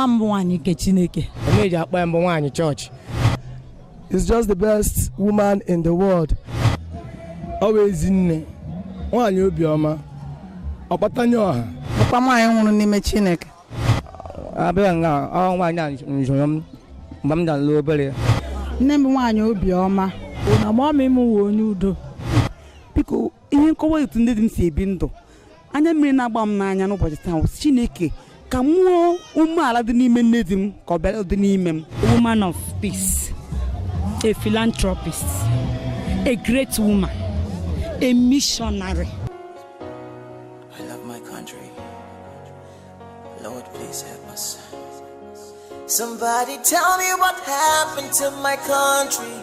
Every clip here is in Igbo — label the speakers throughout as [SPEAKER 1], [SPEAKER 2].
[SPEAKER 1] Mama m bụ nwaanyị nke Chineke.
[SPEAKER 2] Emeji akpọ ya mbụ nwaanyị chọọchị.
[SPEAKER 3] Is just the best woman in the world.
[SPEAKER 4] Ọ bụ ezi nne, nwaanyị obiọma, ọkpatanye ọha.
[SPEAKER 5] Bụkwa nwaanyị nwụrụ n'ime Chineke.
[SPEAKER 2] Abịa nga ọ nwaanyị a zụrụ m mgbe m na-alụ obere.
[SPEAKER 5] Nne m bụ nwaanyị obiọma.
[SPEAKER 1] Na mama m wụ onye udo.
[SPEAKER 5] Biko, ihe nkọwa etu ndị di m si ebi ndụ, anya mmiri na-agba m n'anya n'ụbọchị taa wụ Chineke ka mmụọ umeala dị n'ime nne di m ka ọ bịa dị n'ime m.
[SPEAKER 1] Woman of peace, a philanthropist, a great woman, a missionary.
[SPEAKER 6] I love my country. Lord, please help us. Somebody tell me what happened to my country.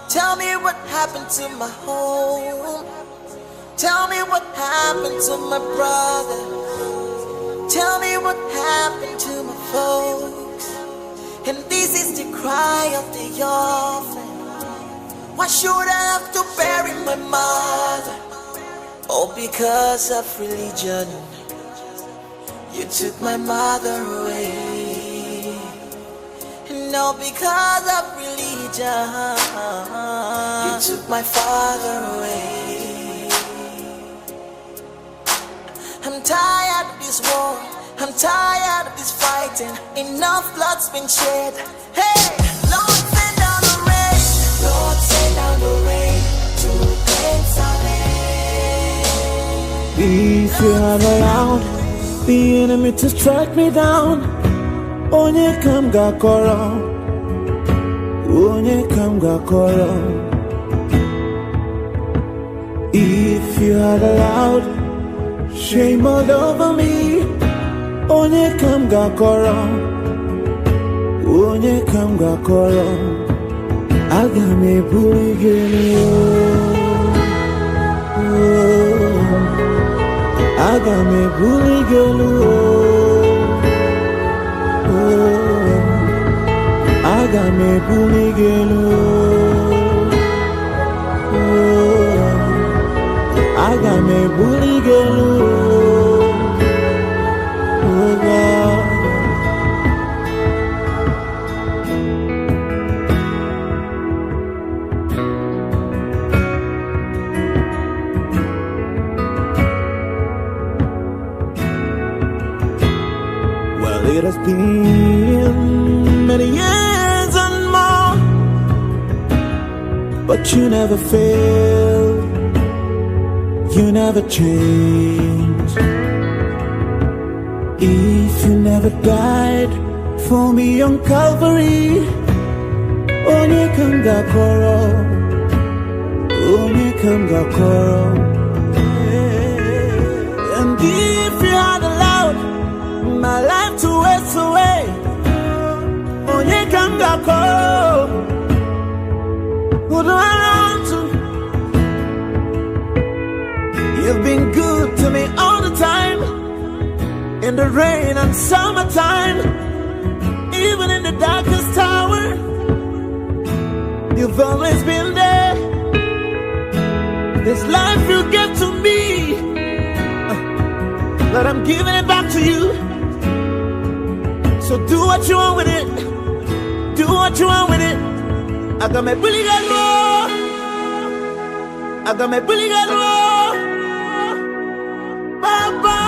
[SPEAKER 6] Tell me what happened to my home. Tell me what happened to my brother. Tell me what happened to my folks. And this is the cry of the orphan. Why should I have to bury my mother? All because of religion. You took my mother away. And all because of religion. You took my father away. I'm tired of this war. I'm tired of this fighting. Enough blood's been shed. Hey, Lord, send down the rain. Lord, send down the rain to cleanse our land.
[SPEAKER 7] If you had allowed the enemy to strike me down, onye ka m ga-akọrọ? Onye ka m ga-akọrọ? If you had allowed shame all over me, onye ka m ga-akọrọ? Onye ka m ga-akọrọ? Aga m ebuli gị elu. Aga m ebuli gị elu. Aga m ebuli gị elu. Aga m ebuli gị elu. Oh God. Well, it has been many years and more, but you never fail, you never change. If you never died for me on Calvary, onye ka m ga-akọrọ? Onye ka m ga-akọrọ? And if you had allowed my life to waste away, onye ka m ga-akọrọ? Who do I run to? You've been good to me all the time, in the rain and summertime, even in the darkest hour. You've always been there. This life you gave to me, but I'm giving it back to you. So do what you want with it. Do what you want with it. I got my bully girl. I got my bully girl. Bye bye.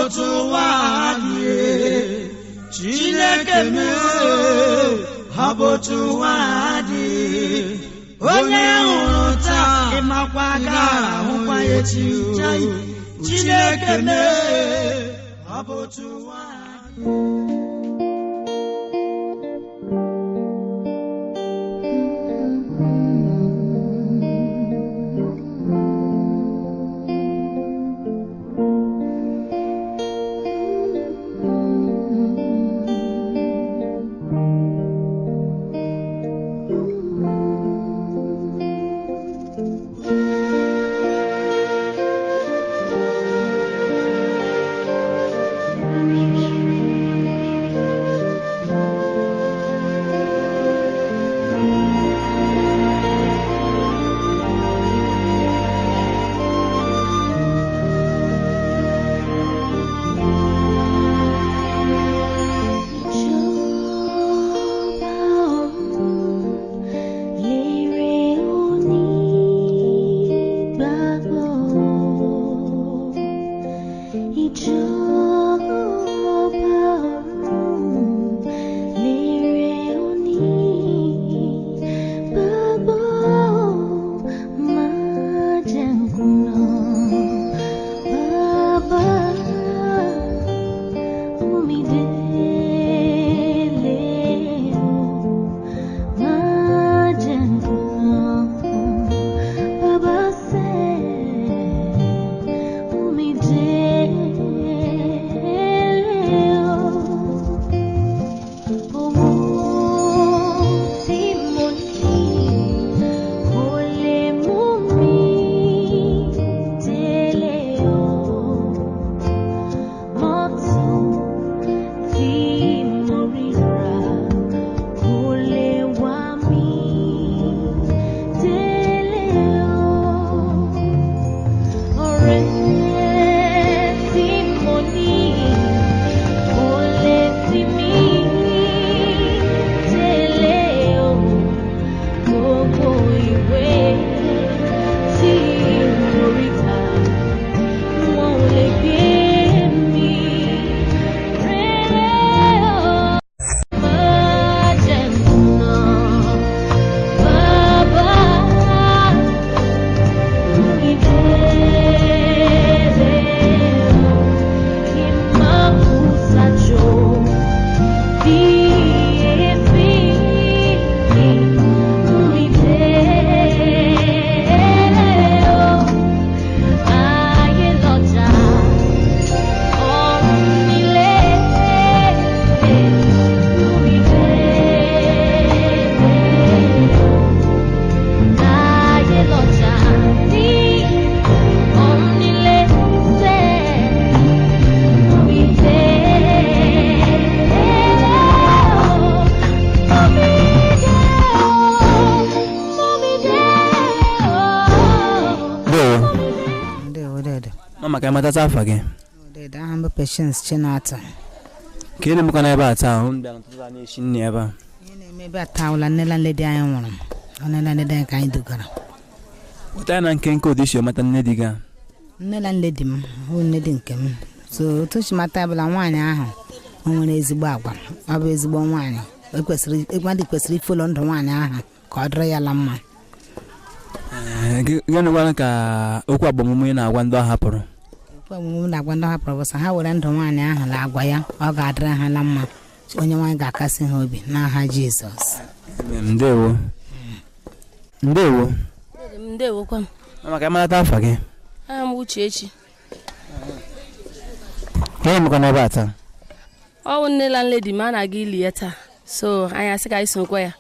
[SPEAKER 8] otu ụwa dị. Chineke mee, ọ bụ otu ụwa dị. Onye hụrụ taa, ịmakwa aka ahụkwa echi. Chineke mee, ọ bụ otu ụwa dị.
[SPEAKER 2] Mama, ka ịmatata afa gị?
[SPEAKER 9] Aha m bụ Patience Chinata.
[SPEAKER 2] Ka ị na-emekwa n'ebe a taa? Hụ m bịara n'ụtụtụ a na-eshi nri ebe a.
[SPEAKER 9] Ihe na-eme ebe a taa ụla nne landlady anyị nwụrụ. Ọ nne landlady anyị ka anyị dugara.
[SPEAKER 2] Weta ya na nkenke otu isi ọmata nne di gị a.
[SPEAKER 9] Nne landlady m hụ nne di nke m. So otu si mata bụla nwaanyị ahụ o nwere ezigbo agwa. Ọ bụ ezigbo nwaanyị. Mmadụ kwesịrị ifolo ndụ nwaanyị ahụ ka ọ dịrị ya la mma.
[SPEAKER 2] Gịnị gwara ka okwu agbamume ị na-agwa ndị ọ hapụrụ?
[SPEAKER 9] Okwu agbamume na-agwa ndị ọ hapụrụ bụ sọ ha were ndụ nwaanyị ahụ la agwa ya, ọ ga-adịrị ha la mma. Onye nwaanyị ga-akasị ha obi n'aha Jizọs.
[SPEAKER 2] Ndewo. Ndewo.
[SPEAKER 10] Ndewo kwa m.
[SPEAKER 2] Mama, ka ịmalata afa gị?
[SPEAKER 10] Aha m Uchechi.
[SPEAKER 2] Ka ị mekwa n'ebe a taa?
[SPEAKER 10] Ọ bụ nne landlady m a na-aga ili ya taa. So anyị asị ka anyị sokwa ya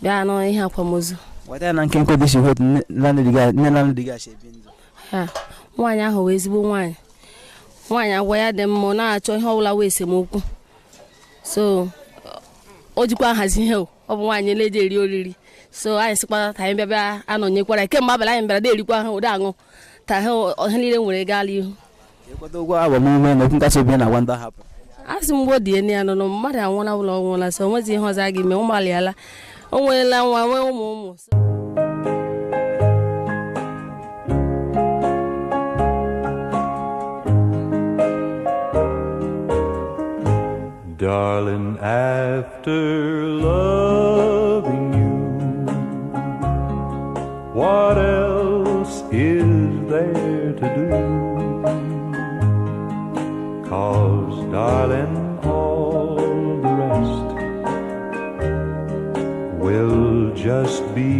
[SPEAKER 10] bịa nụ ihe akwamozu.
[SPEAKER 2] Weta ya na nkenke otu isi hụ otu nne landlady gị a si ebi ndụ.
[SPEAKER 10] Ha, nwaanyị ahụ wee ezigbo nwaanyị. Nwaanyị agwa ya dị mma, ọ na-achọ ihe ọbụla wee esemokwu. So o jikwa nhazi ihe o, ọ bụ nwaanyị na-eji eri oriri. So anyị sịkwa ka anyị bịa bịa anọnyekwara ya. Kemgbe abalị anyị bịara na-erikwa ha ụda aṅụ ta ha ihe niile nwere gaala ihu.
[SPEAKER 2] Ịkwado ụgwọ agbamume na okwu nkasi obi na-agwa ndị ọ hapụrụ.
[SPEAKER 10] Asị m gboo die ya nọ mmadụ anwụọla ụlọ ọ nwụọla, so o nwezi ihe ọzọ a ga-eme. Ụmụ alịala, o nweela nwa nwee ụmụ ụmụ.
[SPEAKER 11] Darling, after loving you, what else is there to do? 'Cause, darling, all the rest will just be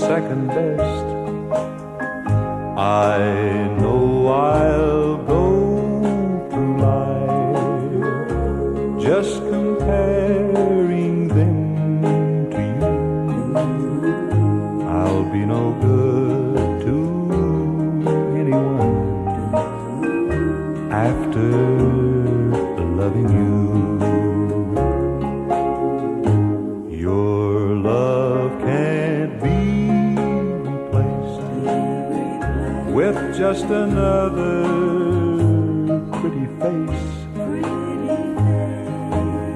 [SPEAKER 11] second best. I know I'll go through life just comparing them to you. I'll be no good to anyone after loving you. Your love can't be replaced with just another pretty face,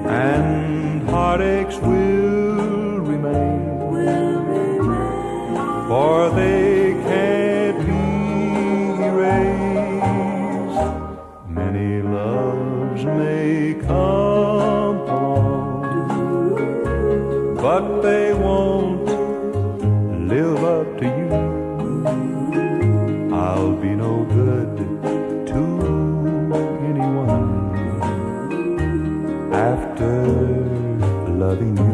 [SPEAKER 11] and heartaches will remain, for they can't be erased. Many loves may come along, but they won't live up to you. I'll be no good to anyone after loving you.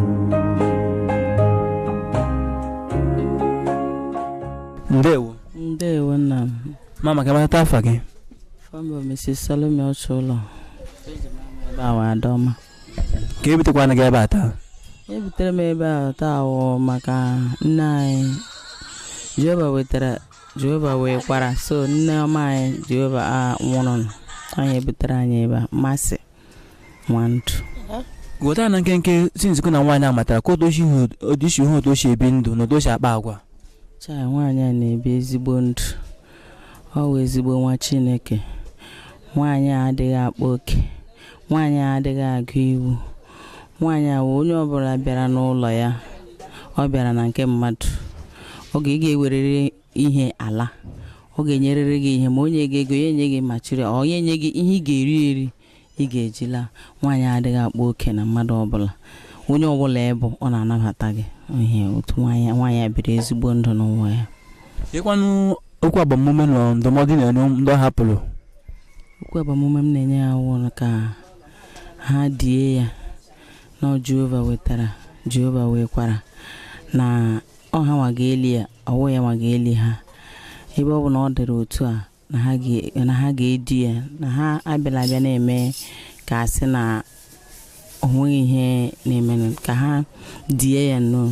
[SPEAKER 12] Ndewo.
[SPEAKER 13] Ndewo nna m.
[SPEAKER 12] Mama, ka mata afa gị?
[SPEAKER 13] Famba Mrs. Salome Ochulo. Ebe a wa Adọma.
[SPEAKER 12] Ka ebutekwana gị ebe a taa?
[SPEAKER 13] Ebutere m ebe a taa wụ maka nne anyị. Jehova wetara, Jehova wekwara. So nne ọma anyị Jehova a nwụrụ. Anyị ebutere anyị ebe a. Masị Nwandụ.
[SPEAKER 12] Ghọtara na nkenke si nzukọ na nwaanyị a matara ka odoshi ihe odoshi ebi ndụ na odoshi akpa agwa.
[SPEAKER 13] Chai, nwaanyị a na-ebi ezigbo ndụ. Ọ wụ ezigbo nwa Chineke. Nwaanyị a adịghị akpa oke. Nwaanyị a adịghị agụ iwu. Nwaanyị a wụ onye ọbụla bịara n'ụlọ ya, ọ bịara na nke mmadụ. Oge ị ga-ewerere ihe ala, ọ ga-enyerịrị gị ihe, ma onye ga-ego ya enye gị ma chịrị, ọ ya enye gị ihe ị ga-eri eri ị ga-ejila. Nwaanyị adịghị akpa oke na mmadụ ọbụla. Onye ọbụla ịbụ, ọ na-anabata gị. Ihe otu nwaanyị a biri ezigbo ndụ n'ụwa ya.
[SPEAKER 12] Ịkwanụ okwu agbamume na ndụmọdụ na-enye ndị ọ hapụrụ?
[SPEAKER 13] Okwu agbamume m na-enye ya wụ ka ha die ya na Jehova wetara, Jehova wekwara, na ọ ha nwa ga-eli ya, ọ wụ ya nwa ga-eli ha. Ebe ọ bụ na ọ dịrị otu a na ha ga-edi ya, na ha abịala abịa na-eme ka a sị na o nweghị ihe na-emenụ, ka ha die ya nnọọ,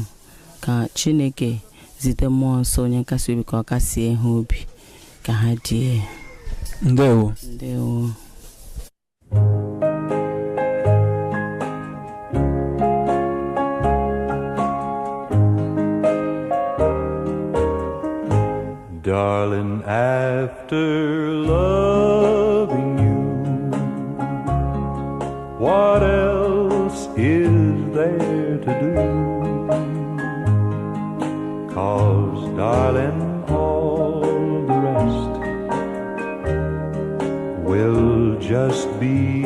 [SPEAKER 13] ka Chineke zite mmụọ nsọ onye nkasi obi ka ọ kasie ha obi ka ha die ya.
[SPEAKER 12] Ndewo.
[SPEAKER 13] Ndewo.
[SPEAKER 11] Darling, after loving you, what else is there to do? 'Cause, darling, all the rest will just be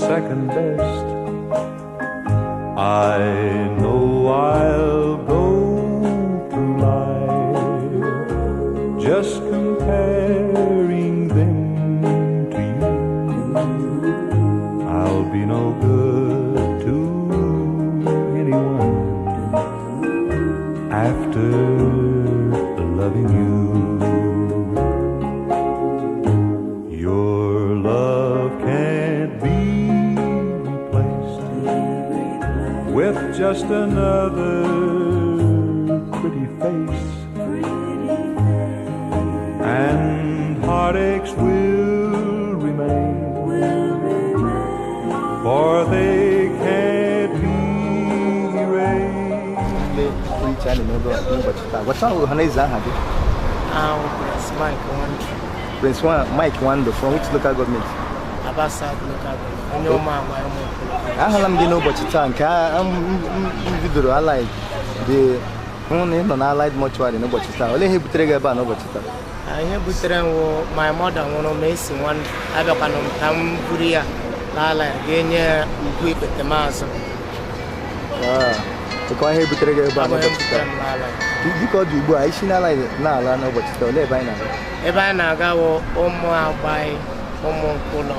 [SPEAKER 11] second best. I know I'll go through life just comparing them to you. I'll be no good to anyone after loving you. Your love can't be replaced with just another pretty face, and heartaches will remain, for they can't be erased.
[SPEAKER 6] Prince Mike Wando.
[SPEAKER 14] Prince Mike Wando, from which local government?
[SPEAKER 6] Aba South local government.
[SPEAKER 14] Ahụla m gị n'ụbọchị taa nke m bidoro Allied dị hụ na ị nọ na Allied Mortuary n'ụbọchị taa. Olee ihe butere gị ebe a n'ụbọchị taa?
[SPEAKER 6] Ihe butere m wụ my mother nwụrụ ma esi Nwandụ, abịakwana m ka m buru ya
[SPEAKER 15] N'ala ga-enye ya ugwu ikpetemazụ.
[SPEAKER 14] Ịkọwa ihe butere gị ebe a
[SPEAKER 15] Ọ bụ ihe
[SPEAKER 14] n'ụbọchị
[SPEAKER 15] butere
[SPEAKER 14] taa.
[SPEAKER 15] m n'ala.
[SPEAKER 14] Dịka ọ dị ugbu a, isi n'ala na-ala n'ụbọchị taa, olee ebe anyị na-aga?
[SPEAKER 15] Ebe anyị na-aga bụ ụmụ Agbai, ụmụ Nkwụlọ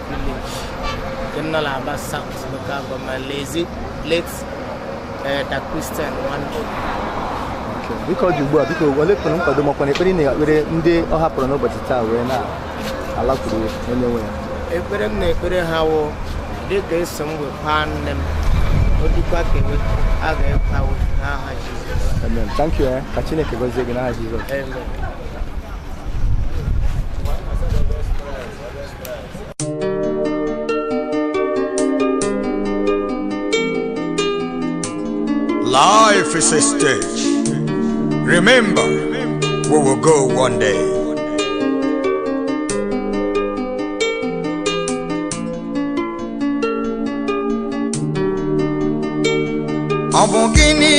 [SPEAKER 15] village nke nọ n'Aba South Local Government, Lezi late da Christian Nwandu.
[SPEAKER 14] Dịka ọ dị ugbu a, biko olee kwuru nkwado makwa na ekpere ị na-ekpere ndị ọ hapụrụ n'ụbọchị taa wee na-alakwuru onye nwe ya?
[SPEAKER 15] Ekpere m na-ekpere ha wụ dịka eso m wekwa nne m odukwa ka ewe a ga-ekwawe n'aha Jizọs.
[SPEAKER 14] Amen. Thank you. Ka Chineke gọzie gị n'aha Jizọs.
[SPEAKER 15] Amen.
[SPEAKER 16] Life is a stage. Remember, we will go one day.
[SPEAKER 8] Ọ bụ gịnị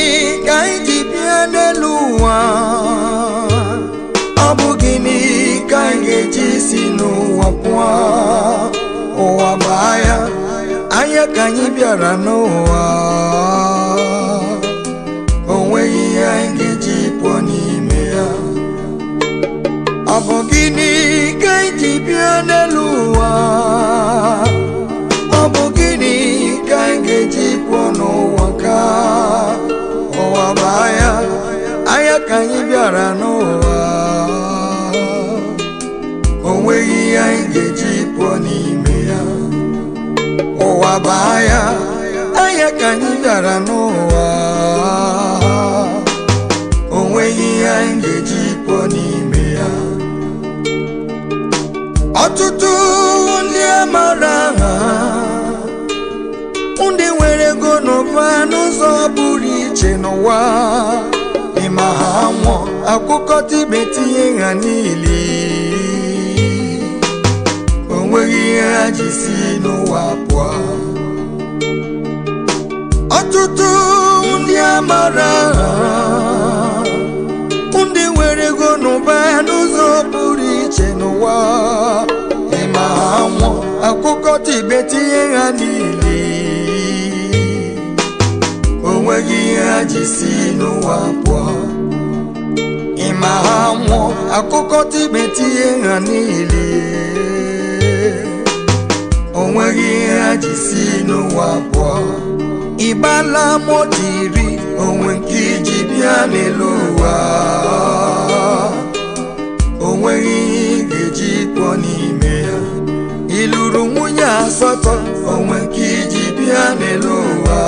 [SPEAKER 8] ka anyị ji bịa n'elu ụwa? Ọ bụ gịnị ka anyị ga-eji si n'ụwa pụọ? Ụwa bụ ahịa, ahịa ka anyị bịara n'ụwa. O nweghị ihe anyị ga-eji pụọ n'ime ya. Ọ bụ gịnị ka anyị ji bịa n'elu ụwa? Ọ bụ gịnị ka anyị ga-eji pụọ n'ụwa ka ụwa bụ ahịa, ahịa ka anyị bịara n'ụwa. O nweghị ihe anyị ga-eji pụọ n'ime ya. Ụwa bụ ahịa, ahịa ka anyị bịara n'ụwa. O nweghị ihe anyị ga-eji pụọ n'ime ya. Ọtụtụ ndị amara aha, ndị nwere ego n'ụba n'ụzọ pụrụ iche n'ụwa, ịma ha nwụọ akụkọta ibe tinye ha niile, o nweghị ihe ha ji si n'ụwa pụọ. Ọtụtụ ndị amara aha, ndị nwere ego n'ụba n'ụzọ pụrụ iche n'ụwa, ịma ha nwụọ akụkọta ibe tinye ha niile, o nweghị ihe ha ji si n'ụwa pụọ. Ịma ha nwụọ akụkọta ibe tinye ha niile, o nweghị ihe ha ji si n'ụwa pụọ. Ịgbala moto 10 onwe nke iji bịa n'elu ụwa, o nweghị ihe ị ga-eji pụọ n'ime ya. Ị lụrụ nwunye 8 onwe nke iji bịa n'elu ụwa,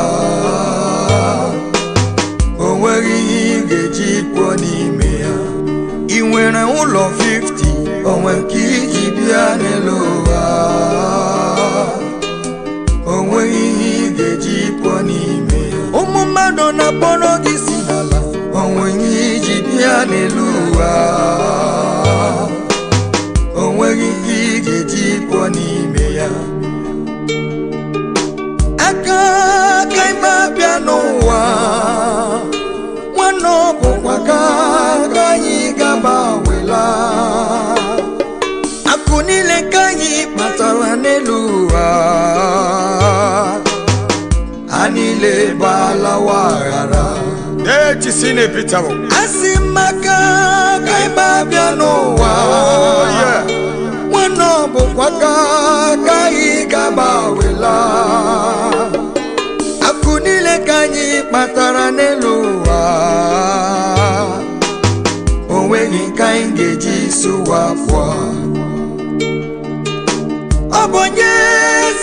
[SPEAKER 8] o nweghị ihe ị ga-eji pụọ n'ime ya. Ị nwere ụlọ 50 onwe nke iji bịa n'elu ụwa, o nweghị ihe ị ga-eji pụọ n'ime ya. Ụmụ mmadụ na-akpọrọ gị si n'ala, o nweghị ihe iji bịa n'elu ụwa, o nweghị ihe ị ga-eji pụọ n'ime ya. Aka aka ime abịa n'ụwa, nwanne ọ bụkwa ka aka anyị gaba wela. Akụ niile ka anyị kpatara n'elu ụwa, ha niile gbalawa aghara.
[SPEAKER 16] Death is inevitable.
[SPEAKER 8] Asị m aka ka ime abịa n'ụwa, nwanne ọ bụkwa ka aka anyị gaba wela. Akụ niile ka anyị kpatara n'elu ụwa, o nweghị nke anyị ga-eji sụwa pụọ. Ọ bụ onye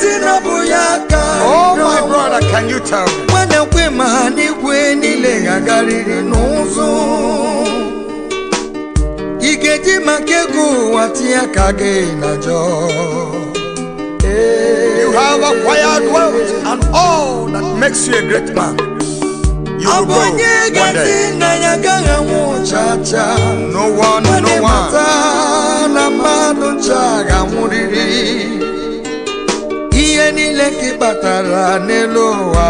[SPEAKER 8] si na ọ bụ ya ka
[SPEAKER 16] Oh, my brother, can you tell me?
[SPEAKER 8] Nwanne kwe ma n'igwe niile ga-agarịrị n'ụzọ. Ị ga-eji maka ego ụwa tinye aka gị na njọ.
[SPEAKER 16] You have acquired wealth and all that makes you a great man. You
[SPEAKER 8] Ọ
[SPEAKER 16] will
[SPEAKER 8] bụ
[SPEAKER 16] go
[SPEAKER 8] onye
[SPEAKER 16] one
[SPEAKER 8] ga-asị
[SPEAKER 16] day.
[SPEAKER 8] na ya agaghị anwụ cha cha.
[SPEAKER 16] No one, no
[SPEAKER 8] Nwanne
[SPEAKER 16] one.
[SPEAKER 8] mata na mmadụ ncha ga-anwụrịrị. Ihe niile ka ị kpatara n'elu ụwa,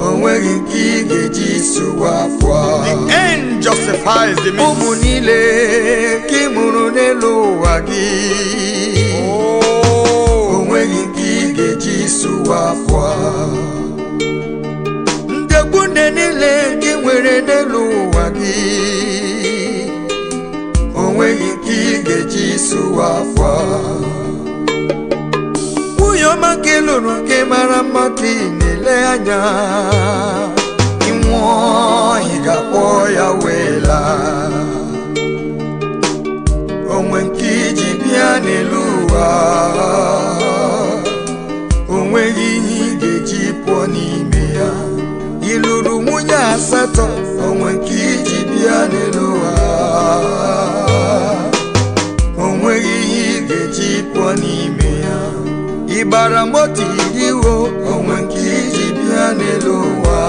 [SPEAKER 8] o nweghị nke ị ga-eji sụwa pụọ.
[SPEAKER 16] The end justifies the means.
[SPEAKER 8] Ụmụ niile ka ị mụrụ n'elu ụwa gị,
[SPEAKER 16] sụwa akwa. Ndegbune niile nke nwere n'elu ụwa gị, o nweghị nke ị ga-eji sụwa akwa. Nwunye ọma nke lụrụ nke mara mma ka ị na-ele anya, ị nwụọ ị ga-akpọ ya wee laa. Onwe nke iji bịa n'elu ụwa, o nweghị ihe ị ga-eji pụọ n'ime ya. Ị lụrụ nwunye asatọ, onwe nke iji bịa n'elu ụwa, o nweghị ihe ị ga-eji pụọ n'ime ya. Ị gbara moto iriwo, onwe nke iji bịa n'elu ụwa.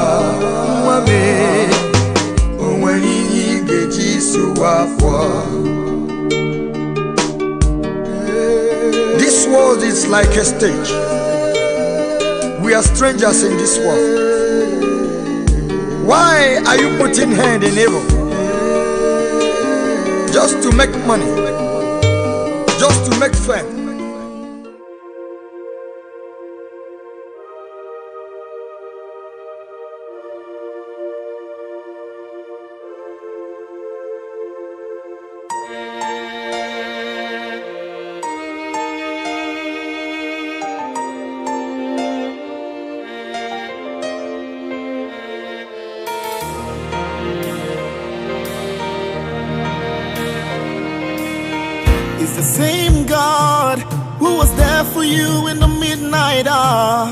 [SPEAKER 16] Nwa mee, o nwere ihe ị ga-eji sụwa afọ. This world is like a stage. We are strangers in this world. Why are you putting hand in evil? Just to make money, just to make fame.
[SPEAKER 7] It's the same God who was there for you in the midnight hour.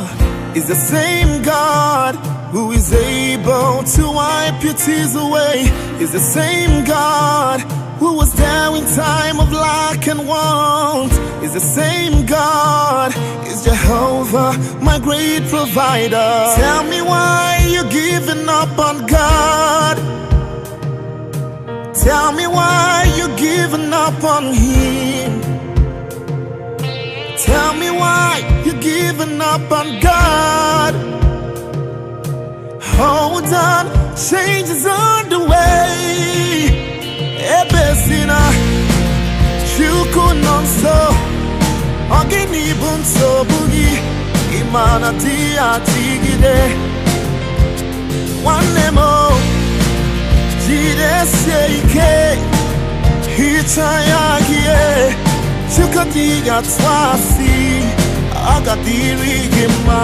[SPEAKER 7] It's the same God who is able to wipe your tears away. It's the same God who was there in time of lack and want. It's the same God, it's Jehovah, my great provider. Tell me why you're giving up on God. Tell me why you're giving up on Him. Tell me why you're giving up on God. Hold on, change is on the way. Ebesina, Chukwu nọ nso, ọ gịnị bụ nsogbu gị? Ị ma na di adịgide. Nwanne m o, jidesie ike, hichaa ya gị, Chukwu adịghị atụ asị, ọ ga-adịrị gị mma.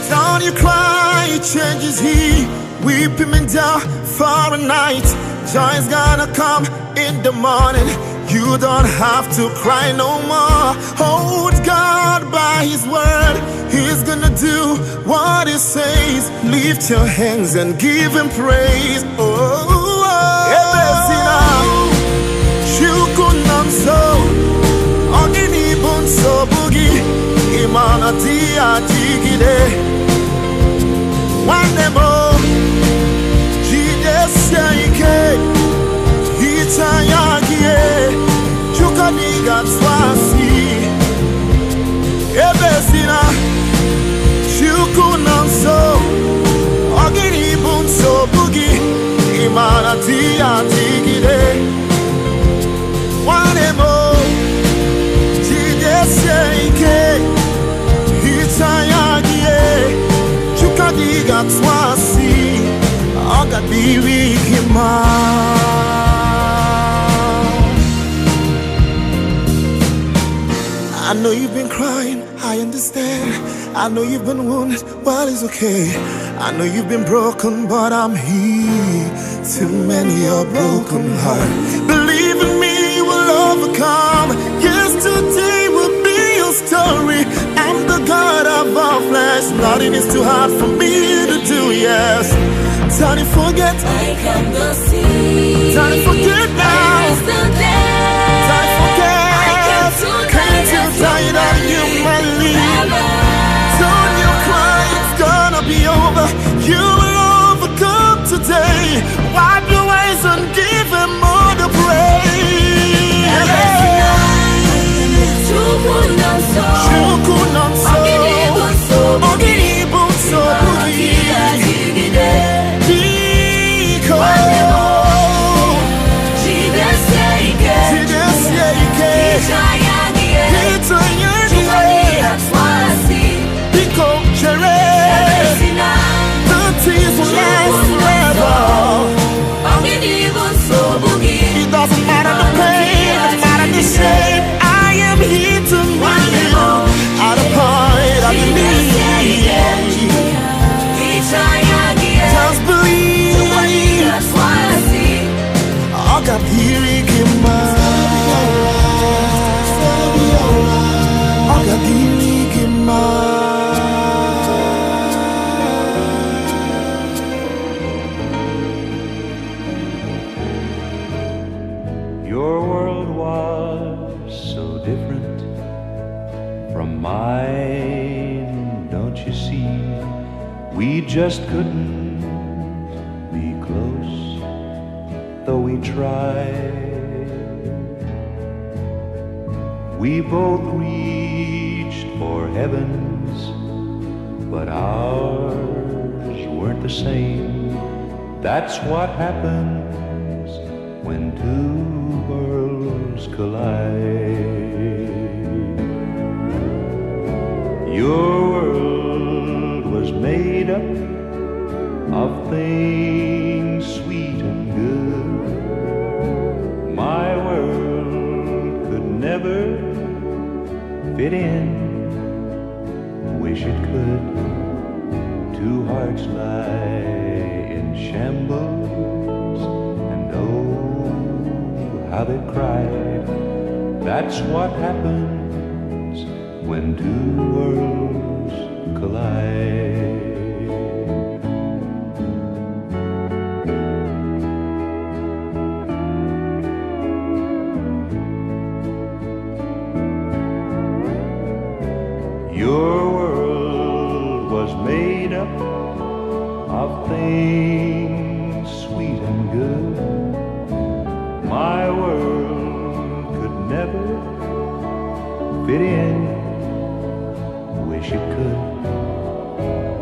[SPEAKER 7] Don't you cry, it changes he. Weep him and down for a night. Joy's gonna come in the morning. You don't have to cry no more. Hold God by His word. He's gonna do what He says. Lift your hands and give Him praise. Oh, oh. Ebesina, Chukwu nọ nso, ọ gịnị bụ nsogbu gị? Ị ma na di adịgide. Nwanne m o, jidesie ike, hichaa ya gị, Chukwu adịghị atụ asị. Ebesina, Chukwu nọ nso, ọ gịnị bụ nsogbu gị? Ị ma na di adịgide. Nwanne m o, jidesie ike, hichaa ya gị, Chukwu adịghị atụ asị, ọ ga-adịrị gị mma. I know you've been crying, I understand. I know you've been wounded, well, it's okay. I know you've been broken, but I'm here to mend your broken heart. Believe in me, we'll overcome. Yesterday will be your story. I'm the God of all flesh. Nothing is too hard for me to do, yes. Time to forget.
[SPEAKER 17] I come to see.
[SPEAKER 7] Time to forget now. Time to forget. Can't you tell you that you might leave? Don't you cry, it's gonna be over. You will overcome today. Wipe your eyes and give Him all the praise.
[SPEAKER 17] Chukwu nọ nso,
[SPEAKER 7] Chukwu nọ nso,
[SPEAKER 17] ọ gịnị bụ nsogbu
[SPEAKER 7] ọ
[SPEAKER 17] gị?
[SPEAKER 7] gịnị bụ nsogbu
[SPEAKER 17] Ị ma
[SPEAKER 7] gị?
[SPEAKER 17] na di adịgide.
[SPEAKER 7] Biko,
[SPEAKER 17] Nwanne m o,
[SPEAKER 7] Doesn't matter the pain, no matter the shame. I am here to meet you at a point of your need. Just believe. Ọ ga-adịrị gị mma. Ọ ga-adịrị gị mma.
[SPEAKER 11] Your world was so different from mine, don't you see? We just couldn't be close, though we tried. We both reached for heavens, but ours weren't the same. That's what happens when two worlds collide. Your world was made up of things sweet and good. My world could never fit in. Wish it could. Two hearts lie in shambles, and oh, how they cried. That's what happens when two worlds collide. Your world was made up of things sweet and good. My world could never fit in. Wish it could.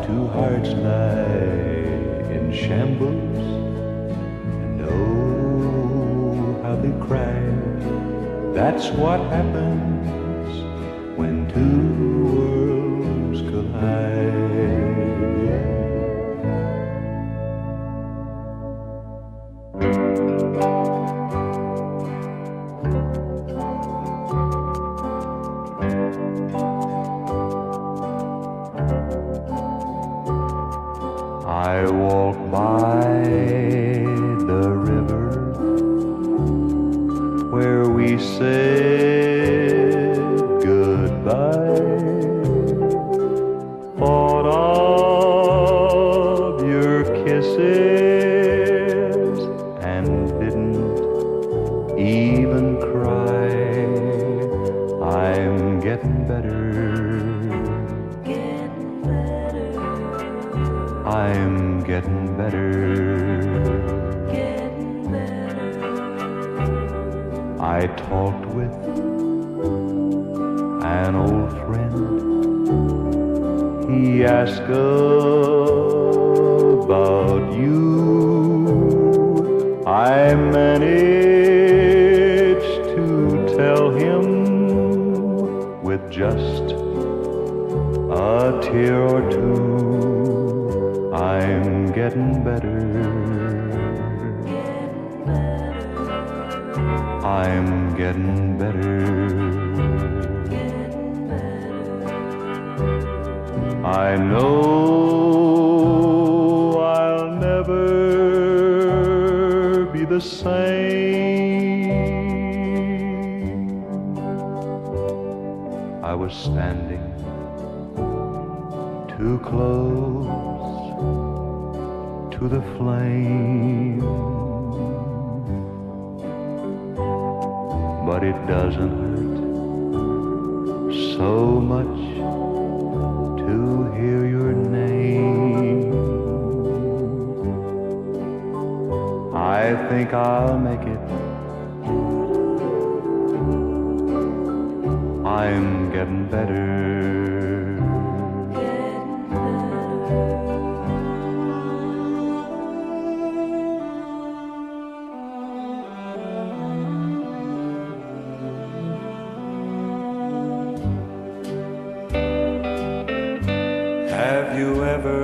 [SPEAKER 11] Two hearts lie in shambles, and oh, how they cried. That's what happens when two worlds collide. I walk by the river where we said goodbye. Thought of your kisses and didn't even cry. I'm getting better. I'm getting better. I talked with an old friend. He asked about you. I managed to tell him with just a tear or two. I'm getting better. I'm getting better. I know I'll never be the same. I was standing too close to the flame, but it doesn't hurt so much to hear your name. I think I'll make it. I'm getting better. Have you ever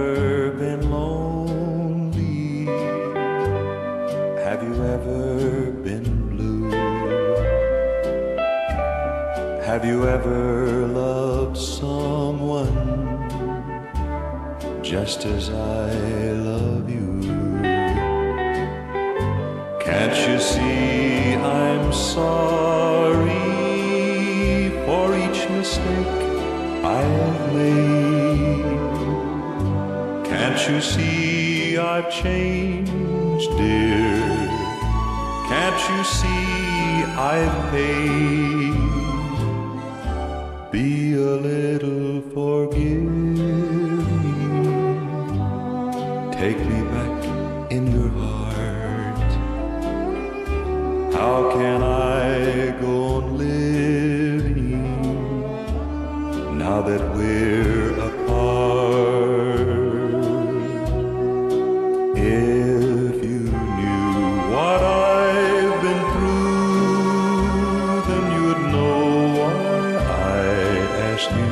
[SPEAKER 11] been lonely? Have you ever ever been blue? Have you ever loved someone just as I love you? Can't you see I'm sorry for each mistake I've made? Can't you see I've changed, dear? Can't you see I've paid? Be a little forgiving. Take me back in your heart. How can I go on living now that we're apart? If you knew what I've been through, then you would know why I asked you,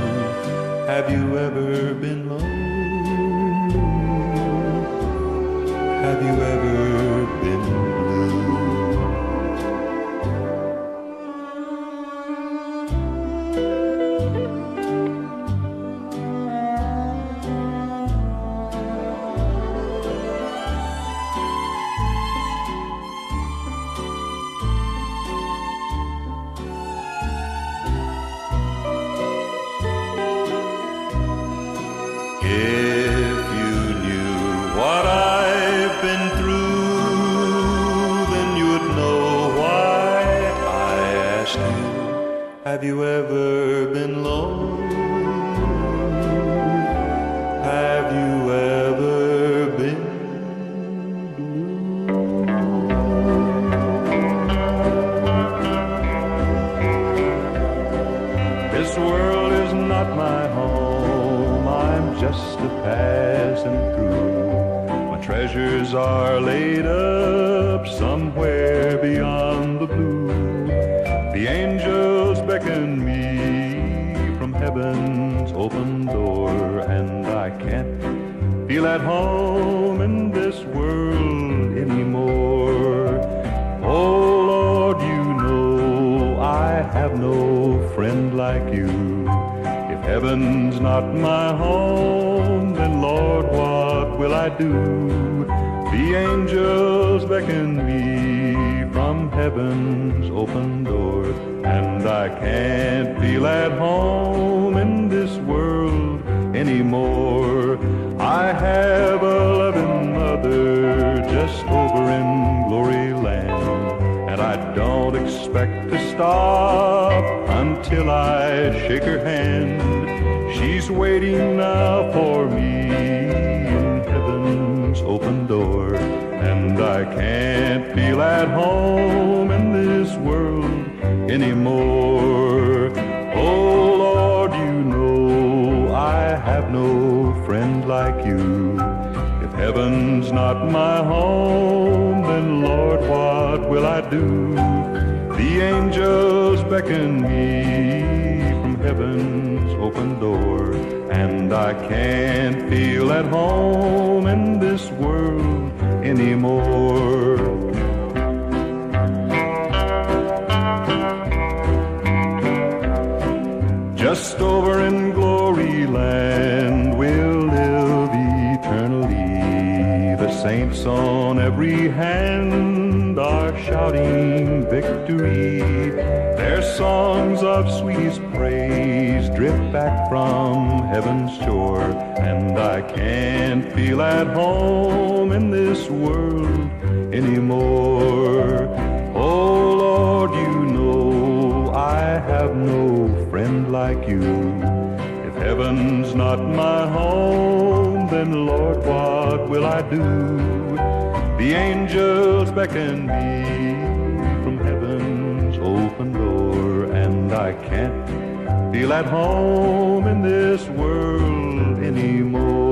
[SPEAKER 11] have you ever been lonely? Have you ever been blue? If you knew what I've been through, then you would know why I asked you, have you ever been lonely? Have you ever been blue? This world is not my home, I'm just a passing through. My treasures are laid up somewhere beyond the blue. The angels beckon me from heaven's open door, and I can't feel at home in this world anymore. Oh Lord, you know I have no friend like you. If heaven's not my home, then Lord, what will I do? The angels beckon me from heaven's open door, and I can't feel at home in this world anymore. I have a loving mother just over in glory land, and I don't expect to stop until I shake her hand. She's waiting now for me in heaven's open door, and I can't feel at home in this world anymore. Oh Lord, you know I have no friend like you. If heaven's not my home, then Lord, what will I do? The angels beckon me from heaven's open door, and I can't feel at home in this world anymore. Just over in glory land we'll live eternally. The saints on every hand are shouting victory. Their songs of sweetest praise drift back from heaven's shore, and I can't feel at home in this world anymore. Oh Lord, you know I have no friend like you. If heaven's not my home, then Lord, what will I do? The angels beckon me from heaven's open door, and I can't feel at home in this world anymore.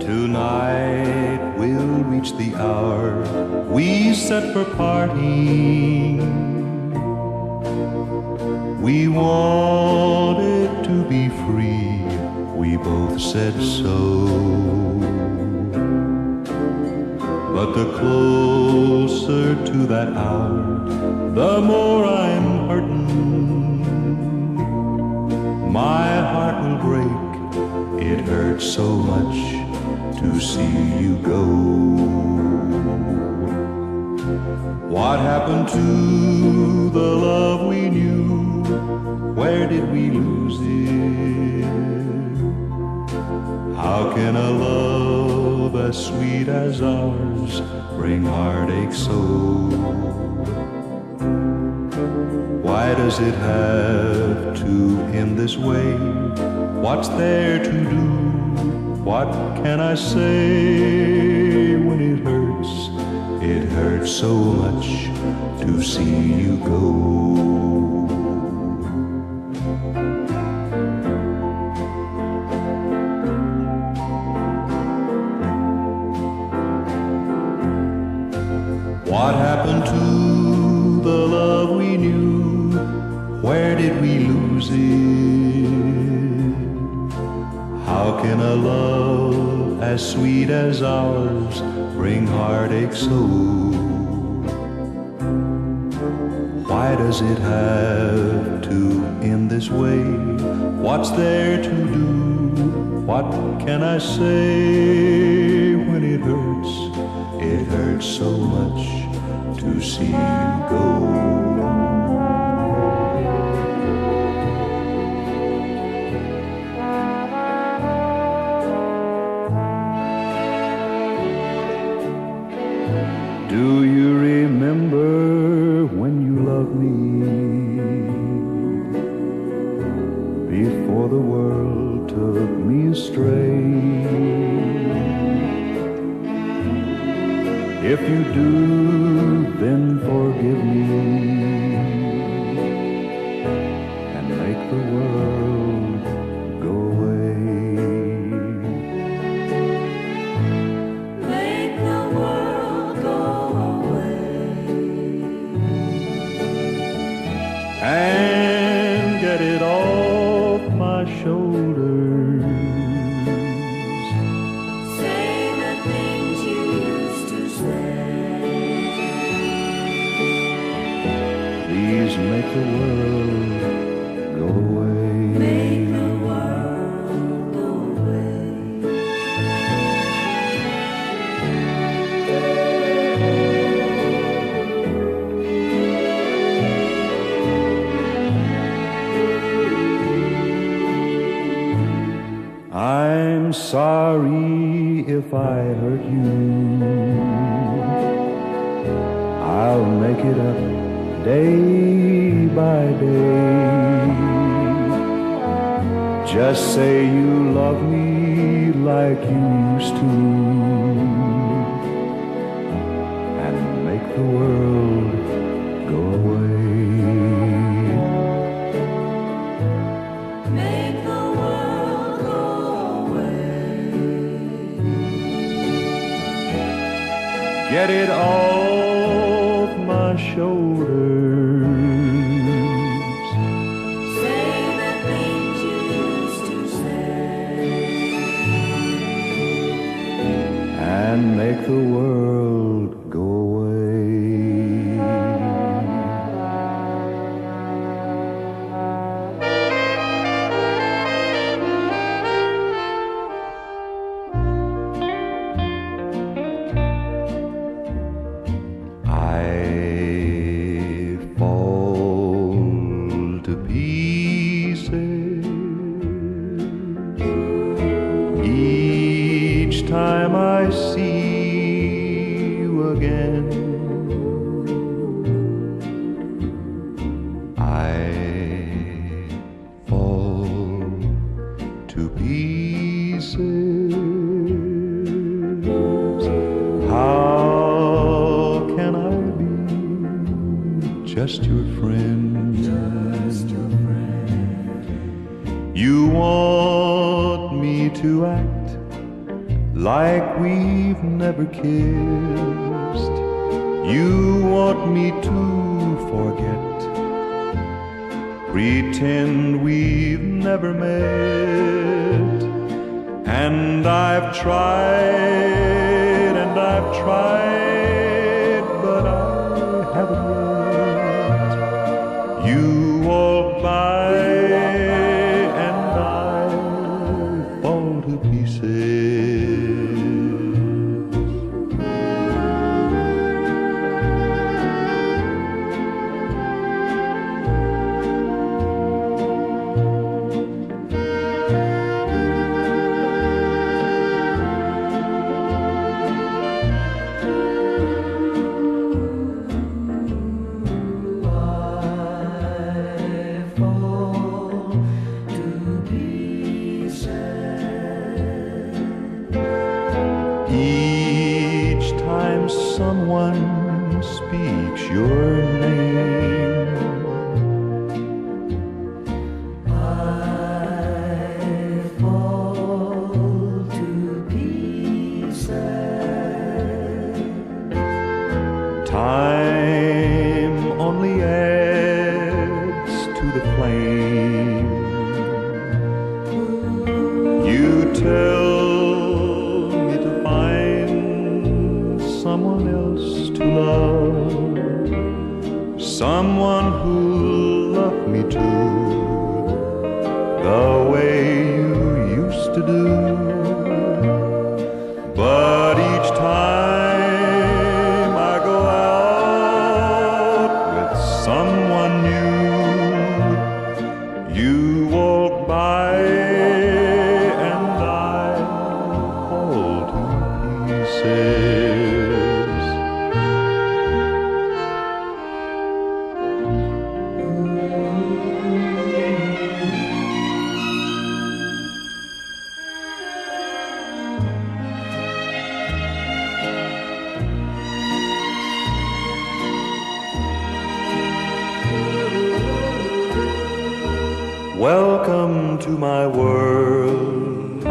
[SPEAKER 11] Tonight we'll reach the hour we set for parting. We wanted to be free, we both said so. But the closer to that hour, the more I'm hurting. My heart will break, it hurts so much to see you go. What happened to the love we knew? Where did we lose it? How can a love as sweet as ours bring heartache so? Why does it have to end this way? What's there to do? What can I say when it hurts? It hurts so much to see you go. What happened to the love we knew? Where did we lose it? How can a love as sweet as ours bring heartache so? Why does it have to end this way? What's there to do? What can I say when it hurts? It hurts so much to see you go. Do you remember when you loved me? Before the world took me astray. If you do, then forgive me and make the world go away.
[SPEAKER 17] Make the world go away.
[SPEAKER 11] And get it off my shoulders.
[SPEAKER 17] Say the things you used to say.
[SPEAKER 11] Please make the world go away.
[SPEAKER 17] Make the world go away.
[SPEAKER 11] I'm sorry if I hurt you. I'll make it up day by day. Just say you love me like you used to, and make the world go away.
[SPEAKER 17] Make the world go away.
[SPEAKER 11] Get it off my shoulders.
[SPEAKER 17] Say the things you used to say.
[SPEAKER 11] And make the world go away. I fall to pieces each time I see you again. I fall to pieces. How can I be just your friend?
[SPEAKER 17] Just your friend.
[SPEAKER 11] You want me to act like we've never kissed. You want me to forget Pretend we've never met. And I've tried and I've tried, but I haven't yet. You walk by and I fall to pieces. Each time someone speaks your name,
[SPEAKER 17] I fall to pieces.
[SPEAKER 11] Time only adds to the flame. You tell me to find someone else to love, someone who'll love me too, the way you used to do. But each time I go out with someone new, you walk by and I fall to pieces. Welcome to my world.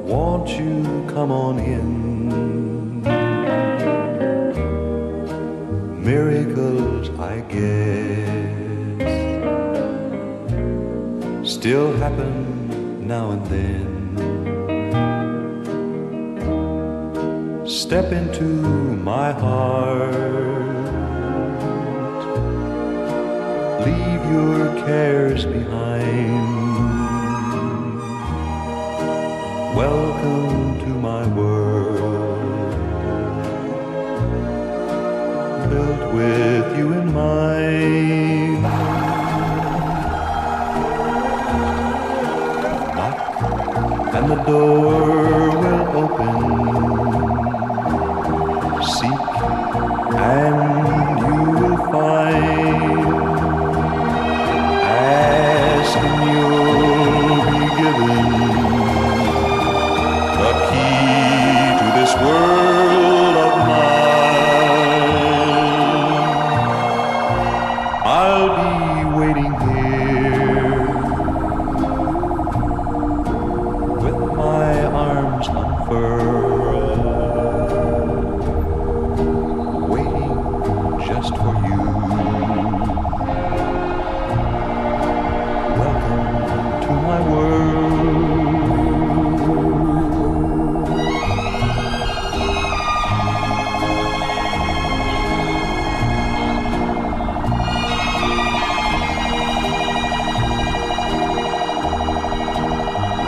[SPEAKER 11] Won't you come on in? Miracles, I guess, still happen now and then. Step into my heart. Leave your cares behind. Welcome to my world, built with you in mind. Knock, and the door will open. Seek, and you will find. Ask and you'll be given the key to this world of mine. I'll be waiting here with my arms unfurled, waiting just for you. Welcome to my world.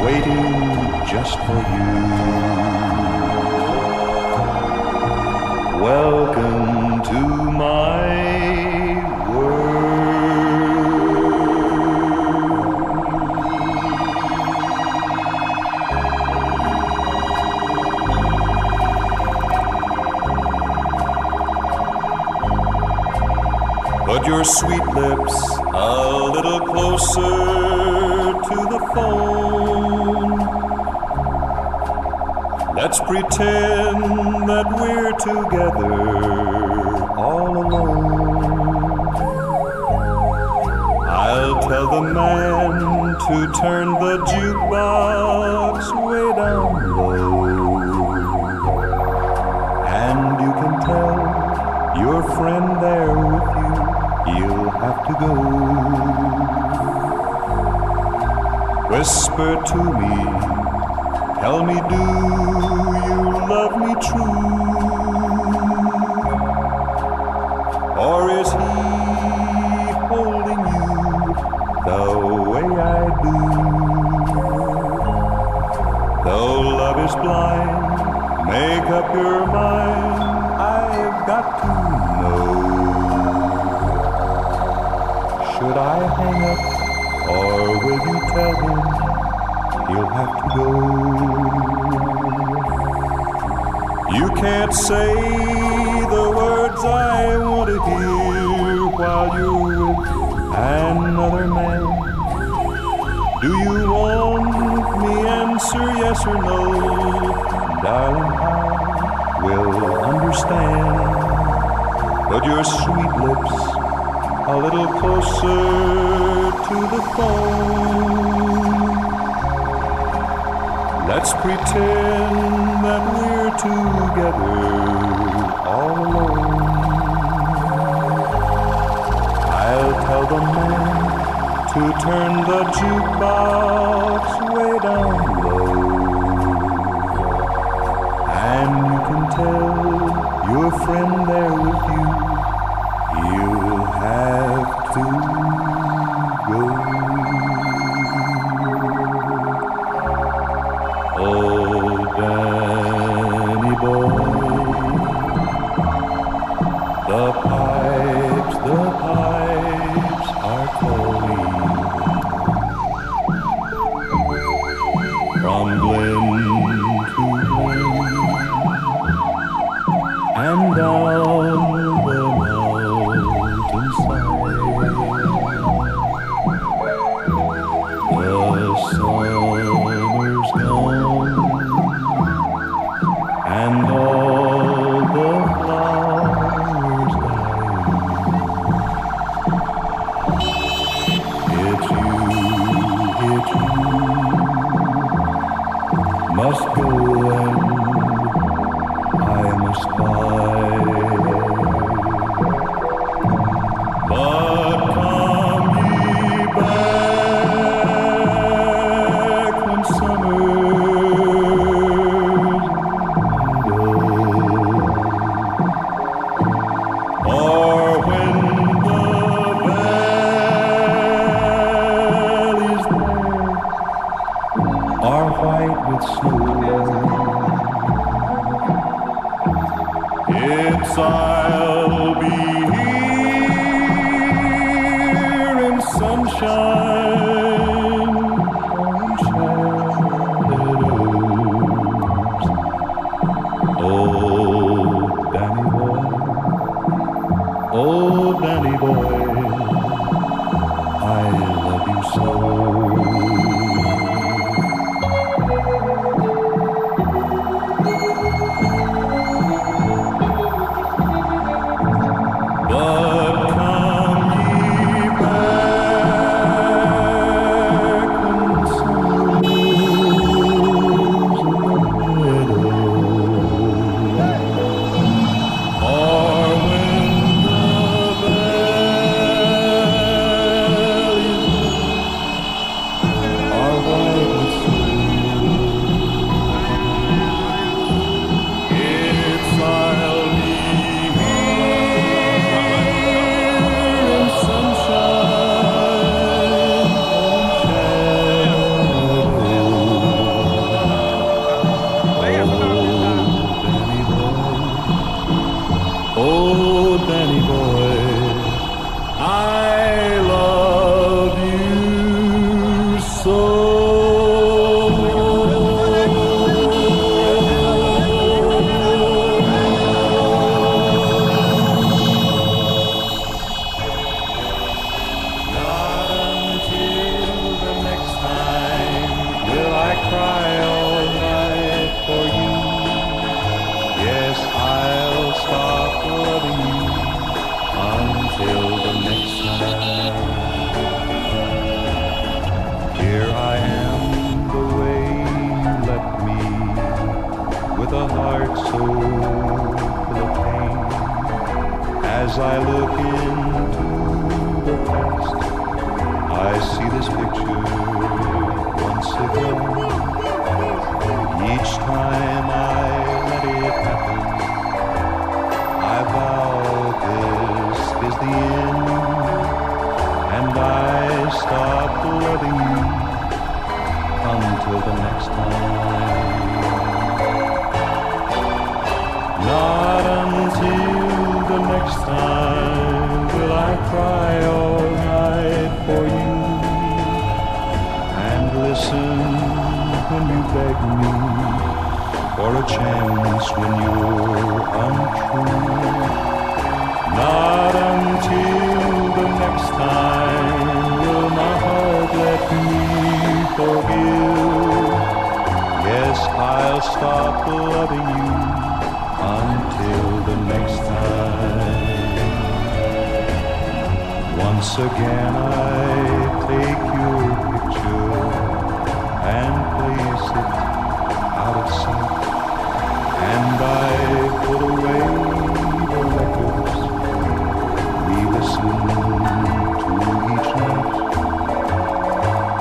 [SPEAKER 11] Waiting just for you. Welcome to my world. Put your sweet lips a little closer to the phone. Let's pretend that we're together all alone. I'll tell the man to turn the jukebox way down low. And you can tell your friend there with you, he'll have to go. Whisper to me, tell me, do you love me true? Or is he holding you the way I do? Though love is blind, make up your mind, I've got to know. Should I hang up, or will you tell him he'll have to go? You can't say the words I want to hear while you're with another man. Do you want me answer yes or no? Darling, I will understand. Put your sweet lips a little closer to the phone. Let's pretend that we're together all alone. I'll tell the man to turn the jukebox way down low. And you can tell your friend there with you, you'll have to go. Oh, Danny boy, the pipes are calling from glen to glen and down the mountainside. The summer's gone and all the flowers dying. It's you must go and I must bide. But come ye back when summer's meadow, or when the valleys there are white with snow. It's I'll be here in sunshine on shadows. Oh, Danny boy, oh, Danny boy, I love you so. But come ye back when summer's in the meadow, or when the valleys are white with snow. It's I'll be here in sunshine on shadows. Oh, Danny boy, I love you so. Not until the next time will I cry all night for you. Yes, I'll stop loving you until the next time. Here I am the way you left me, with a heart so full of pain. As I look into the last I see this picture once again. Each time I let it happen, I vow this is the end, and I stop loving you until the next time. Not until the next time will I cry all night for you and listen when you beg me for a chance when you're untrue. Not until the next time will my heart let me forgive. Yes, I'll stop loving you until the next time. Once again I take your picture and place it out of sight, and I put away the records we listen to each night.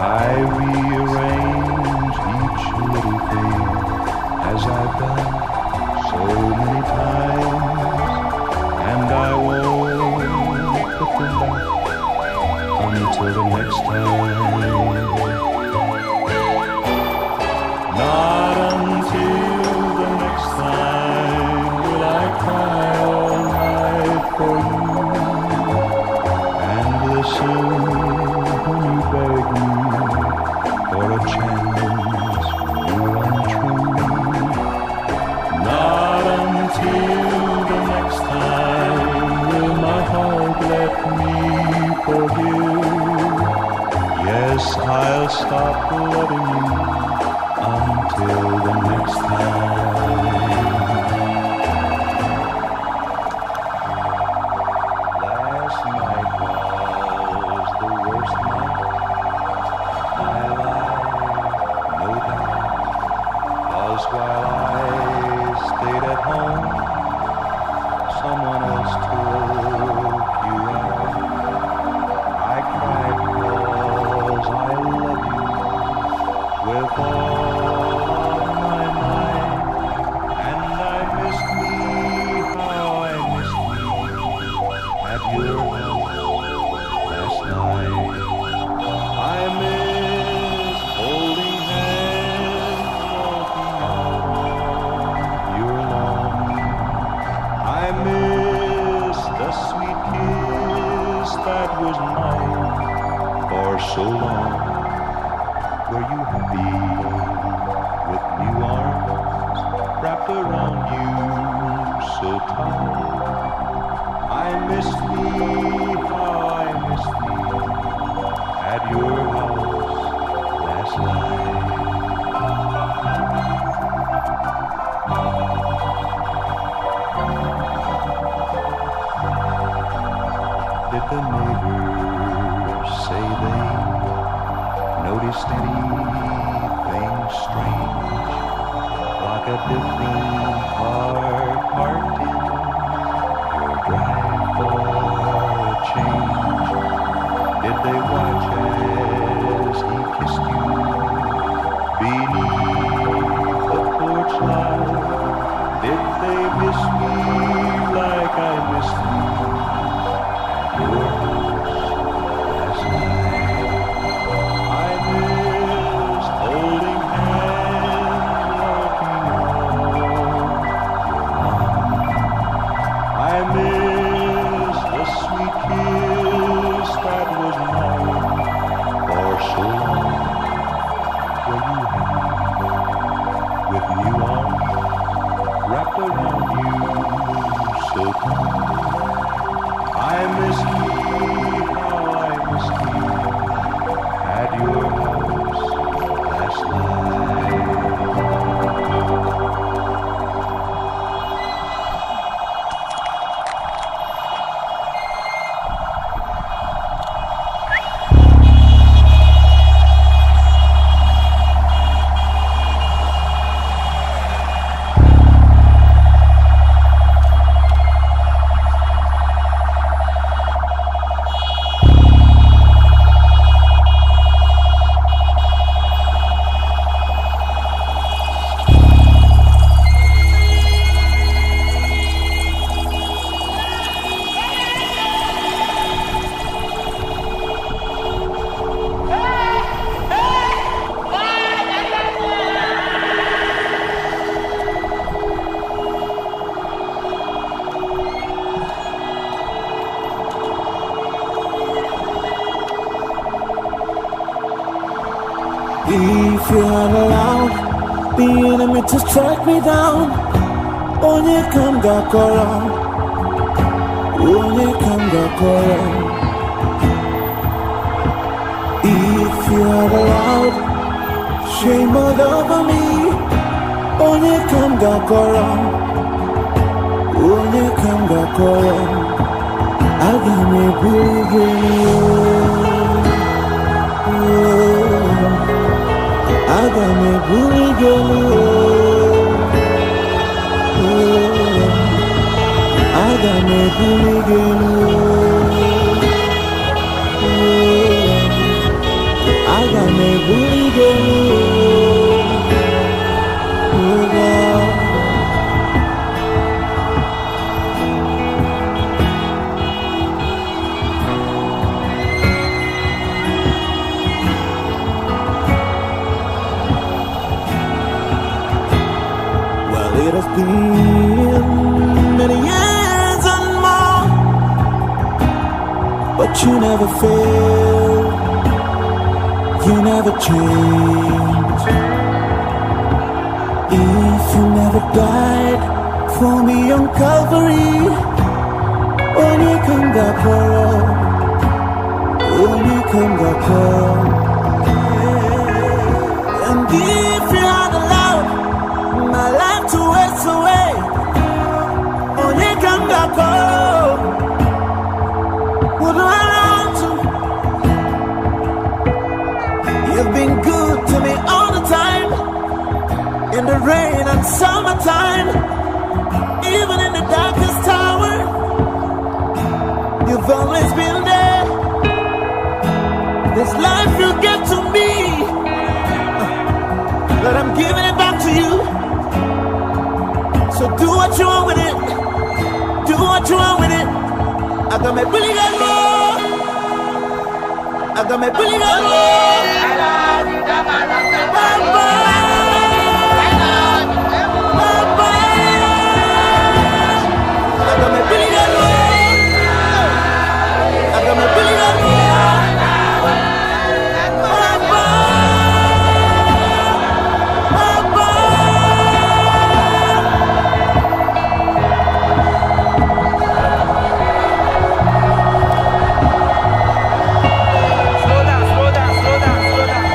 [SPEAKER 11] I rearrange each little thing as I've done so many times, and I won't put them back until the next time. Not until the next time will I cry all night for you and listen when you beg me for a chance when you're untrue. Not until the next time will my heart let me forgive. Yes, I'll stop loving you until the next time. Last night was the worst night of my life, no doubt, 'cause while I stayed at home, someone else took you out. I cried 'cause I love you with all my might, and I missed me, how I missed me at your house last night. I miss holding hands, walking out on your lawn. I miss the sweet kiss that was mine for so long. Were you happy with new arms wrapped around you so tight? I missed me, how I missed me at your house last night. Did the neighbors say they noticed anything strange, like a different car parked in your drive for a change? Did they watch as he kissed you beneath the porch light? Did they miss me like I missed you at your house last night? I miss holding hands, walking on your lawn. I miss the sweet kiss that was mine for so long. Were you happy with new arms wrapped around you so tight? I miss me, how I missed me at your house last night.
[SPEAKER 18] If you had allowed the enemy to strike me down, onye ka m ga-akọrọ? Onye ka m ga-akọrọ? If you had allowed shame all over me, onye ka m ga-akọrọ? Onye ka m ga-akọrọ? Aga m ebuli gị elu. Aga m ebuli gị elu. Aga m ebuli gị elu. Aga m ebuli gị elu. Oh God. Well, it has been many years and more, but you never fail, you never change. If you never died for me on Calvary, onye ka m ga-akọrọ? Onye ka m ga-akọrọ? And if you had allowed my life to waste away, onye ka m ga-akọrọ? Who do I run to? You've been good to me all the time, in the rain and summertime, even in the darkest hour, you've always been there. This life you give to me, but I'm giving it back to you. So do what you want with it. Do what you want with it. I got my bully gun roll. I got my bully gun roll. Bye-bye. Bye-bye. I got my bully gun roll. I got my bully gun roll. Bye-bye. Bye-bye.
[SPEAKER 6] Slow down, slow down, slow down, slow down.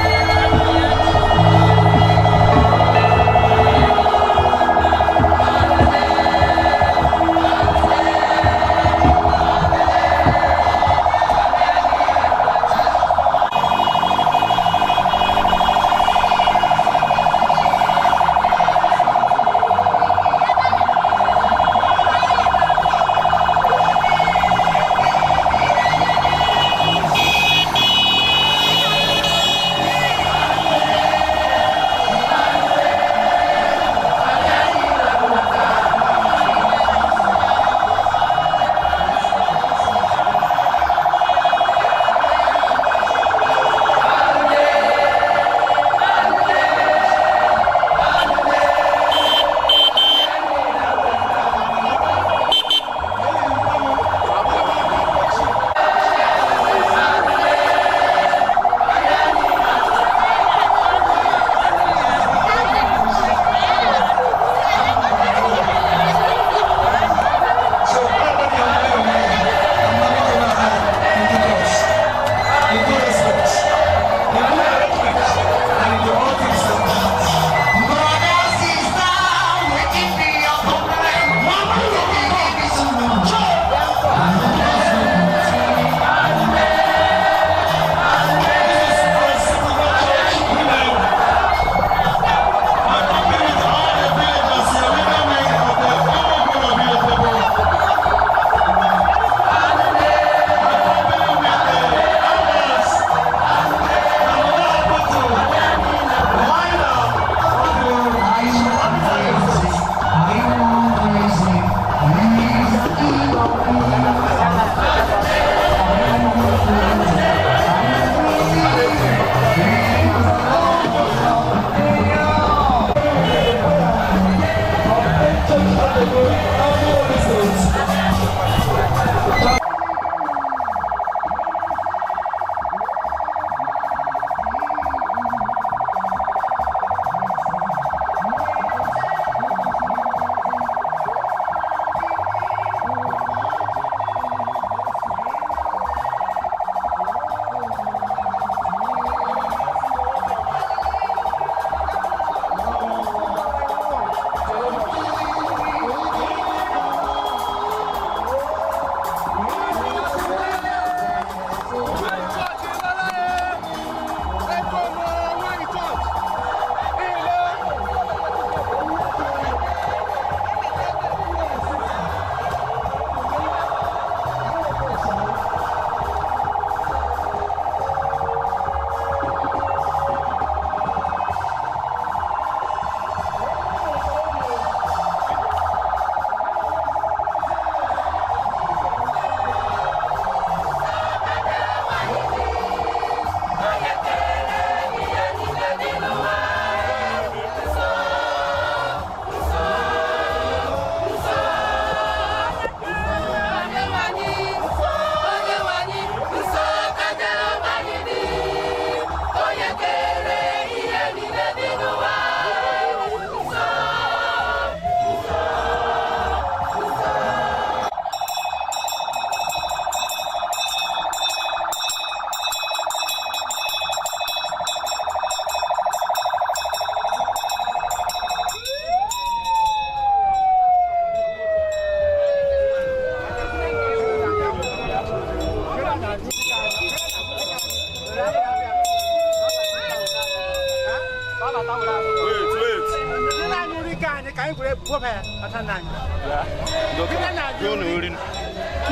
[SPEAKER 19] anyị kwere wepụ ya ọta nna anyị.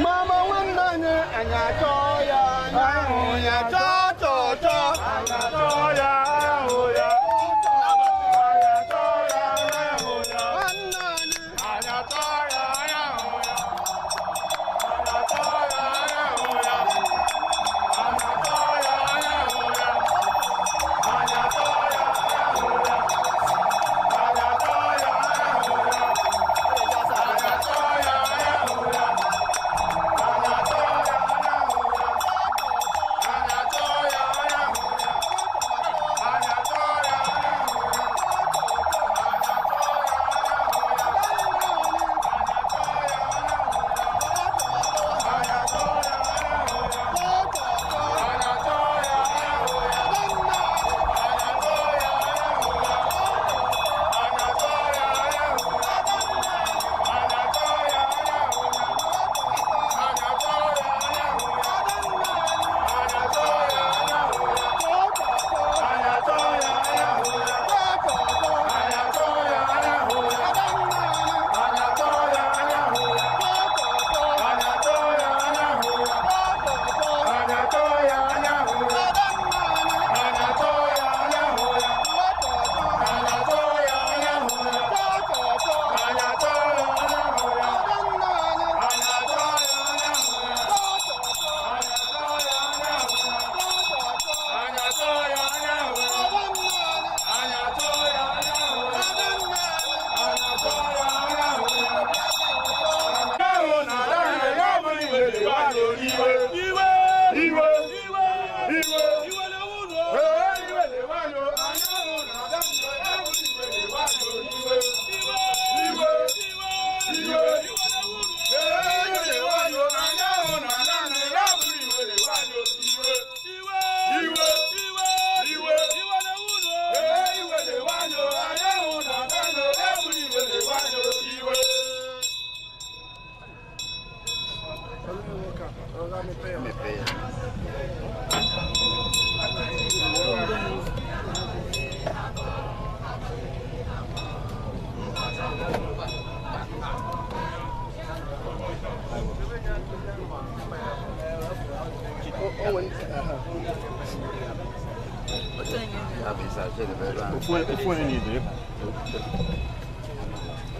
[SPEAKER 16] Mama nwanne anyị anyị achọ ya anyị ahụ ya chọọ chọọ chọọ anyị achọ ya ahụ ya.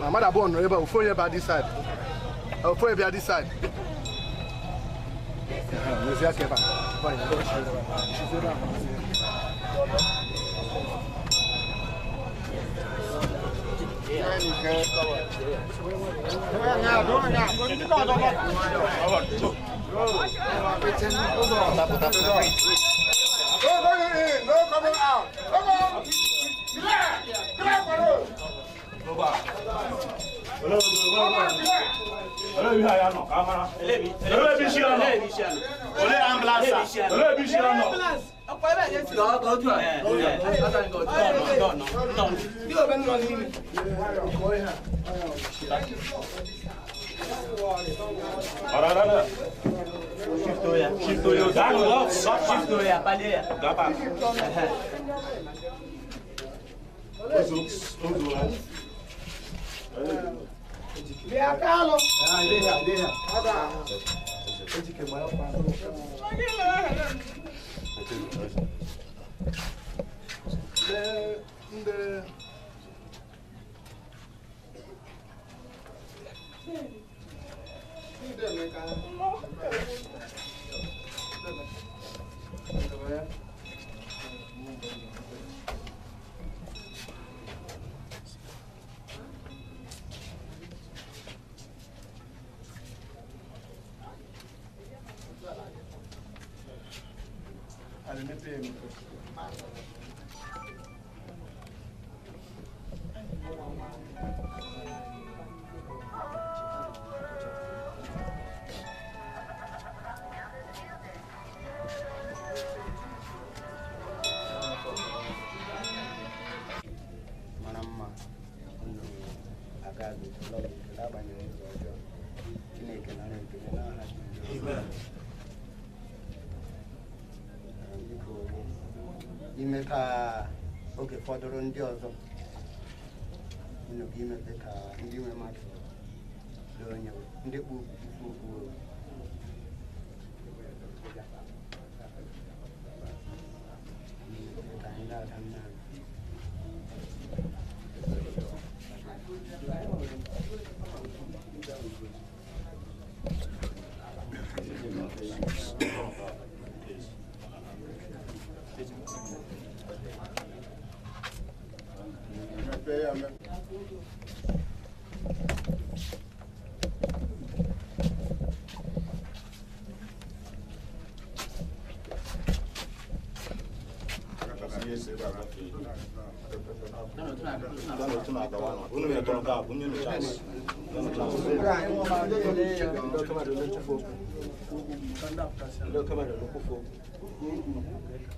[SPEAKER 19] Mmadụ abụọ nọ ebe a, ofu onye bịa this side, ofu onye bịa this side. N'ezie aka ebe a.
[SPEAKER 16] No going in, no coming out. Come on. Clear. Clear for road.
[SPEAKER 20] Go back.
[SPEAKER 14] Mara mma unu agaghị n'agbanyeghị ụzọ ọjọọ. Chineke nara ekele n'aha Jizọs. Biko ime ka oge fọdụrụ ndị ọzọ
[SPEAKER 20] Unu ga-emepe ka ndị nwe mmadụ lụọ onye ndị kpu okwu okwu. Ka anyị na-ada nna anyị.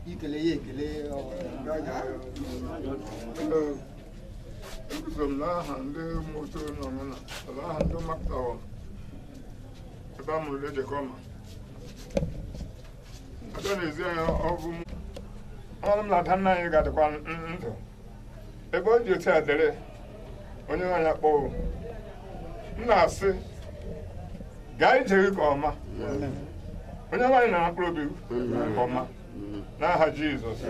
[SPEAKER 20] Ikele ya ekele.
[SPEAKER 21] Eguzo m n'aha ndị moto nọ m na aha ndị maktawa ebe a mụrụ Ejekọma. Ada na-ezi anya ọgụ m ọrụ m na ada nna anyị ga-adịkwa ndụ ebe o ji otu a dere onye nwaanyị akpọwo m na-asị gaa ije gị ka ọma onye nwaanyị na mkpụrụ obi nke ọma n'aha Jizọs.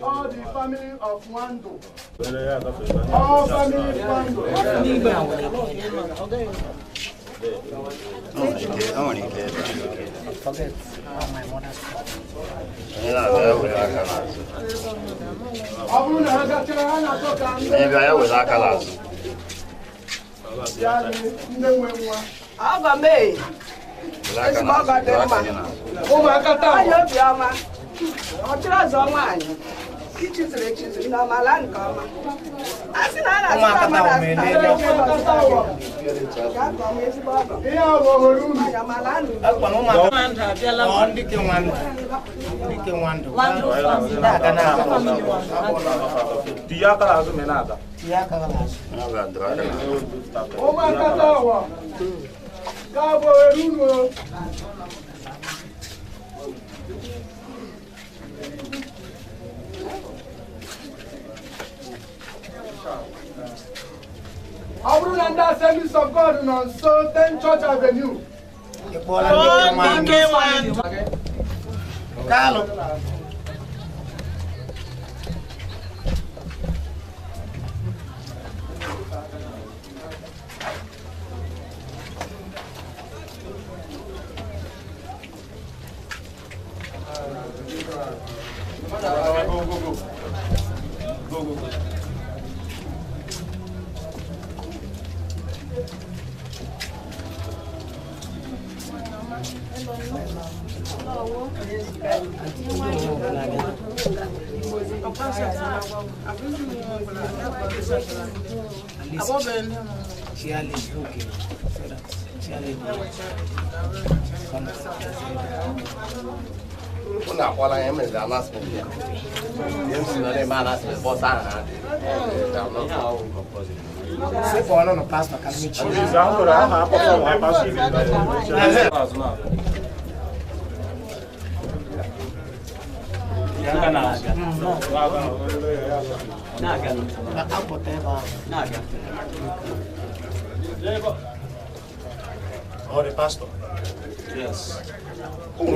[SPEAKER 19] All the family of Wando. All family Wando.
[SPEAKER 22] Ọ chịrị ọzọ nwaanyị ichizuru echizuru na ọmala nke ọma a sị na a na-azụta mmadụ azụta ezigbo ọgọ ọmala
[SPEAKER 19] Ụmụaka ụwa ga-abụ ohere unu. Ọ bụrụ na ndị Assemblies of God nọ nso 10 Church Avenue.
[SPEAKER 20] Kalụ.
[SPEAKER 21] Go, go, go. Go, go, go.
[SPEAKER 23] Unu akwala ya emere announcement ya. MC nọ na-eme announcement bọs ahụ na-adị.
[SPEAKER 20] Sịpụ ọnụ nụ pastọ ka mmechi.
[SPEAKER 23] Oh, the pastor. Yes. You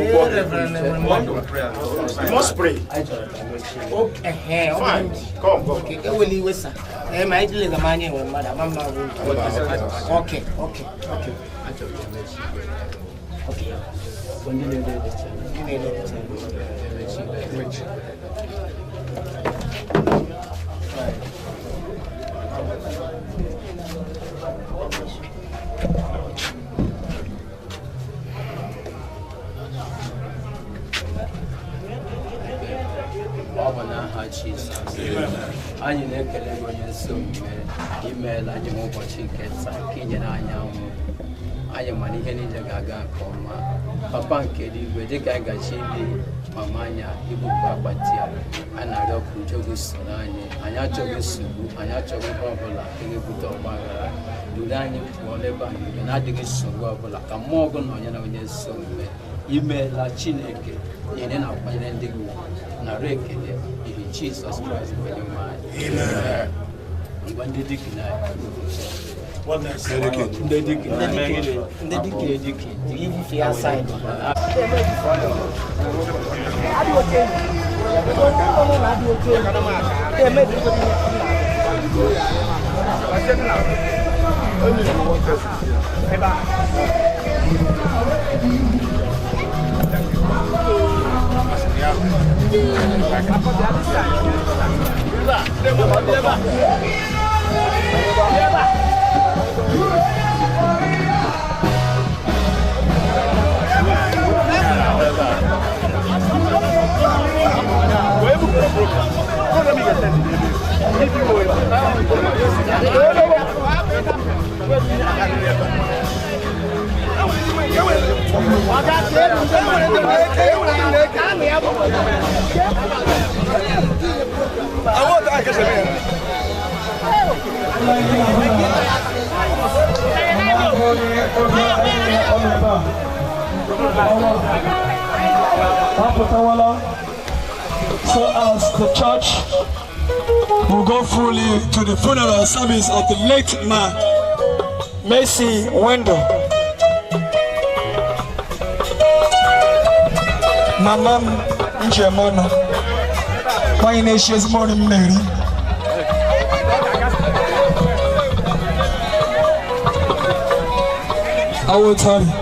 [SPEAKER 23] must pray.
[SPEAKER 15] Okay.
[SPEAKER 23] Fine. Come, come.
[SPEAKER 15] Okay. Okay. Okay. Okay. Okay.
[SPEAKER 23] Ọ bụ n'aha
[SPEAKER 3] Jizọs. Anyị na-ekele gị onye nsọ omume, imeela anyị ụbọchị nke taa ka inyere anyị anwụ. Anyị mana ihe niile ga-aga nke ọma. Papa nke eluigwe, dịka anyị gachi ili mama anyị ibupụ akpati ya, a na-arịọ ka ujo gị soro anyị. Anyị achọghị nsogbu, anyị achọghị ihe ọbụla nke ga-ebute ọgba aghara. Duru anyị pụọ n'ebe a niile na-adịghị nsogbu ọbụla, ka mmụọ gị nọ onye na onye nsọ omume. Imeela Chineke nyere na-akwanyere ndị gị ugwu, nara ekele n'ihi Jizọs Kraịst bụ Onyenwe anyị. Ngwa ndị dikin anyị. Ndị dikin. Ndị dikin.
[SPEAKER 4] So as the church will go fully to the funeral service of the late man, Mercy Wendo. Mama Njemono, my name is Morning Mary. I will tell you.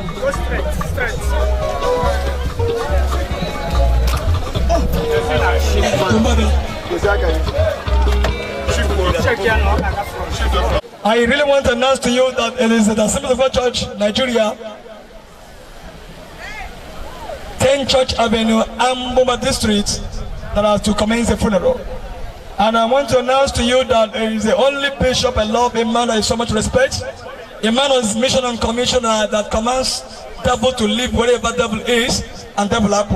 [SPEAKER 4] I really want to announce to you that it is the Assembly of God Church, Nigeria, 10 Church Avenue, Amboma District, that has to commence the funeral. And I want to announce to you that it is the only bishop I love, a man that is so much respect, a man on his mission and commission that commands devil to live wherever devil is and devil up.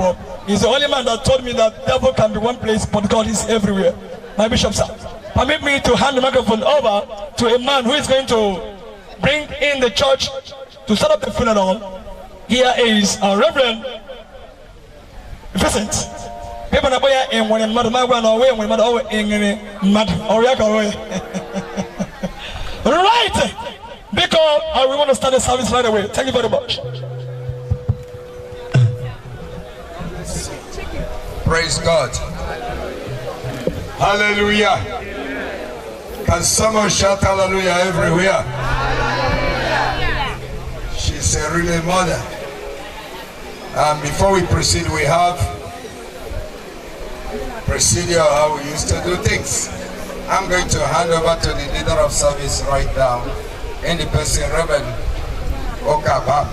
[SPEAKER 4] He's the only man that told me that devil can be one place, but God is everywhere. My bishop, sir, permit me to hand the microphone over to a man who is going to bring in the church to set up the funeral. Here is our Reverend Vincent. People na boya enwere mmadụ ma gwa na ọwa enwere mmadụ ọwa enwere mmadụ ọrịa ka ọwa. Right, because we want to start the service right away. Thank you very much.
[SPEAKER 16] Praise God. Hallelujah. Can someone shout hallelujah everywhere? Hallelujah. She's a really mother. And before we proceed, we have procedure how we used to do things. I'm going to hand over to the leader of service right now, in the person Reverend Okaba,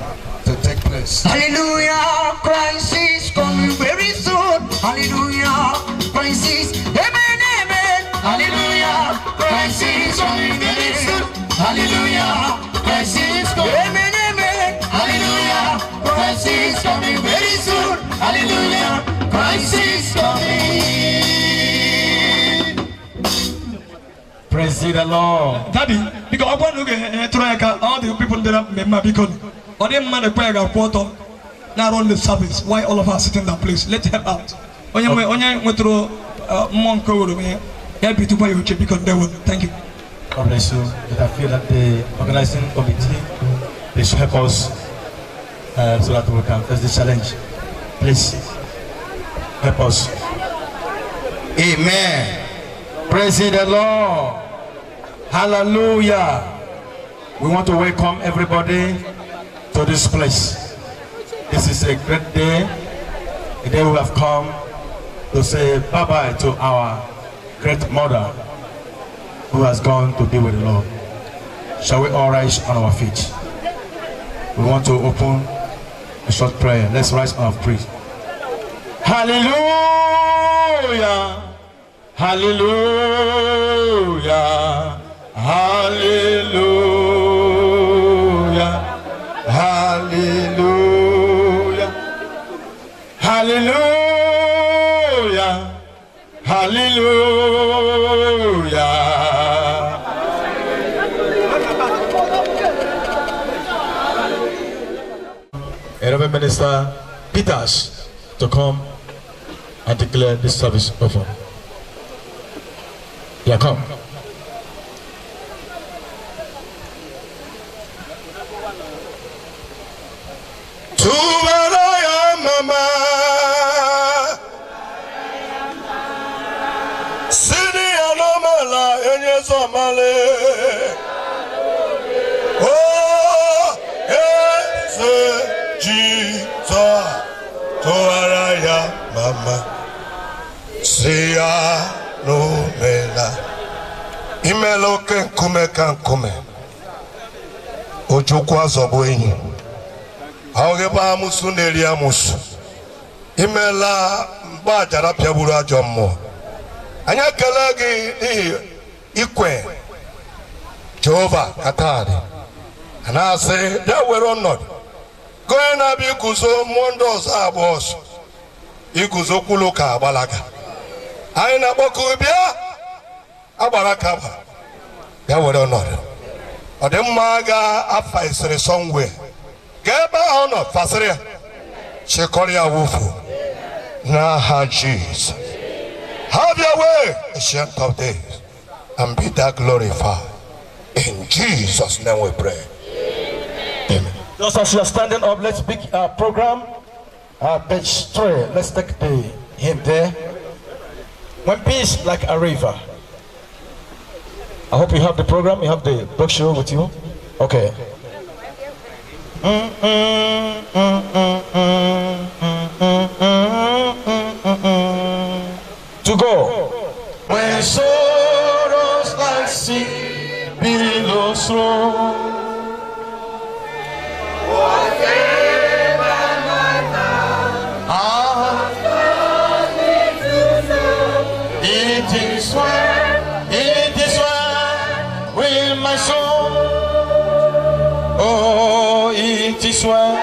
[SPEAKER 16] to take place.
[SPEAKER 8] Hallelujah, Christ is coming very soon. Hallelujah, Christ is, amen, amen. Hallelujah, Christ is coming very soon. Hallelujah, Christ is coming, amen, amen. Hallelujah, Christ is coming very soon. Hallelujah, Christ is coming.
[SPEAKER 4] Praise the Lord. Daddy, because I want to try all the people that are because all the man the now run the service. Why all of us sitting in that place? Let's help out. Thank you.
[SPEAKER 5] God bless you. But I feel that the organizing committee, they should help us so that we can face this challenge. Please help us.
[SPEAKER 16] Amen. Praise the Lord. Hallelujah.
[SPEAKER 5] We want to welcome everybody to this place. This is a great day, a day we have come to say bye-bye to our great mother who has gone to be with the Lord. Shall we all rise on our feet? We want to open a short prayer. Let's rise on our feet. Hallelujah! Hallelujah. Hallelujah. Hallelujah. Hallelujah. Hallelujah. Reverend Minister Peters to come and declare this service over. Yeah, come. Tumaraya mama, Sini anomala enye somale. Oh, eze Jesus, tumaraya mama, siya no mela. Imela oke nkume ka nkume. Ojukwu azọgbu enyi. Ahụghị ebe amụsụ na-eri amụsụ. Imela mgbe ajara pịagburu ajọ mmụọ. Anyị ekele gị n'ihi ikwe Jehova ka taa dị. A na-asị bịa were ọnọdụ. Gị onye na-abịa iguzo mmụọ ndị ọzọ agba ọsọ. Iguzo kwulu ka agbalaga. Anyị na-akpọku bịa agbara ka agbara. Bịa were ọnọdụ. Ọ dị mma ga-afa isiri somewhere. Ga ebe ahụ nọ fasịrị ya. Chịkọrọ ya wufu. N'aha Jizọs. Have your way, Ancient of Days, and be thou glorified. In Jesus' name we pray. Amen.
[SPEAKER 4] Just as you are standing up, let's pick our program, page 3. Let's take the hymn there. When peace like a river. I hope you have the program, you have the brochure with you. Okay. To go. When sorrows like sea billows roll,
[SPEAKER 17] whatever my heart
[SPEAKER 4] it is well with my soul. Oh, it is well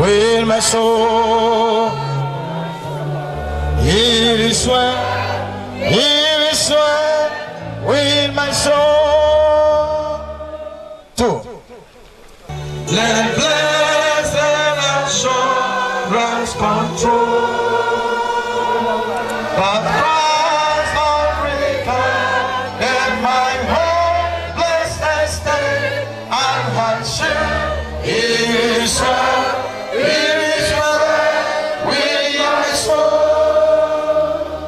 [SPEAKER 4] with my soul. It is well with my soul. 2. Let blessed assurance control the Christ of return, and my hopeless estate and hardship. It is well with my soul.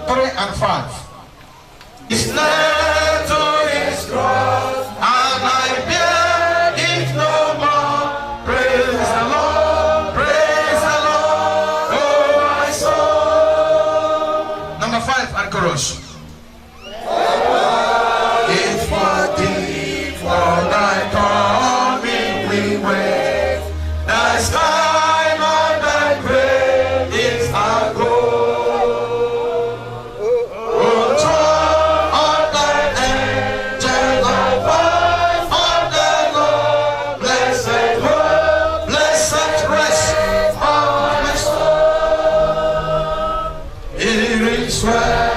[SPEAKER 4] 3 and 5. It's nailed to his cross, and I bear it no more. Praise the Lord, oh my soul. Number 5 and chorus. If for thee, for thy coming we wait, thy time and thy grave is our goal. Oh, throne of thy angel of life of the Lord, blessed hope, blessed rest of my soul. It is well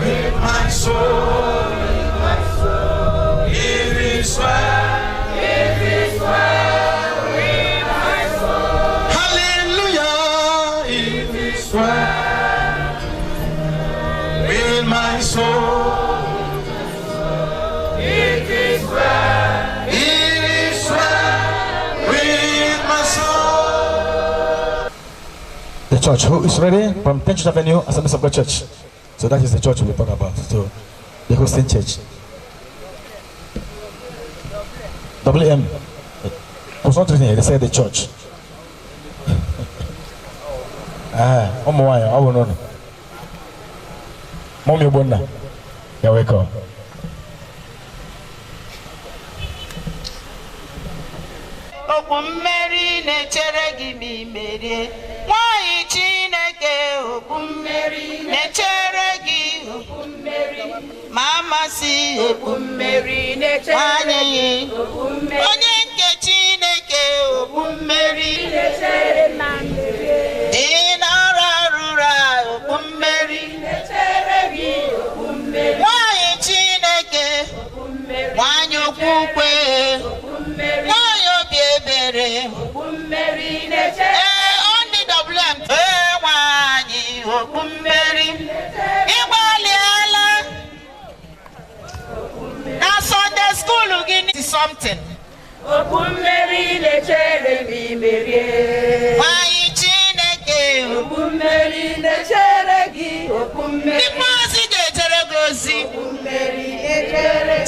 [SPEAKER 4] with my soul. It is well.
[SPEAKER 17] It is well with my soul.
[SPEAKER 4] Hallelujah. It is well with my soul.
[SPEAKER 17] It is well.
[SPEAKER 4] It is well with my soul. The church, who is ready? From 10th Avenue, Assemblies of God Church. So that is the church we talk about. So the hosting church. WM. It was not written here, they said the church. Ah, I will know. Mommy Bonda. You're welcome.
[SPEAKER 1] Okwu mmeri na-echere gị ma i merie. Nwanyị Chineke okpu mmeri na-echere gị okpu mmeri ma amasị okpu mmeri na-echere gị okpu mmeri onye nke Chineke okpu mmeri na-echere dị n'ọrụ rụrụ okpu mmeri na-echere gị okpu mmeri nwanyị Chineke nwanyị okwukwe nwanyị obi ebere ee ndị WM ee nwanyị okpu mmeri ịgbalịala na Sunday school gị something
[SPEAKER 2] okpu mmeri na-echere gị merie
[SPEAKER 1] nwanyị Chineke
[SPEAKER 2] okpu mmeri na-echere gị okpu mmeri
[SPEAKER 1] ndị mmụọ ozi ga-ejere gị ozi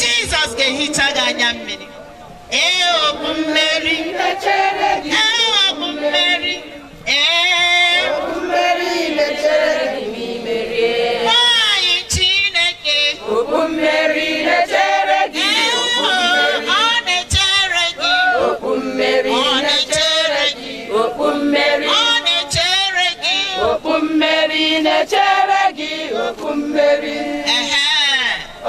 [SPEAKER 1] Jizọs ga-ehicha gị anya mmiri ee okpu mmeri ee okpu mmeri ee
[SPEAKER 2] okpu mmeri na-echere gị merie
[SPEAKER 1] nwanyị Chineke
[SPEAKER 2] okpu mmeri na-echere gị
[SPEAKER 1] ọ na-echere gị
[SPEAKER 2] okpu mmeri
[SPEAKER 1] ọ na-echere gị
[SPEAKER 2] okpu mmeri
[SPEAKER 1] ọ na-echere gị
[SPEAKER 2] okpu mmeri na-echere gị okpu mmeri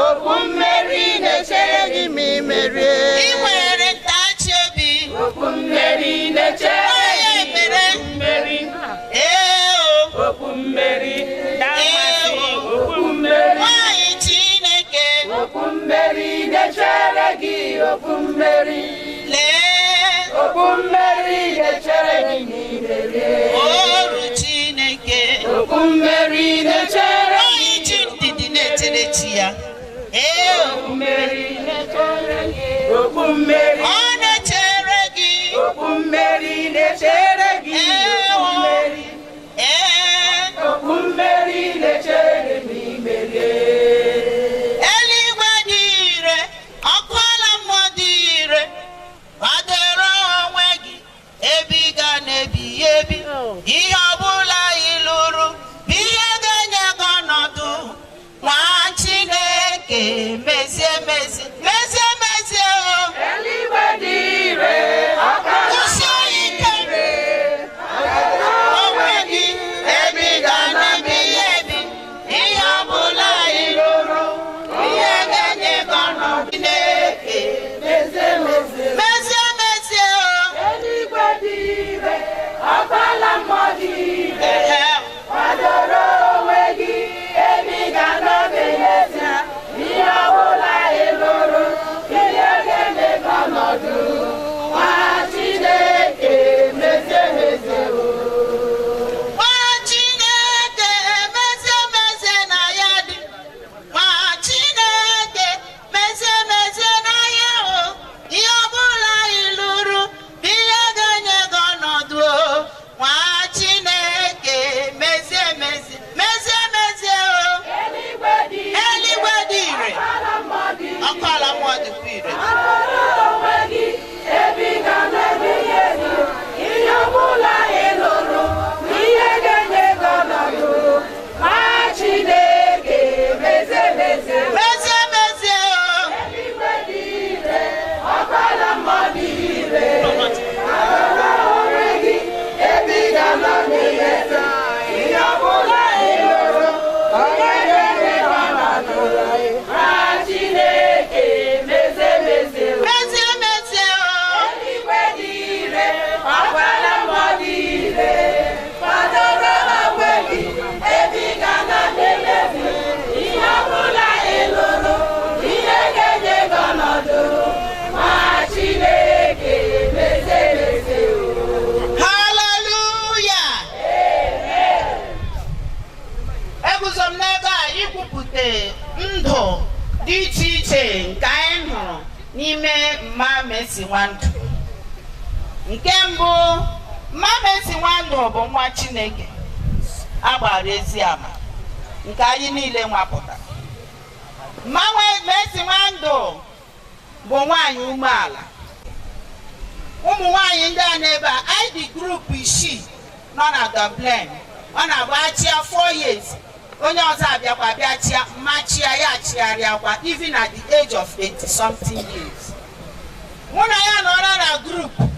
[SPEAKER 2] okpu mmeri na-echere gị ma ị merie
[SPEAKER 1] ị nwere ntachi obi
[SPEAKER 2] okpu mmeri na-echere
[SPEAKER 1] onye
[SPEAKER 2] gị
[SPEAKER 1] ekpere
[SPEAKER 2] okpu mmeri
[SPEAKER 1] ee o
[SPEAKER 2] okpu mmeri damasị okpu mmeri
[SPEAKER 1] nwanyị Chineke
[SPEAKER 2] okpu mmeri na-echere gị okpu mmeri
[SPEAKER 1] lee
[SPEAKER 2] okpu mmeri na-echere gị ma ị merie
[SPEAKER 1] oru Chineke
[SPEAKER 2] okpu mmeri na-echere
[SPEAKER 1] onye ji ndidi na-echere chi ya ee
[SPEAKER 2] okpu mmeri na-echere gị okpu mmeri
[SPEAKER 1] ọ na-echere gị
[SPEAKER 2] okpu mmeri na-echere gị okpu mmeri
[SPEAKER 1] ee
[SPEAKER 2] okpu mmeri na-echere gị ma ị merie
[SPEAKER 1] eluigwe dị ire ọkụ ala mmụọ dị ire kwadoro onwe gị ebe ị ga na-ebi ebi ihe ọbụla ị lụrụ bụ ihe ga-enye gị ọnọdụ nwa Chineke mezie mezie mezie mezie o
[SPEAKER 2] eluigwe dị ire ọkụ ala
[SPEAKER 1] kwụsie ike onwe gị ebe ị ga na-ebi ebi ihe ọbụla ị lụrụ ihe ga-enye gị ọnọdụ Chineke
[SPEAKER 2] mezie mezie
[SPEAKER 1] mezie mezie o
[SPEAKER 2] eluigwe dị ire ọkụ ala mmụọ dị ire
[SPEAKER 1] Ehe.
[SPEAKER 2] kwadoro onwe gị ebe ị ga na-ebi ihe ọbụla ị lụrụ ihe ga-eme gị ọnọdụ nwa Chineke mezie mezie o
[SPEAKER 1] Nwa Chineke mezie mezie na ya dị nwa Chineke mezie mezie na ya o ihe ọbụla ị lụrụ bụ ihe ga-enye gị ọnọdụ o nwa Chineke mezie mezie mezie mezie o
[SPEAKER 2] eluigwe dị ire
[SPEAKER 1] eluigwe dị ire
[SPEAKER 2] ala mmụọ dị ire
[SPEAKER 1] ọkụ ala mmụọ dịkwa ire
[SPEAKER 2] kwadoro onwe gị ebe ị ga na-ebi ebi ihe ọbụla ị lụrụ bụ ihe ga-enye gị ọnọdụ nwa Chineke mezie mezie
[SPEAKER 1] mezie mezie o
[SPEAKER 2] eluigwe dị ire ọkụ ala mmụọ dị ire kwadoro onwe gị ebe ị ga na-ebi ebi ihe ọbụla ị lụrụ ihe ga-enye gị ọnọdụ nwa Chineke mezie mezie
[SPEAKER 1] mezie mezie o
[SPEAKER 2] eluigwe dị ire ọkpara mmụọ dị ire kwadoro onwe gị ebe ị ga na-emebi ihe ọbụla ị lụrụ ihe ga-enye gị ọnọdụ ma Chineke mezie mezie o
[SPEAKER 1] Hallelujah! Eguzo m n'ebe a ikwupụta ndụ dị iche iche nke anyị hụrụ n'ime Mma Mercy Nwandụ. Nke mbụ, Mma Mercy Nwandụ bụ nwa Chineke a gbara ezi ama nke anyị niile nwapụtara. Mma Mercy Nwandụ bụ nwaanyị umeala. Ụmụ nwaanyị ndị a n'ebe a anyị dị grupu isii nọ na Dublin ọ na-agba achịa 4 years onye ọzọ abịakwa bịa chịa mmachịa ya chigharịakwa even at the age of 80 something years mụ na ya nọrọ na grupu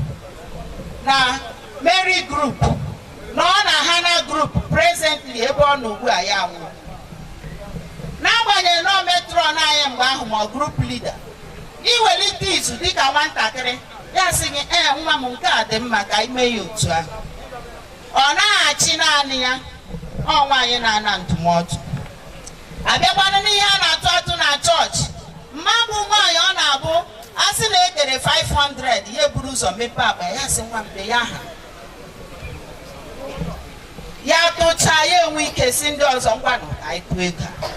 [SPEAKER 1] na Mary group Nọ na Hana Group presently ebe ọ nọ ugbu a ya nwụrụ. N'agbanyeghị na ọ metron anyị mgbe ahụ ma ọ group leader, iwelite izu dịka nwatakịrị ya sị gị ee nwa m nke a dị mma ka ime ya otu ahụ. Ọ na-achị naanị ya, ọ nwaanyị na-ana ndụmọdụ. Abịakwanụ n'ihe a na-atụ atụ na chọọchị, mma bụ nwaanyị ọ na-abụ a sị na ekere 500 ya eburu ụzọ mepee akpa ya sị nwa mgbe ya ha ya tụchaa ya enwe ike si ndị ọzọ ngwanụ ka anyị tụọ ego a.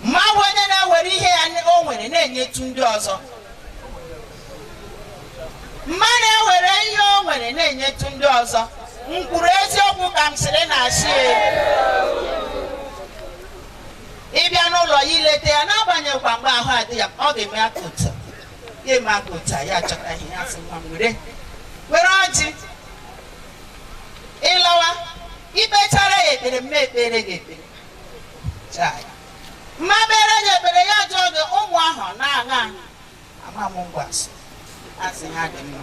[SPEAKER 1] Mma bụ onye na-ewere ihe ya o nwere na-enyetụ ndị ọzọ. Mma na-ewere ihe o nwere na-enyetụ ndị ọzọ. M kwuru eziokwu ka m sịrị na asị. Ịbịa n'ụlọ ya ileta ya n'agbanyeghịkwa mgbe ahụ adị ya, ọ ga-eme aka otu ya eme aka otu ya achọta ihe ya sị nwa m were were ọjị ịlawa ikpechara ya ekpere mma ekpere gị ekpere mma kpere gị ekpere ya jụọ gị ụmụ ahụ na-aṅa ama m ngwa asị asị ha dị mma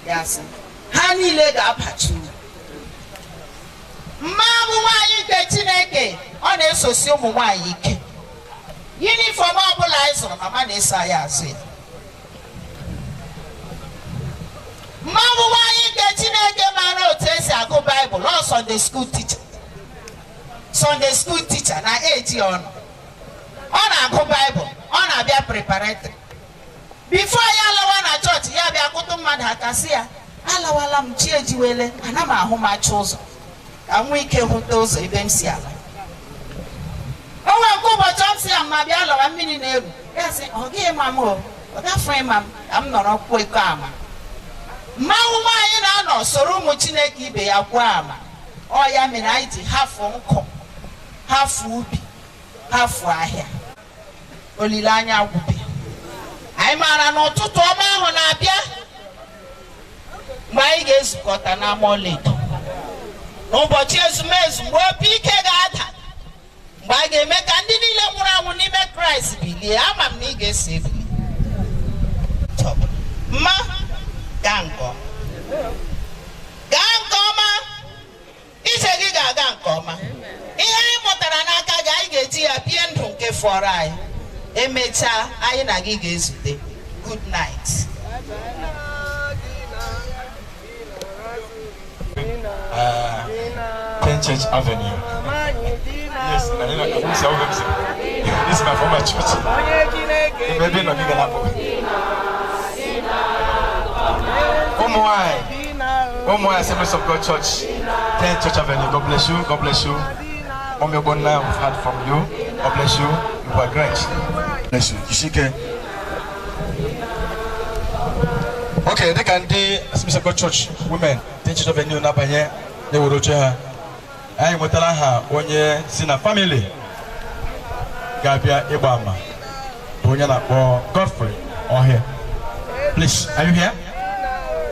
[SPEAKER 1] ya sị ha niile ga-abachi uru. Mma bụ nwaanyị nke Chineke, ọ na-esosi ụmụ nwaanyị ike. Yunifọm ọbụla anyị zụrụ mama na-eso anyị azụ ya. Mma bụ nwaanyị nke Chineke mara otu esi agụ Baịbụl, ọ Sunday school teacher. Sunday school teacher na eji ọnụ. Ọ na-agụ Baịbụl, ọ na-abịa preparatory. Before ya alawa na chọọchị, ya bịa kụtụ mmadụ aka sị ya alawala m chi ejiwele, ana m ahụ m achọ ụzọ ka m nwee ike hụta ụzọ ebe m si ala. O nwere nke ụbọchị m si ya ma bịa lawa mmiri na-eru ya sị ọ gaghị ma m o, ọ gafee ma m ka m nọrọ kwuo iko ama. Mmanwụ nwaanyị na-anọ soro ụmụ Chineke ibe ya kwuo ama. Ọ ya mere anyị ji hafụ nkụ, hafụ ubi, hafụ ahịa. Olileanya agwụbe. Anyị maara na ụtụtụ ọma ahụ na-abịa mgbe anyị ga-ezukọta n'ama ọlaedo. N'ụbọchị ezumezu mgbe opi ike ga-ada, mgbe a ga-eme ka ndị niile nwụrụ anwụ n'ime Kraịst bilie, ama m na ị ga-eso ebili. Mma gaa nke ọma, gaa nke ọma, ije gị ga-aga nke ọma. Ihe anyị mụtara n'aka gị anyị ga-eji ya bie ndụ nke fọrọ anyị. Emechaa anyị na gị ga-ezute. Good night.
[SPEAKER 4] 10 Church Avenue. Yes, this is my former church. Maybe not Omo Assemblies of God Church, 10 Church Avenue. God bless you. God bless you. Mommy Obonna, we've heard from you. God bless you. You were great. Bless you. Jishike. Okay, they can do Assemblies of God Church women. 10 Church Avenue na-abanye na-ewere oche ha. Anyị nwetara ha onye si na family ga-abịa ịgba ama bụ onye na-akpọ Godfrey Ohia. Please, are you here?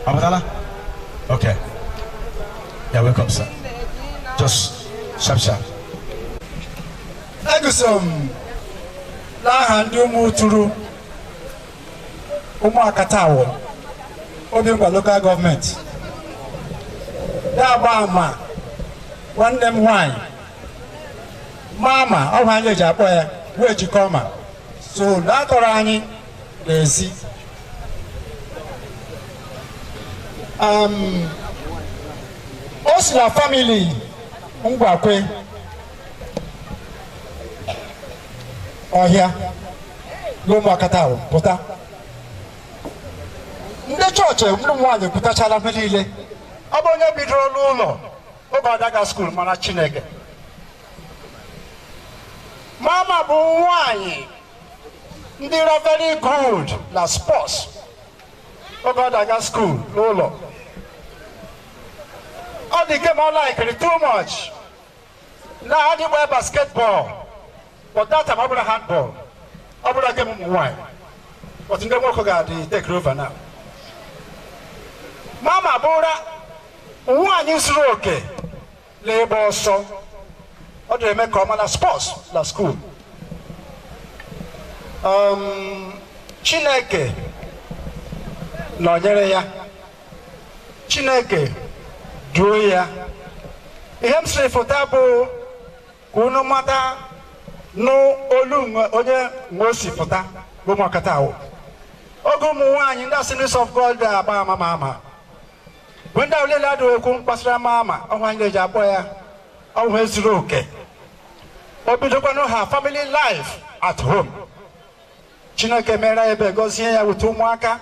[SPEAKER 4] Abatala? Okay. Yeah, welcome, sir. Just sharp sharp.
[SPEAKER 9] Eguso m n'aha ndị ụmụ tụrụ ụmụakata awọ Obingwa local government na-agba ama nwanne m nwanyị mama ọ bụ anyị eji akpọ ya wee jikọ ma so na-atọrọ anyị n'ezi. O si na famili Ngwakwe ọhịa n'ụmụakata ahụ pụta. Ndị chọọchị ụmụ nwaanyị pụtachala mgbe niile. Ọ bụ onye bidoro n'ụlọ oge ọ daga skuul mara Chineke. Mama bụ nwaanyị ndị ra very good na sports oge ọ daga skuul n'ụlọ. Ọ dị game ọ likiri too much. Na adịgba basketball, but that time ọ bụrụ handball, ọ bụrụ game ụmụ nwaanyị. But ndị nwoke ga-adị take over now. Mama bụra nwaanyị zuru oke na-ịgba ọsọ. Ọ dịrị eme ka ọma na sports na school. Chineke nọnyere ya. Chineke duo ya. Ihe m siri fụta bụ ka unu mata n'olu onye nwe o si fụta bụ ụmụakata awụ. Oge ụmụ nwaanyị ndị Assemblies of God agba ama ma ama. Mgbe ndị ahụ adịghị ekwu gbasara ama ama, ọnwa anyị na-eji akpọ ya ọnwụ ezuru oke. O bidokwanụ ha family life at home. Chineke mere ebe gọzie ya wute ụmụaka.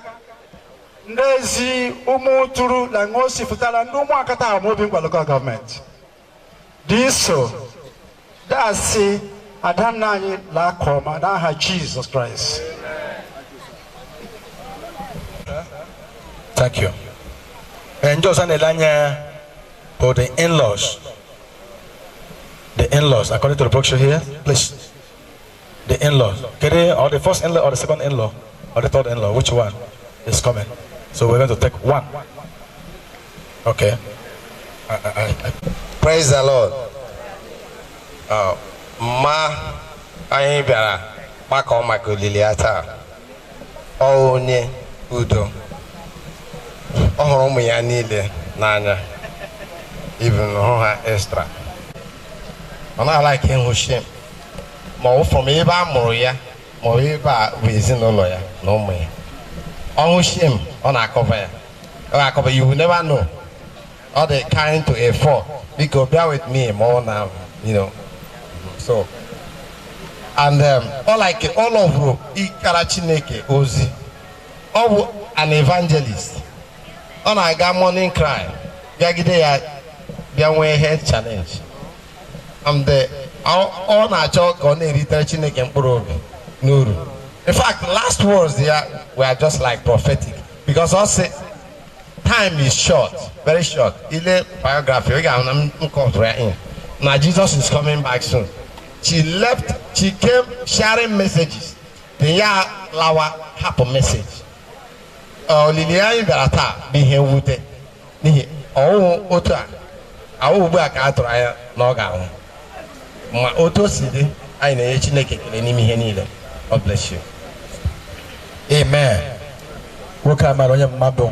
[SPEAKER 9] Ndị ezi ụmụ tụrụ na nwa o si fụtara ndị ụmụaka taa ma obi ngwa local gọọmenti. Dị so, dasị adanna anyị laa ọma n'aha Jizọs Kraịst.
[SPEAKER 5] Thank you. And just anya for the in-laws. The in-laws, according to the brochure here, please. The in-laws. Okay, or the first in-law or the second in-law or the third in-law, which one is coming? So we're going to take one. Okay.
[SPEAKER 23] Praise the Lord. Ma anyị bịara gbakọ maka olili ya taa. Ọ onye udo. Ọ hụrụ ụmụ ya niile n'anya. Even hụ ha extra. Ọ na-alike ịhụ shame. Ma ọ from ebe a mụrụ ya ma ọ ebe a bụ ezinụlọ ya na ụmụ ya. Ọ hụ shame, ọ na-akọva ya. Ọ na-akọva, you will never know. Ọ dị kind to a fault. Biko bear with me more now, you know. So, and all like all of ịkara Chineke ozi. Ọ bụ an evangelist. Ọ na-aga morning cry. Bịagide ya bịa nwee health challenge. And ọ na-achọ ka ọ na-eritere Chineke mkpụrụ obi n'uru. In fact, last words there were just like prophetic. Because ọ sị, time is short, very short. Ile biography, we got in. Now Jesus is coming back soon. She left, she came sharing messages. The ya lawa happy message. Olili anyị bịara taa bụ ihe mwute. N'ihi ọwụwụ otu a, awụ ugbu a ka a tụrụ anya na ọ ga-anwụ. Ma otu o si dị, anyị na-enye Chineke ekele n'ime ihe niile. God bless you.
[SPEAKER 5] Amen. Nwoke a mara onye mmadụ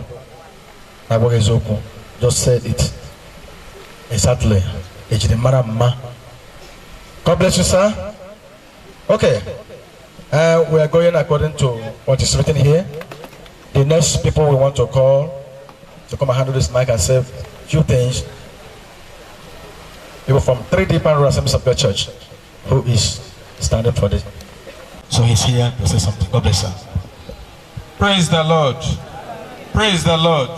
[SPEAKER 5] na-agbaghị eziokwu. Just said it. Exactly. Ejiri mara mma. God bless you, sir. Okay. We are going according to what is written here. The next people we want to call to come and handle this mic and say a few things. People from 3D Pan Road Assemblies of God Church, who is standing for this. So he's here to say something. God bless you.
[SPEAKER 10] Praise the Lord. Praise the Lord.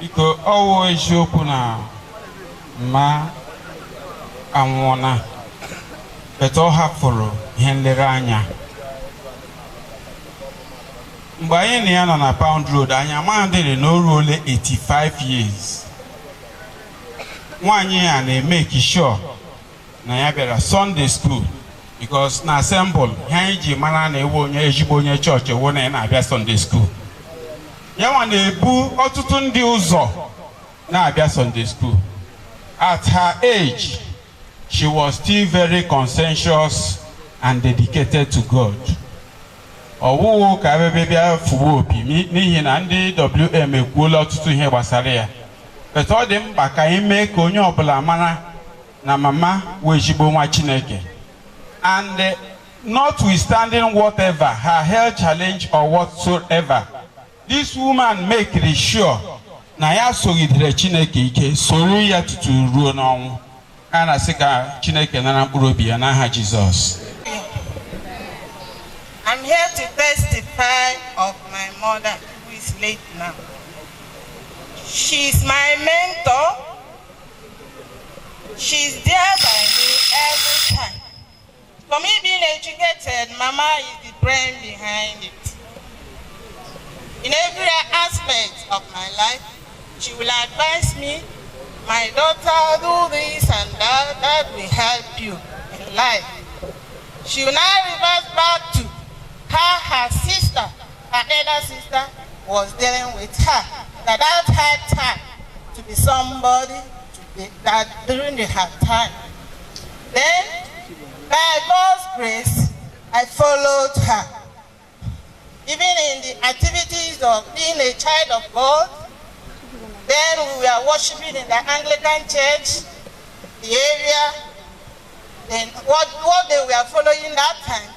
[SPEAKER 10] Biko ọwụ eziokwu na mma anwụọna, but ọ hapụrụ ihe nlereanya. Mgbe anyị na ya nọ na Pound Road, anyị amaghịdịrị na o ruole 85 years. Nwaanyị a na-emeki sure na ya bịara Sunday school because na assemble ihe anyị ji mara na ewu onye ezigbo onye chọọchị ewu na ya na-abịa Sunday school. Ya nwa na-ebu ọtụtụ ndị ụzọ na-abịa Sunday school. At her age, she was still very conscientious and dedicated to God. Ọwụwụ ka ebe bịa fụwa opi n'ihi na ndị WM ekwuola ọtụtụ ihe gbasara ya. But ọ dị mkpa ka anyị mee ka onye ọbụla mara na mama wee ezigbo nwa Chineke. And notwithstanding whatever, her health challenge or whatsoever, this woman make sure na ya sogidere Chineke ike, soro ya tutu ruo n'ọnwụ. A na-asị ka Chineke nara mkpụrụ obi ya n'aha Jizọs.
[SPEAKER 1] I'm here to testify of my mother, who is late now. She's my mentor. She's there by me every time. For me being educated, Mama is the brain behind it. In every aspect of my life, she will advise me, my daughter, do this and that, that will help you in life. She will now revert back to how her sister, her elder sister, was dealing with her. That had time to be somebody to be that during her time. Then, by God's grace, I followed her. Even in the activities of being a child of God, then we were worshiping in the Anglican Church. the area, then what they were following that time.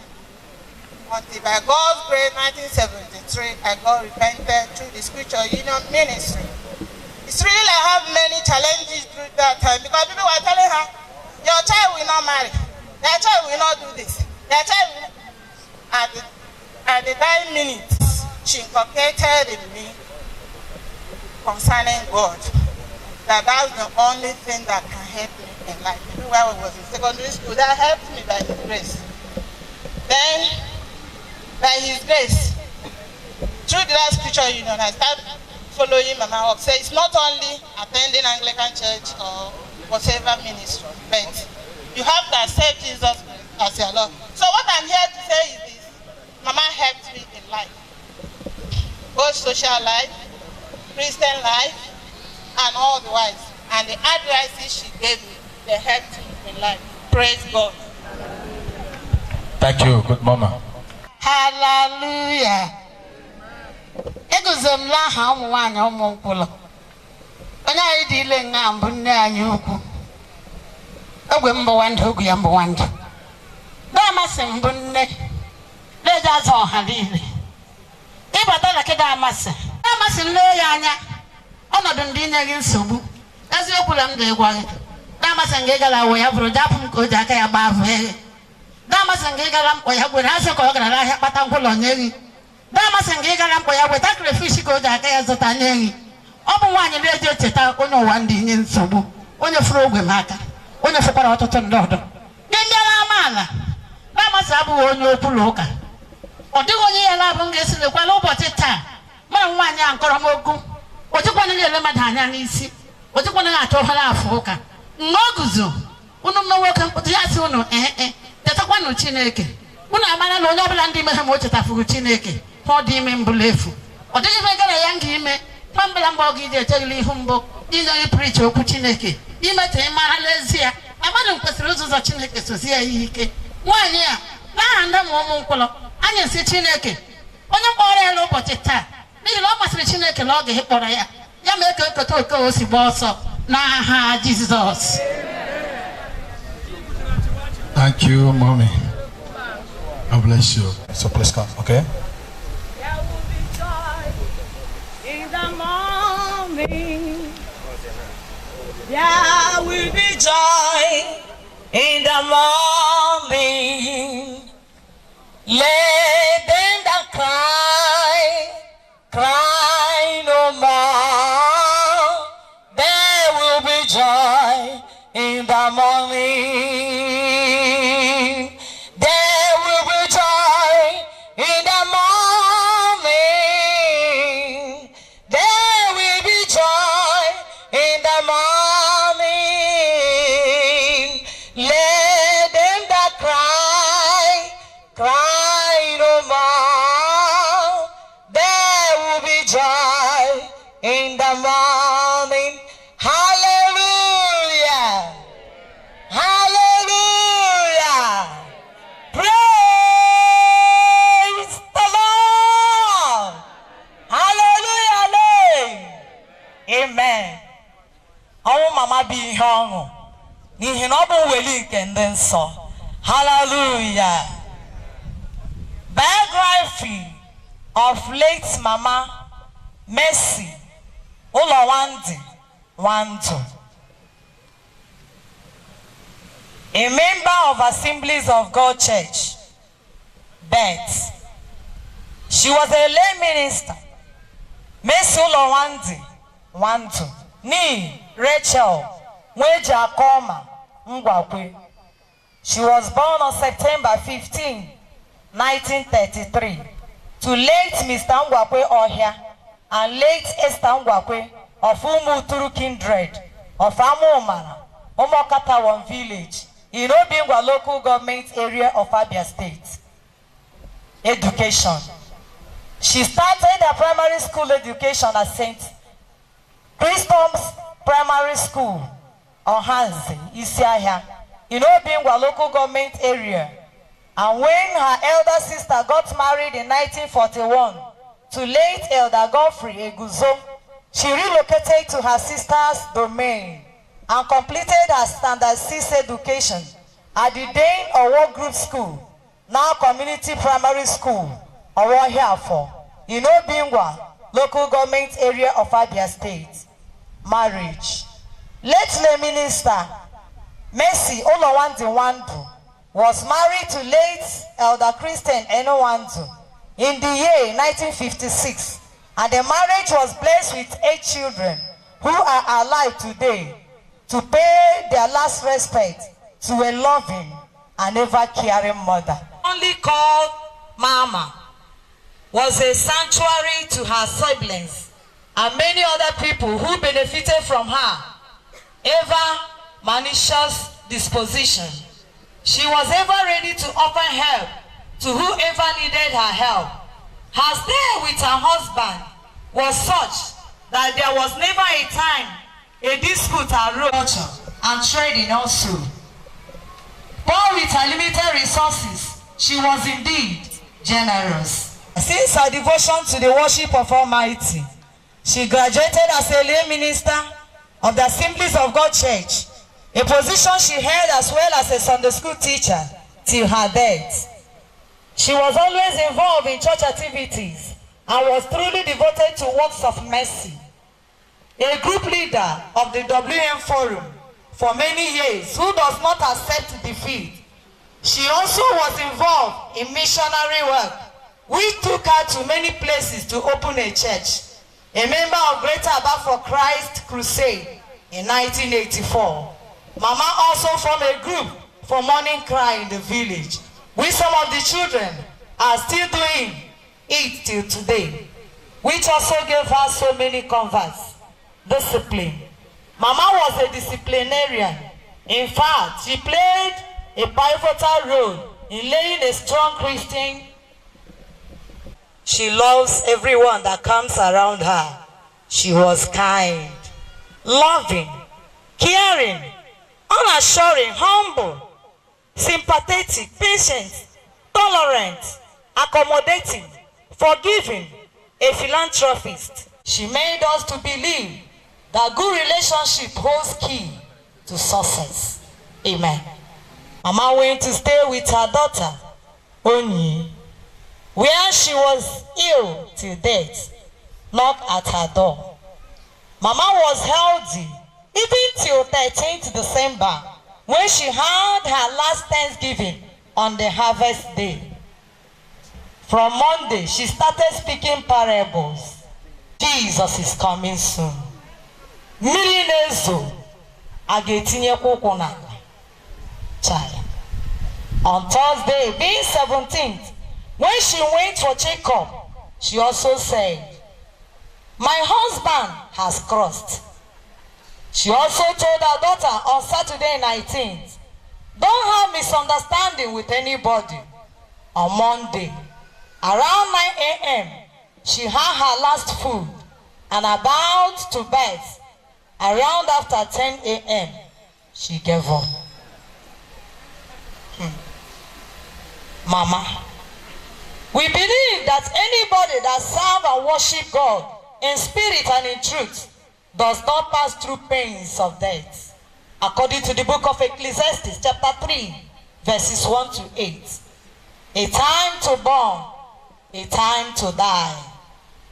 [SPEAKER 1] Until by God's grace, 1973, I got repented through the Scripture Union Ministry. It's really I have many challenges through that time because people were telling her, your child will not marry, your child will not do this, your child will not. At the 9 minutes, she inculcated in me concerning God, that's the only thing that can help me in life. Even while I was in secondary school, that helped me by His grace. Then, by His grace, through the last Scripture Union, I started following Mama up. So it's not only attending Anglican church or whatever ministry, but you have to accept Jesus as your Lord. So what I'm here to say is this: Mama helped me in life, both social life, Christian life, and all the wise. And the advices she gave me, they helped me in life. Praise God.
[SPEAKER 5] Thank you, good mama.
[SPEAKER 7] Hallelujah. Eguzo m n'aha ụmụ nwaanyị ụmụ nkwụlọ. Onye anyị dị ile nga mbụ nne anyị ukwu. Ogwe mbụ nwandụ, ogwe ya mbụ nwandụ. Damasị mbụ nne. Na-eji azụ ọha niile. Ịbata na kịda amasị. Damasị nne ya anya. Ọnọdụ ndị nye gị nsogbu. Eziokwu na m ga-egwa gị. Damasị nga ịgara wụ ya bụrụ japụ m ka o ji aka ya gbaa avụ eghe. Damasị nga ịgara mkpọ ya gwere asị ka ọ gara n'ahịa kpata nkwụlọ nye gị. Damasị nga ịgara mkpọ ya weta crayfish ka o ji aka ya zụta nye gị. Ọ bụ nwaanyị na-eji echeta onye ụwa ndị nye nsogbu, onye furu ogwe m aka, onye fụkwara ọtụtụ ndị ọdọ. Gị bịara amaala, Damasị abụghị onye okwu na ụka. Ọ dịghị onye ya na-abụ m ga-esi lekwala ụbọchị taa. Mara nwaanyị a nkọrọ m okwu. O jikwana na-ele mmadụ anya n'isi. O jikwana na-achọ ọhara afọ ụka. Mgbe o guzo, unu mma nwoke mkpụtụ ya sị unu ee chetakwanụ Chineke. Unu amara na onye ọbụla ndị ime ha ma o chetafuru Chineke, ha ọ dị ime mbụla efu. Ọ dịghị ife gara ya nga ime, kwambala mgbe ọ ga iji echeghịla ihu mbụ, ije prichi okwu Chineke, ime ka ị mara n'ezie na mmadụ kwesịrị ụzọ Chineke sozie ya ihe ike. Nwaanyị a, n'aha ndị ma ụmụ nkwụlọ, anyị si Chineke, onye mkpọrọ ya n'ụbọchị taa, n'ihi na ọ masịrị Chineke na ọ ga-ekpọrọ ya, ya mee ka eketa oke o si gba ọsọ n'aha Jizọs.
[SPEAKER 5] Thank you, mommy. God bless you. So please come, okay?
[SPEAKER 2] There will be joy in the morning. There will be joy in the morning. Let them that cry, cry no more. There will be joy in the morning. There will be joy in the morning. There will be joy in the morning. Let them that cry, cry no more. There will be joy in the morning. Hallelujah. Hallelujah. Praise the Lord. Hallelujah.
[SPEAKER 12] Amen. Ọnwụ mama bụ ihe ọṅụ n'ihi na ọ bụ mweli nke ndị nsọ. Hallelujah. Biography of late Mama Mercy Ulowandi Wandu. A member of Assemblies of God Church, Beth. She was a lay minister. Mercy Ulowandi Wandu. Ni Rachel Nwejakoma Ngwakwe. She was born on September 15, 1933, to late Mr. Ngwakwe Ohia and late Esther Ngwakwe of Umuturu Kindred of Amumara, Omokatawan Village, in Obingwa Local Government Area of Abia State. Education. She started her primary school education at St. Christopher's Primary School, Ohanze, Isiahia, in Obingwa Local Government Area. And when her elder sister got married in 1941 to late Elder Godfrey Eguzo, she relocated to her sister's domain and completed her Standard 6 education at the Dane Owo Group School, now Community Primary School, Owohiafo, in Obingwa, local government area of Abia State. Marriage. Late lay minister Mercy Olowandi Nwandu was married to late Elder Christian Enowandu in the year 1956, and the marriage was blessed with 8 children who are alive today to pay their last respect to a loving and ever-caring mother. Only called Mama, was a sanctuary to her siblings and many other people who benefited from her ever malicious disposition. She was ever ready to offer help to whoever needed her help. Her stay with her husband was such that there was never a time a dispute arose and trading also. But with her limited resources, she was indeed generous. Since her devotion to the worship of Almighty, she graduated as a lay minister of the Assemblies of God Church, a position she held as well as a Sunday school teacher till her death. She was always involved in church activities and was truly devoted to works of mercy. A group leader of the WM Forum for many years who does not accept defeat, she also was involved in missionary work, which took her to many places to open a church. A member of Greater Aba for Christ Crusade in 1984. Mama also formed a group for morning cry in the village, which some of the children are still doing it till today, which also gave her so many converts. Discipline. Mama was a disciplinarian. In fact, she played a pivotal role in laying a strong Christian. She loves everyone that comes around her. She was kind, loving, caring, unassuring, humble, sympathetic, patient, tolerant, accommodating, forgiving, a philanthropist. She made us to believe that good relationship holds key to success. Amen. Mama went to stay with her daughter, Onyi, where she was ill till death, knocked at her door. Mama was healthy even till 13th December, when she had her last Thanksgiving on the harvest day. From Monday, she started speaking parables. Jesus is coming soon. Mmiri na-ezo, a ga-etinyekwa ụkwụ n'ala. Child. On Thursday, being 17th, when she went for checkup, she also said, "My husband has crossed." She also told her daughter on Saturday 19th, "Don't have misunderstanding with anybody." On Monday, around 9 a.m., she had her last food and about to bed. Around after 10 a.m., she gave up. Mama, we believe that anybody that serves and worship God in spirit and in truth does not pass through pains of death. According to the book of Ecclesiastes, chapter 3, verses 1 to 8. A time to born, a time to die.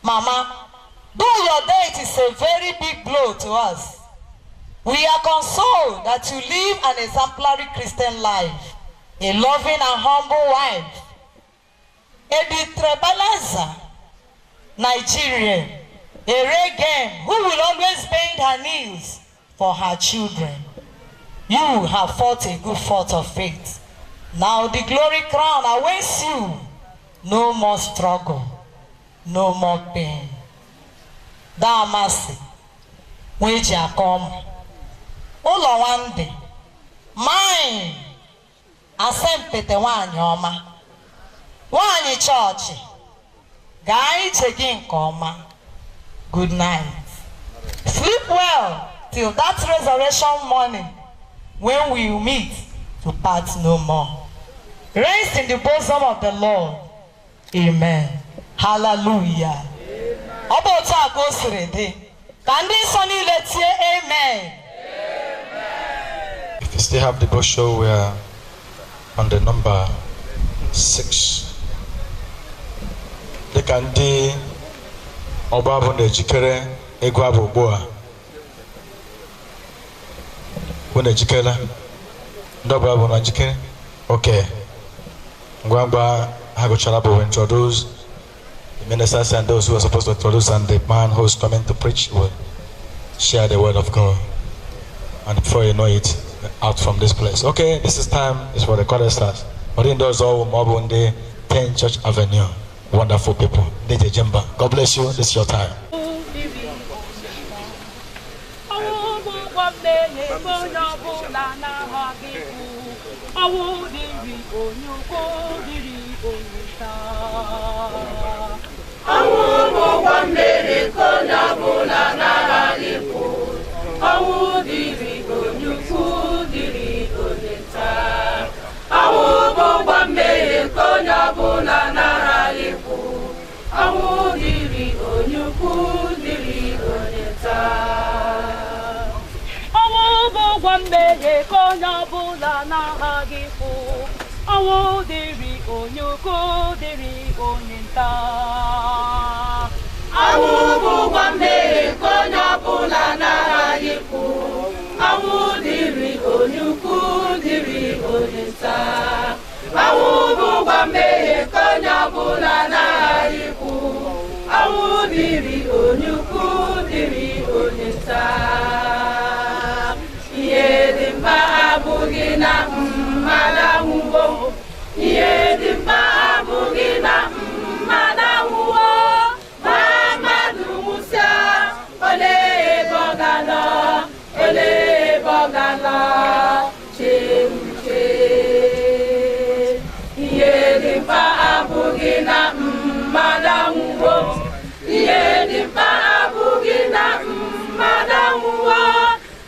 [SPEAKER 12] Mama, though your death is a very big blow to us, we are consoled that you live an exemplary Christian life, a loving and humble wife, a Bitrebalaza Nigerian, a reggae who will always bend her knees for her children. You have fought a good fight of faith. Now the glory crown awaits you. No more struggle, no more pain. Damasi, weji akọm, ụlọ nwande, mine, asempete nwanyị ọma, nwanyị chọọchị, gaa ije gị nke ọma. Good night. Sleep well till that resurrection morning when we meet to part no more. Rest in the bosom of the Lord. Amen. Hallelujah. Ọ bụ otu a ka o siri dị. Ka ndị nsọ niile tie amen.
[SPEAKER 5] If you still have the brochure, we are on the number 6. Dịka ndị ọba abụ na-ejikere ịgụ abụ ugbu a, unu ejikela? Ndị ọba abụ na njikere? Okay. Ngwa ngwa ha gụchara bụ, we introduce the ministers and those who are supposed to introduce, and the man who is coming to preach will share the word of God. And before you know it, out from this place. Okay, this is time is for the choristers. But in those all Mobunde, 10 Church Avenue. Wonderful people. DJ Jemba. God bless you. This is your time.
[SPEAKER 2] Ọnwụ dịrị onye ukwu, dịrị onye nta. Ọnwụ bụ ụgwọ mmehie nke onye ọbụla nara ịkwụ. Ọnwụ dịrị onye ukwu, dịrị onye nta.
[SPEAKER 11] Ọnwụ bụ ụgwọ mmehie ka onye ọbụla na-aghaghị ịkwụ. Ọnwụ dịrị onye ukwu, dịrị onye nta.
[SPEAKER 2] Ọnwụ bụ ụgwọ mmehie nke onye ọbụla na-aghaghị ịkwụ. Ọnwụ dịrị onye ukwu, dịrị onye nta. Ọnwụ bụ ụgwọ mmehie nke onye ọbụla na-aghaghị ịkwụ. Ọnwụ dịrị onye ukwu, dịrị onye nta. Ihe dị mkpa abụghị na mmadụ anwụwo. Ihe dị mkpa abụghị na mmadụ anwụwo. Ma mmadụ nwụsịa, olee ebe ọ ga-anọ? Olee ebe ọ ga-anọ? Chee uche. Ihe dị mkpa abụghị na mmadụ anwụwo. Ihe dị mkpa abụghị na mmadụ anwụwo.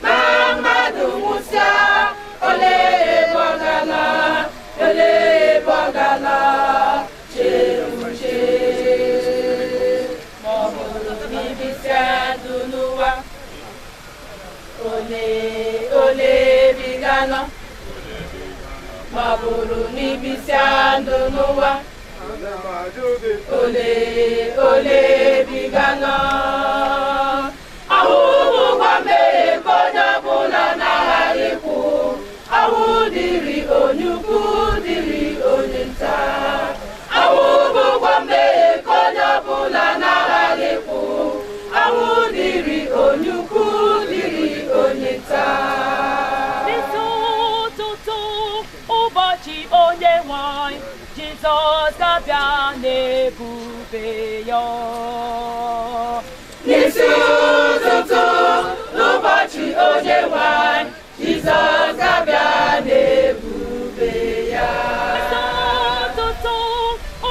[SPEAKER 2] Ma mmadụ nwụsịa, olee ebe ọ ga-anọ? Olee ebe ọ ga-anọ? Chee uche. Ma ọ bụrụ na ibisia ndụ n'ụwa, olee olee ebe ị ga-anọ? Ma ọ bụrụ na ibisia ndụ n'ụwa, olee olee ebe ị ga-anọ? Ọnwụ bụ ụgwọ mmehie nke onye ọbụla na-aghaghị ịkwụ. Ọnwụ dịrị onye ukwu, dịrị onye nta. Ọnwụ bụ ụgwọ mmehie nke onye ọbụla na-aghaghị ịkwụ. Ọnwụ dịrị onye ukwu, dịrị onye nta.
[SPEAKER 11] N'isi ụtụtụ ụbọchị onye nwanyị, Jizọs ga-abịa n'ebube ya.
[SPEAKER 2] N'isi ụtụtụ n'ụbọchị onye nwanyị, Jizọs ga-abịa n'ebube ya.
[SPEAKER 11] N'isi ụtụtụ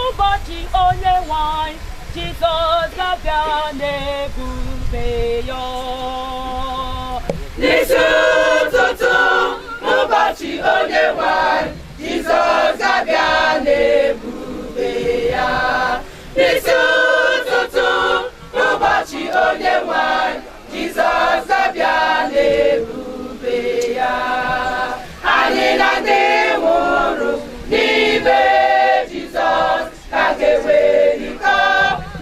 [SPEAKER 11] ụbọchị onye nwanyị, Jizọs ga-abịa n'ebube ya.
[SPEAKER 2] N'isi ụtụtụ n'ụbọchị onye nwanyị, Jizọs ga-abịa n'ebube ya. N'isi ụtụtụ n'ụbọchị onye nwanyị, Jizọs ga-abịa n'ebube ya. Anyị na ndị nwụrụ n'ime Jizọs ka ga-ewelikọ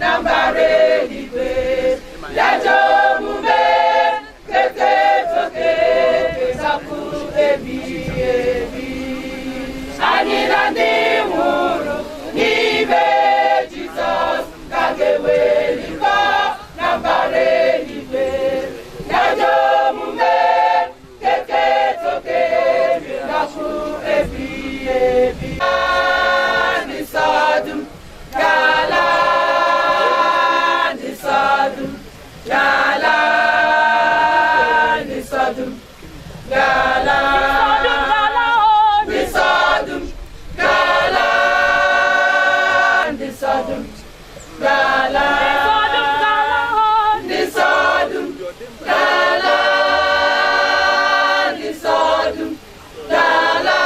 [SPEAKER 2] na mbara eluigwe. Lejọ omume kete toke kesapụ ebighị ebi. Anyị na ndị nwụrụ n'ime Jizọs ka ga-ewelikọ na mbara eluigwe. Lejọ omume kete toke kesapụ ebighị ebi. Ndị Sọdọm gala, ndị Sọdọm gala, ndị Sọdọm gala, ndị Sọdọm gala, ndị Sọdọm gala, ndị Sọdọm gala, ndị Sọdọm gala,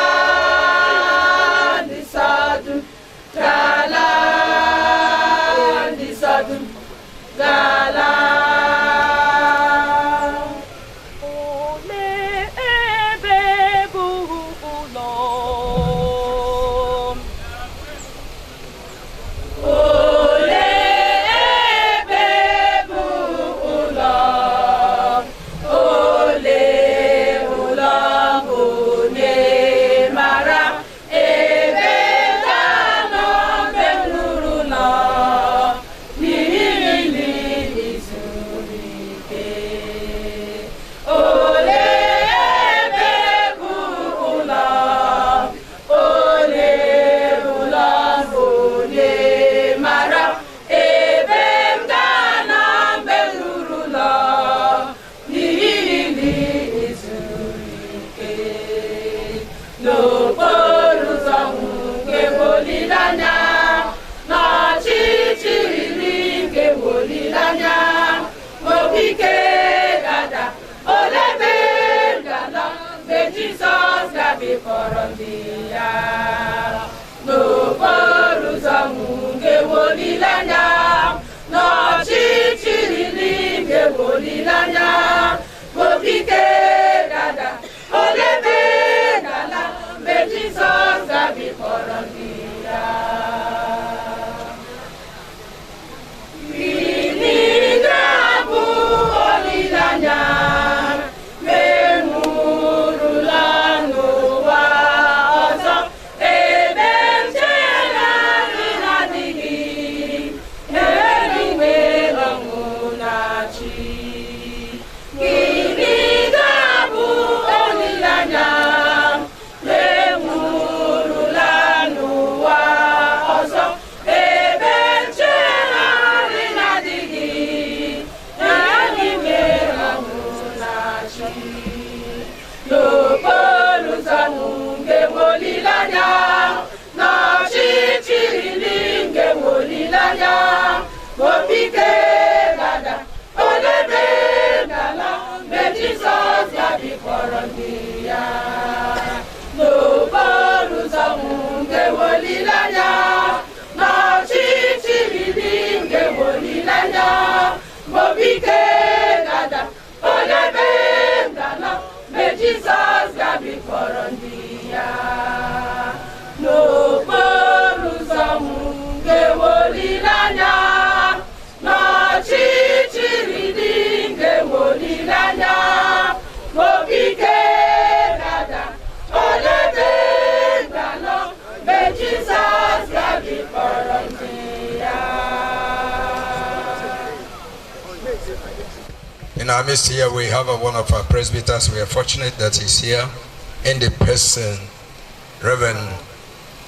[SPEAKER 2] ndị Sọdọm gala, ndị Sọdọm gala. ndị ya. N'okporo ụzọ m ga-enwe olileanya, n'ọchịchịrị ga-enwe olileanya, obi ike dada, olebe n'ala, mgbe Jizọs ga-abịa kpọrọ ndị ya. Gịnị ga-abụ olileanya mgbe m rụla n'ụwa ọzọ, ebe nchegharị na-adịghị, eluigwe ọṅụ na-achị? Gịnị ga-abụ olileanya mgbe m rụla n'ụwa ọzọ, ebe nchegharị na-adịghị, eluigwe ọṅụ na-achị? N'okporo ụzọ m ga-enwe olileanya, n'ọchịchịrị ga-enwe olileanya, obi ike dada, olebe n'ala, mgbe Jizọs ga-abịa kpọrọ ndị ya. N'okporo ụzọ m ga-enwe olileanya, n'ọchịchịrị ga-enwe olileanya, obi ike dada, olebe n'ala, mgbe Jizọs ga-abịa kpọrọ ndị ya. N'okporo ụzọ m ga-enwe olileanya, n'ọchịchịrị ga-enwe olileanya, obi ike dada, olebe n'ala, mgbe Jizọs ga-abịa kpọrọ ndị ya.
[SPEAKER 16] In our midst here, we have one of our presbyters. We are fortunate that he's here in the person, Reverend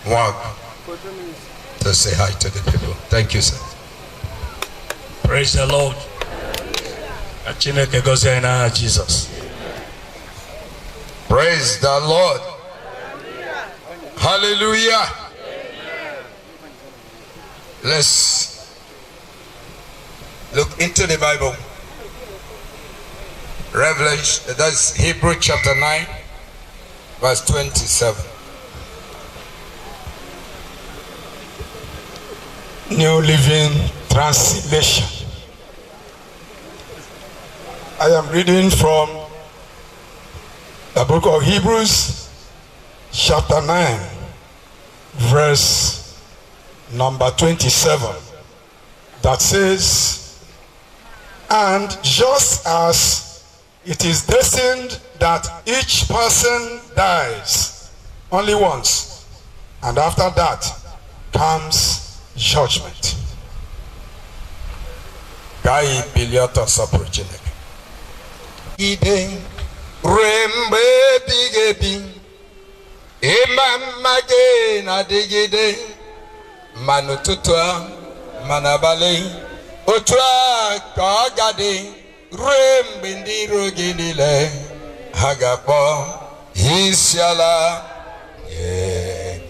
[SPEAKER 16] Wag, to say hi to the people. Thank you, sir.
[SPEAKER 6] Praise the Lord. Ka Chineke gọzie anyị n'aha Jizọs.
[SPEAKER 16] Praise the Lord. Hallelujah. Let's look into the Bible. Revelation, that's Hebrew chapter 9, verse 27.
[SPEAKER 13] New Living Translation. I am reading from the book of Hebrews, chapter 9, verse number 27, that says, "And just as it is destined that each person dies only once, and after that comes judgment."
[SPEAKER 16] Ka anyị bilie ọtọ sọpụrụ Chineke. Ide ruo mgbe ebighị ebi, ịma mma gị na-adịgide, ma n'ụtụtụ a ma n'abalị, otu a ka ọ ga-adị ruo mgbe ndị iro gị niile ha ga-akpọ isi ala nye.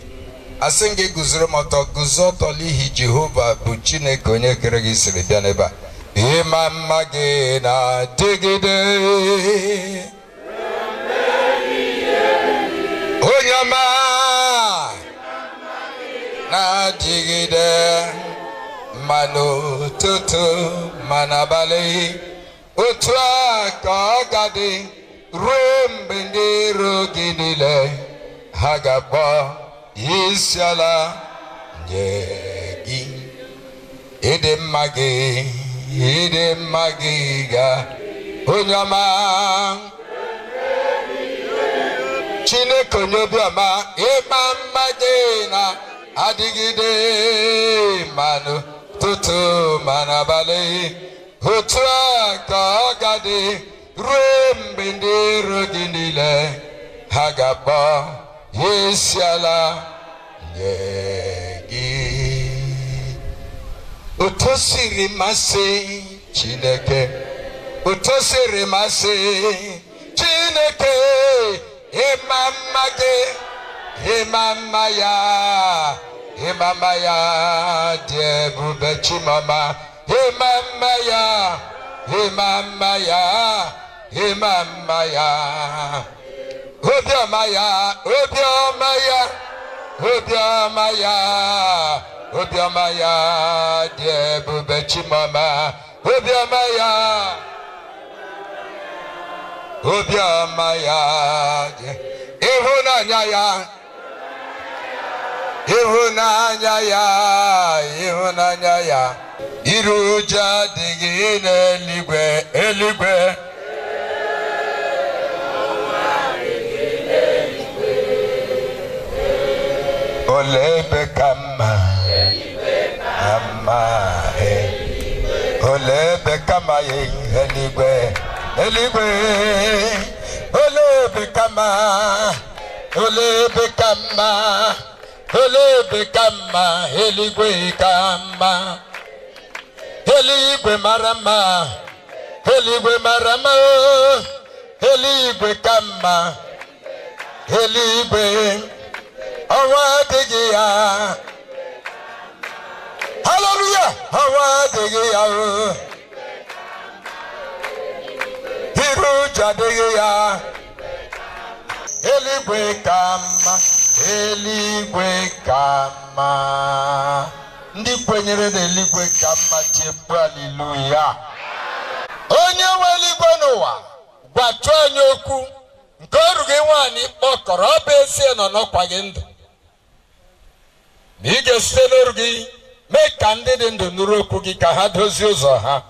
[SPEAKER 16] Asị m gị guzoro m ọtọ, guzo ọtọ n'ihi Jehova bụ Chineke onye kere gị siri bịa n'ebe a. Ịma mma gị na-adịgide, onye ọma na-adịgide, ma n'ụtụtụ ma n'abalị, otu a ka ọ ga-adị ruo mgbe ndị iro gị niile ha ga-akpọ isi ala nye gị. Ịdị mma gị, ịdị mma gị ga, onye ọma Chineke onye obiọma, ịma mma gị na-adịgide, ma n'ụtụtụ ma n'abalị, otu a ka ọ ga-adị ruo mgbe ndị iro gị niile ha ga-akpọ isi ala nye gị. Otu o siri masị Chineke, otu o siri masị Chineke, ịma mma gị, ịma mma ya, ịma mma ya dị ebube Chimọma, ịma mma ya, ịma mma ya, ịma mma ya.
[SPEAKER 14] Obiọma ya, obiọma ya, obiọma ya, obiọma ya dị ebube Chimọma. Obiọma ya, obiọma ya dị ịhụnanya ya, ịhụnanya ya, ịhụnanya ya. Iru ụjọ adịghị n'eluigwe, eluigwe. Olee ebe ka mma, mma, olee ebe ka mma eluigwe, eluigwe. Olee ebe ka mma, olee ebe ka mma, olee ebe ka mma, eluigwe ka mma. Eluigwe mara mma, eluigwe mara mma, eluigwe ka mma, eluigwe. Ọnwa adịghị ya, haleluya, ọnwa adịghị ya, iru ụjọ adịghị ya, eluigwe ka mma, eluigwe ka mma. Ndị kwenyere na eluigwe ka mma tie mkpu haleluya. Onye nwe eluigwe n'ụwa gwatụ anyị okwu nke ọrụ gị nwaanyị kpọkọrọ, ọ bụ ezie nọ n'ọkwa gị ndụ. Ma ị ga-esite n'oru gị mee ka ndị dị ndụ nụrụ okwu gị ka ha dozie ụzọ ha.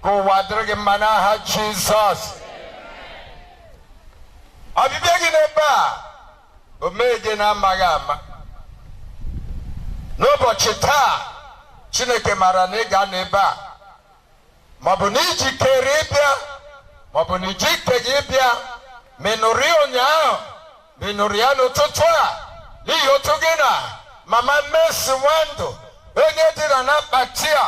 [SPEAKER 14] Ka ụwa dịrị gị mma n'aha Jizọs. Ọbịbịa gị n'ebe a o mee gị na-amaghị ama. N'ụbọchị taa, Chineke maara na ị ga-anọ ebe a, maọbụ na ijikere ịbịa, maọbụ na ijikeghị ịbịa, ma ị nụrụ ya ụnyaahụ, ma ị nụrụ ya n'ụtụtụ a, n'ihi otu gị na Mama Mercy Nwandụ, onye dị na n'akpati a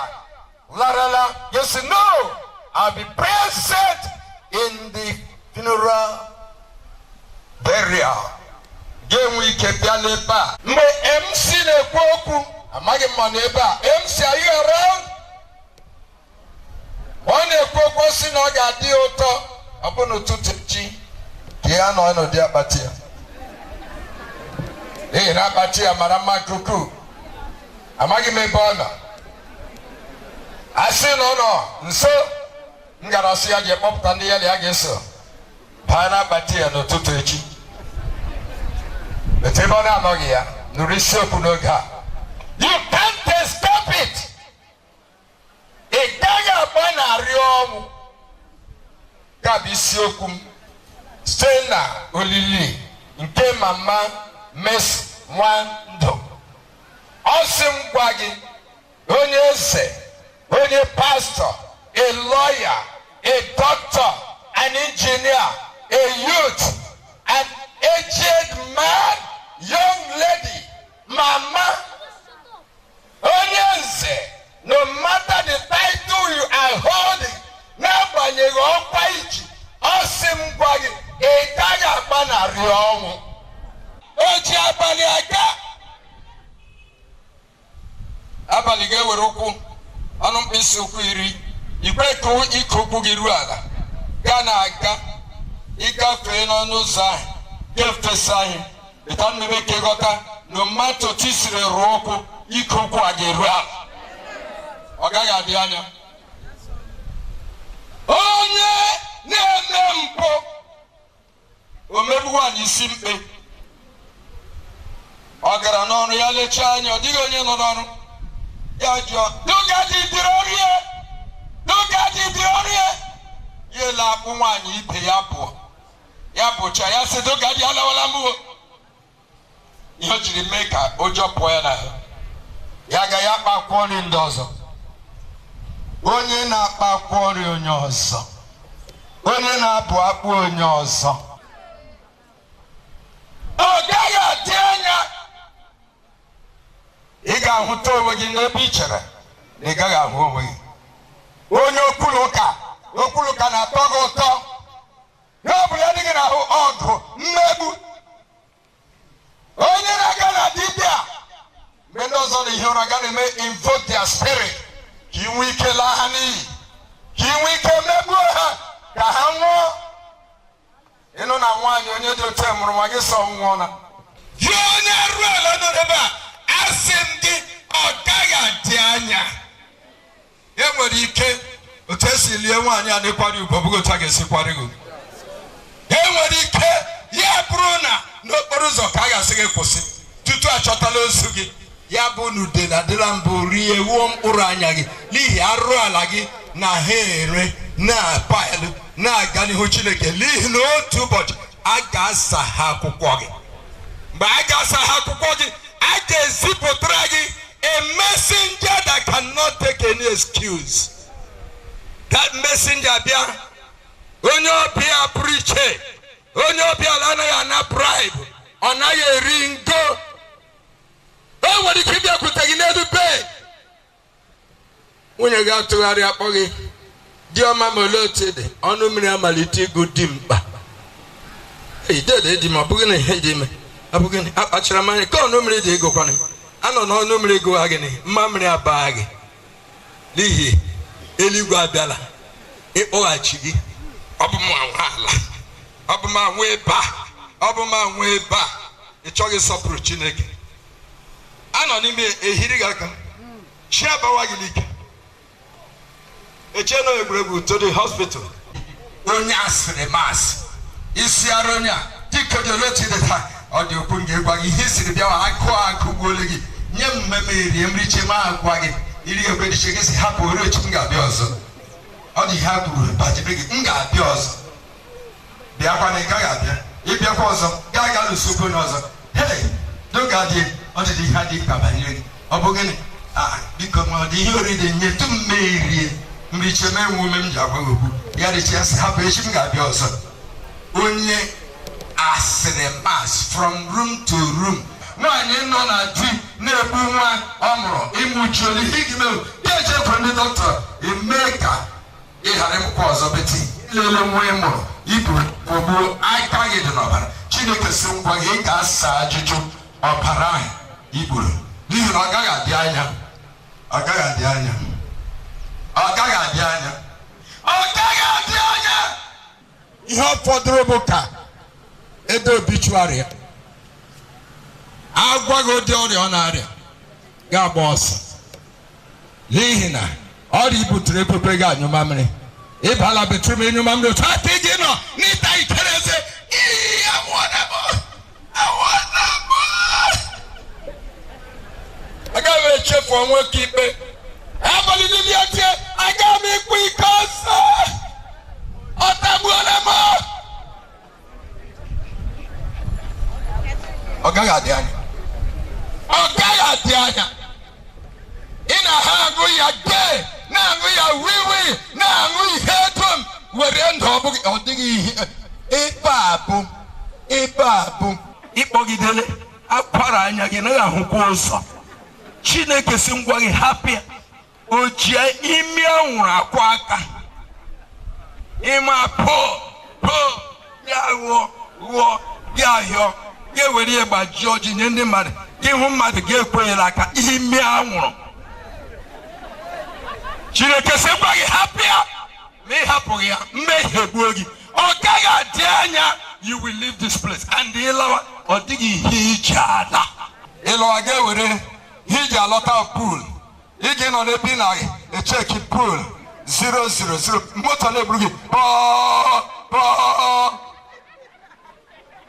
[SPEAKER 14] larala, you say no, I'll be present in the funeral burial. Ga-enwe ike bịa n'ebe a. Mgbe MC na-ekwu okwu, amaghị m ma n'ebe a. MC, are you around? Ọ na-ekwu okwu sị na ọ ga-adị ya ụtọ ọ bụ n'ụtụtụ echi ka ya nọ n'ụdị akpati ya. N'ihi na akpati ya mara mma nke ukwuu. Amaghị m ebe ọ nọ. A sị na ọ nọ nso, m gara sị ya jee kpọpụta ndị ya na ya ga-eso baa n'akpati ya n'ụtụtụ echi. Etu ebe ọ na-anọghị ya, nụrụ isiokwu n'oge a. You can't escape it. Ị gaghị agbanarị ọnwụ. Nke a bụ isiokwu m site na olili nke Mama Mercy Nwandụ. Ọ sị m gwa gị, onye eze, onye pastọ, a lawyer, a doctor, an engineer, a youth, an aged man, young lady, mama, onye nze, no matter the title you are holding, n'agbanyeghị ọkwa iji, ọ sị m gwa gị, ị gaghị agbanarị ọnwụ. O ji abalị aga. Abalị ga-ewere ụkwụ, ọnụ mkpịsị ụkwụ iri, ikwe ka ike ụkwụ gị ruo ala, gaa na-aga, ịgafee n'ọnụ ụzọ ahụ, ga-efesa anyị, ịta mmemme ka ịghọta na mmadụ otu i siri rụọ ụkwụ, ike ụkwụ a ga-eru ala. Ọ gaghị adị anya. Onye na-eme mpụ, o megbu nwaanyị isi mkpe. Ọ gara n'ọrụ ya lechaa anya, ọ dịghị onye nọ n'ọrụ. Ya jụọ, "Dugadi biri ọrụ ya? Dugadi biri ọrụ ya?" Ya ele akpụ nwaanyị ibe ya pụọ. Ya bụcha ya sị, "Dugadi alawala m o." Ihe o jiri mee ka ụjọ pụọ ya n'ahụ. Ya agaghị akpa akwụkwọ nri ndị ọzọ. Onye na-akpa akwụkwọ nri onye ọzọ, onye na-abụ akpụ onye ọzọ, ọ gaghị adị anya. Ị ga-ahụta onwe gị n'ebe ị chere na ị gaghị ahụ onwe gị. Onye okwuluka na-atọ gị ụtọ. Ya ọ bụla dị gị n'ahụ ọgụ mmegbu. Onye na-aga na dibịa mgbe ndị ọzọ na-ehi ụra ga na-eme invoke their spirit ka ị nwee ike laa ha n'iyi, ka ị nwee ike megbuo ha ka ha nwụọ. Ịnụ na nwaanyị Onye dị otu a mụrụ nwa gị sọ nwụọla. Gị onye arụ ala nọ n'ebe a, asị m gị, ọ gaghị adị anya. E nwere ike otu esi lie nwaanyị a n'ịkwari ugwu, ọ bụghị otu a ga-esi kwari gị. E nwere ike ya bụrụ na n'okporo ụzọ ka a ga-asị gị kwụsị tutu achọtala ozu gị. Ya bụ na ude na-adịla mbụ rie wuo mkpụrụ anya gị n'ihi arụ ala gị na ha ere na-apaịlụ na-aga n'ihu Chineke, n'ihi na otu ụbọchị a ga-asa ha akwụkwọ gị. Mgbe a ga-asa ha akwụkwọ gị, a ga-ezipụtara gị a messenger that cannot take any excuse. That messenger bịa, onye ọbịa pụrụ iche, onye ọbịa anaghị ana bribe, ọ naghị eri ngo. O nwere ike ịbịakwute gị n'elu bed. Nwunye gị atụgharị akpọ gị, di ọma, ma olee otu dị? Ọnụ mmiri amalite ịgụ dị mkpa. Dede dị ma ọ bụghị na ihe dị ime, ọ bụghị na akpachara m anya ka ọnụ mmiri dị ịgụkwana. Anọ n'ọnụ mmiri gụwa gịnị, mma mmiri abaa gị, n'ihi eluigwe abịala ịkpọghachi gị. Ọ bụ m anwa ala, ọ bụ m anwa ebe a, ọ bụ m anwa ebe a. Ị chọghị ịsọpụrụ Chineke. Anọ n'ime ehiri gị aka, chi abawa gị n'ike. Echee na egwuregwu to the hospital. Onye asịrị masị isi arụ onye a dịka dị otu dị taa, ọ dị okwu m ga-egwa gị ihe siri bịawa akụ akụgbuole gị. Nye m mmemme erie m riche ma agwa gị iri ekwediche gị si hapụ ore echi m ga-abịa ọzọ. Ọ dị ihe a kwuru bajiri gị, m ga-abịa ọzọ. Bịakwa na ị gaghị abịa, ịbịakwa ọzọ gaa ga lụsokwu onye ọzọ. Hei, n'oge adịghị ọ dị ihe adịghị ka banyere gị. Ọ bụ gịnị? Biko ma ọ dị ihe oriri nye tu m erie mriche m enwe ume m ji agwa gị okwu. Ya dịcha ya sị hapụ echi m ga-abịa ọzọ. Onye asịrị mas from room to room. Nwaanyị nọ na di na-egbu nwa ọ mụrụ ịmụchiolu ihe gị mere ya echekwuru ndị dọkịta eme ka ị ghara ịmụkwa ọzọ beti ilele nwa ị mụrụ ibu ogbuo aka gị dị n'ọbara. Chineke si ngwa gị, ị ga-asa ajụjụ ọbara ahụ i gburu, n'ihi na ọ gaghị adị anya, ọ gaghị adị anya, ọ gaghị adị anya, ọ gaghị adị anya. Ihe ọ fọdụrụ bụ ka ede obituary ya agwaghị ụdị ọrịa ọ na-arịa ga-agba ọsọ, n'ihi na ọrịa ibutere ekwekwe gị anyụ mamịrị. Ịbala betrum ịnyụ mamịrị otu aka gị nọ n'ịta ikere eze. Agaghị m echefu nwoke ikpe abalị niile ya tie, agaghị m ikwu ike ọsọ, ọ tagbuola m. Ọ gaghị adị anya, ọ gaghị adị anya. Ị na-ha aṅụ ya gee, na-aṅụ ya wiwi, na-aṅụ ihe dum were ndụ. Ọ bụghị, ọ dịghị ihe ebe a bụ, ebe a bụ ịkpọgidele akwara anya gị naghị ahụkwa ụzọ. Chineke si ngwa gị hapụ ya. O jie imi anwụrụ akwa aka ịma po po ya ghụọ ghụọ ya hịọ ga ewere ya gbajie ọjị nye ndị mmadụ gị hụ mmadụ gị ekwenyela aka imi anwụrụ. Chineke si ngwa gị hapụ ya, ma ị hapụghị ya mmehie gbuo gị. Ọ gaghị adị anya, you will leave this place and ịlawa ọ dịghị ihe iji ala. Ịlawa ga-ewere ihe iji alọta pool. Ị ga-enọ n'ebe ị na-echeki pool 000, moto na-eburu gị pọọ pọọ,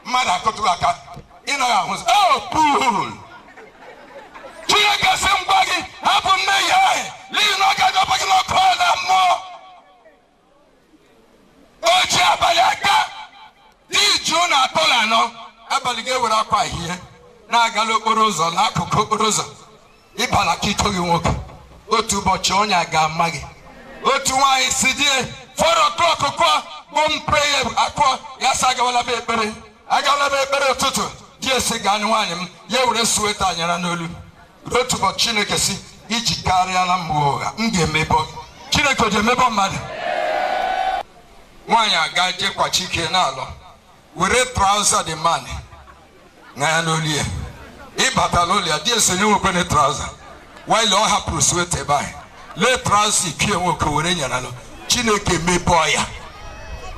[SPEAKER 14] mmadụ akụtụghị aka, ị naghị ahụzi oh pool. Chineke si ngwa gị hapụ mmehie ahụ, n'ihi na ọ ga-adọba gị n'ọkụ ala mmụọ. Ochi abalị aka dị jụụ na atọ na anọ abalị ga-ewere akwa ahịhịa na-aga n'okporo ụzọ n'akụkụ okporo ụzọ ịbala ka iko gị nwoke. Otu ụbọchị ọnya ga-ama gị. Otu nwaanyị si die 4 o'clock kụọ bụ mprayer akụọ ya sị agawala m ekpere, agawala m ekpere ụtụtụ. Di esi gaa nwaanyị m ya were sweta anyara n'olu. Otu ụbọchị Chineke si iji karịala m ụgha, m ga-emebọ gị. Chineke o ji emebọ mmadụ? Nwaanyị aga jekwachi ike n'alọ were trauza dị man na ya n'olu ya. Ịbata n'ụlọ ya di esonye nwekwene trauza waile ọ hapụrụ sweta ebe ahụ lee trauza ikie nwoke were nyara nụ. Chineke mebọ ya.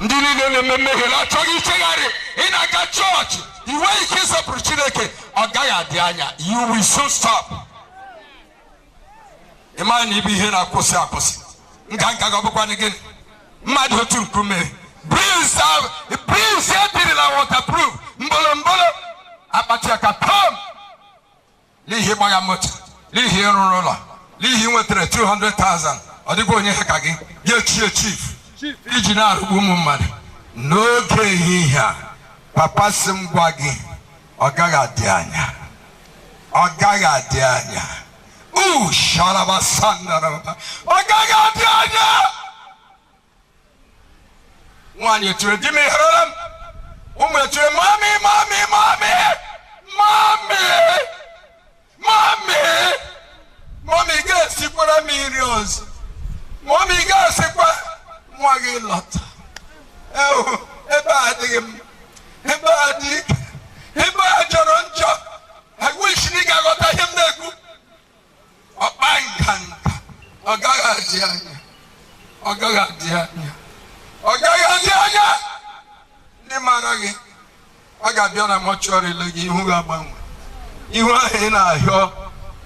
[SPEAKER 14] Ndị niile na-eme mmehie na-achọghị ichegharị, Ị na-aga chọọchị, ị nweghị ike ịsọpụrụ Chineke, ọ gaghị adị anya. You will soon stop. Ị maghị na ibu ihe na-akwụsị akwụsị. Nka gị ọ bụkwanụ gịnị? Mmadụ otu nkume. Breeze ebirila waterproof. Mbolo mbolo. Akpati aka pam. N'ihi gbagha moto, n'ihi ịrụrụ ụlọ, n'ihi nwetara 200,000. Ọ dịkwa onye ha ka gị. Gị echie chief. Iji na-arụgbu ụmụ mmadụ. N'oge ehihie a, papa sị m gwa gị, ọ gaghị adị anya. Ọ gaghị adị anya. Sharabasandara. Ọ gaghị adị anya. Nwaanyị etiri di m ịhụrụla m. Ụmụ etiri mami mami mami mami mami mami ga-esikwara m nri ọzọ. Mami ga-esikwa nwa gị lọta. Ewu, ebe a adịghị m. Ebe a dị ike. Ebe a jọrọ njọ. I wish na ị ga-aghọta ihe m na-ekwu. Ọkpa nganga. Ọ gaghị adị anya. Ọ gaghị adị anya. Ọ gaghị adị anya. Ndị maara gị, ọ ga-abịa na mọchụarị ile gị, ihu ga-agbanwe. Ihu ahụ ị na-ahịọ,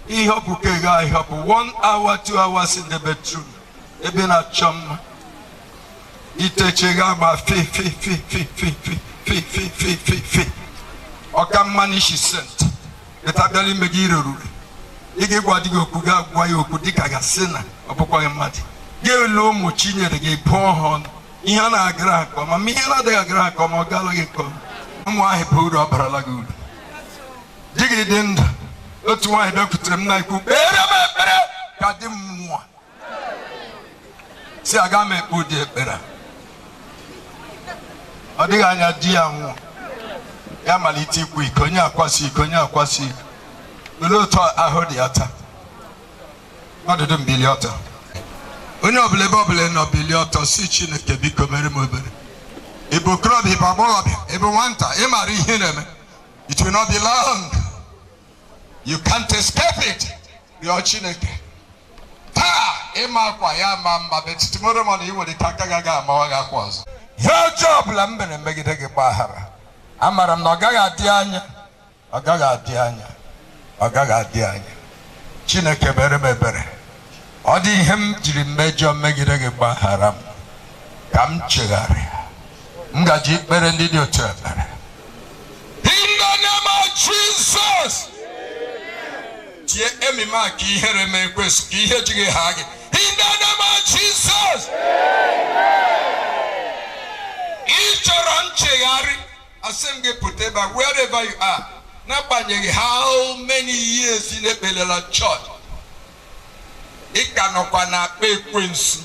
[SPEAKER 14] ịhọpụ ka ị ga-ahịọpụ. 1 hour, 2 hours in the bedroom. Ebe na-achọ mma. Iteche ga-agba fi fi fi fi fi fi fi fi fi fi fi. Ọka mma n'ishi sent. Ịta bịala ime gị irerure. Ị ga-egwa di gị okwu, ga-agwa ya okwu dịka ga-asị na ọ bụkwaghị mmadụ. Ga-elu ụmụ Chinyere gị bụọ ha ọnụ. Ihe a na-agara nke ọma, ma ihe na-adịghị agara nke ọma, ọ gaala gị nke ọma. Ụmụ ahụ bụ uru, ọ barala gị uru. Di gị dị ndụ. Otu nwaanyị bịakwutere m na-ekwu, kpere m ekpere ka di m nwụọ. Si aga m ekpe ụdị ekpere a. Ọ dịghị anya di ya nwụọ. Ya malite ikwu iko, onye akwasị iko, onye akwasị iko. Olee otu ahụ dị ya taa? Mmadụ dum bilie ọtọ. Onye ọbụla ebe ọbụla nọ bilie ọtọ, si Chineke biko mere m obere. Ị bụ okorobịa, ị bụ agbọghọbịa, ị bụ nwata, ị maara ihe na-eme. It will not be long. You can't escape it. Rịọ Chineke. Taa ịma akwa ya ama mma, but tomorrow morning ị nwere ike aka gị agaghị amawa gị akwa ọzọ. Ihe ọjọọ ọbụla m mere megide gị, gbaghara. Amara m na ọ gaghị adị anya. Ọ gaghị adị anya. Ọ gaghị adị anya. Chineke mere m ebere. Ọ dị ihe m jiri mmejọ megide gị, gbaghara m. Ka m chegharịa. M gaji ikpere ndị dị otu ekpere. In the name of Jesus. Tie emime a ka ihere mee ekwesị, ka ihe ji gị ha gị. In the name of Jesus. Ị chọrọ nchegharị, asị m gị pụta ebe a, wherever you are. N'agbanyeghị how many years ị na-ekpelela church, ị ka nọkwa na akpa ekwensu.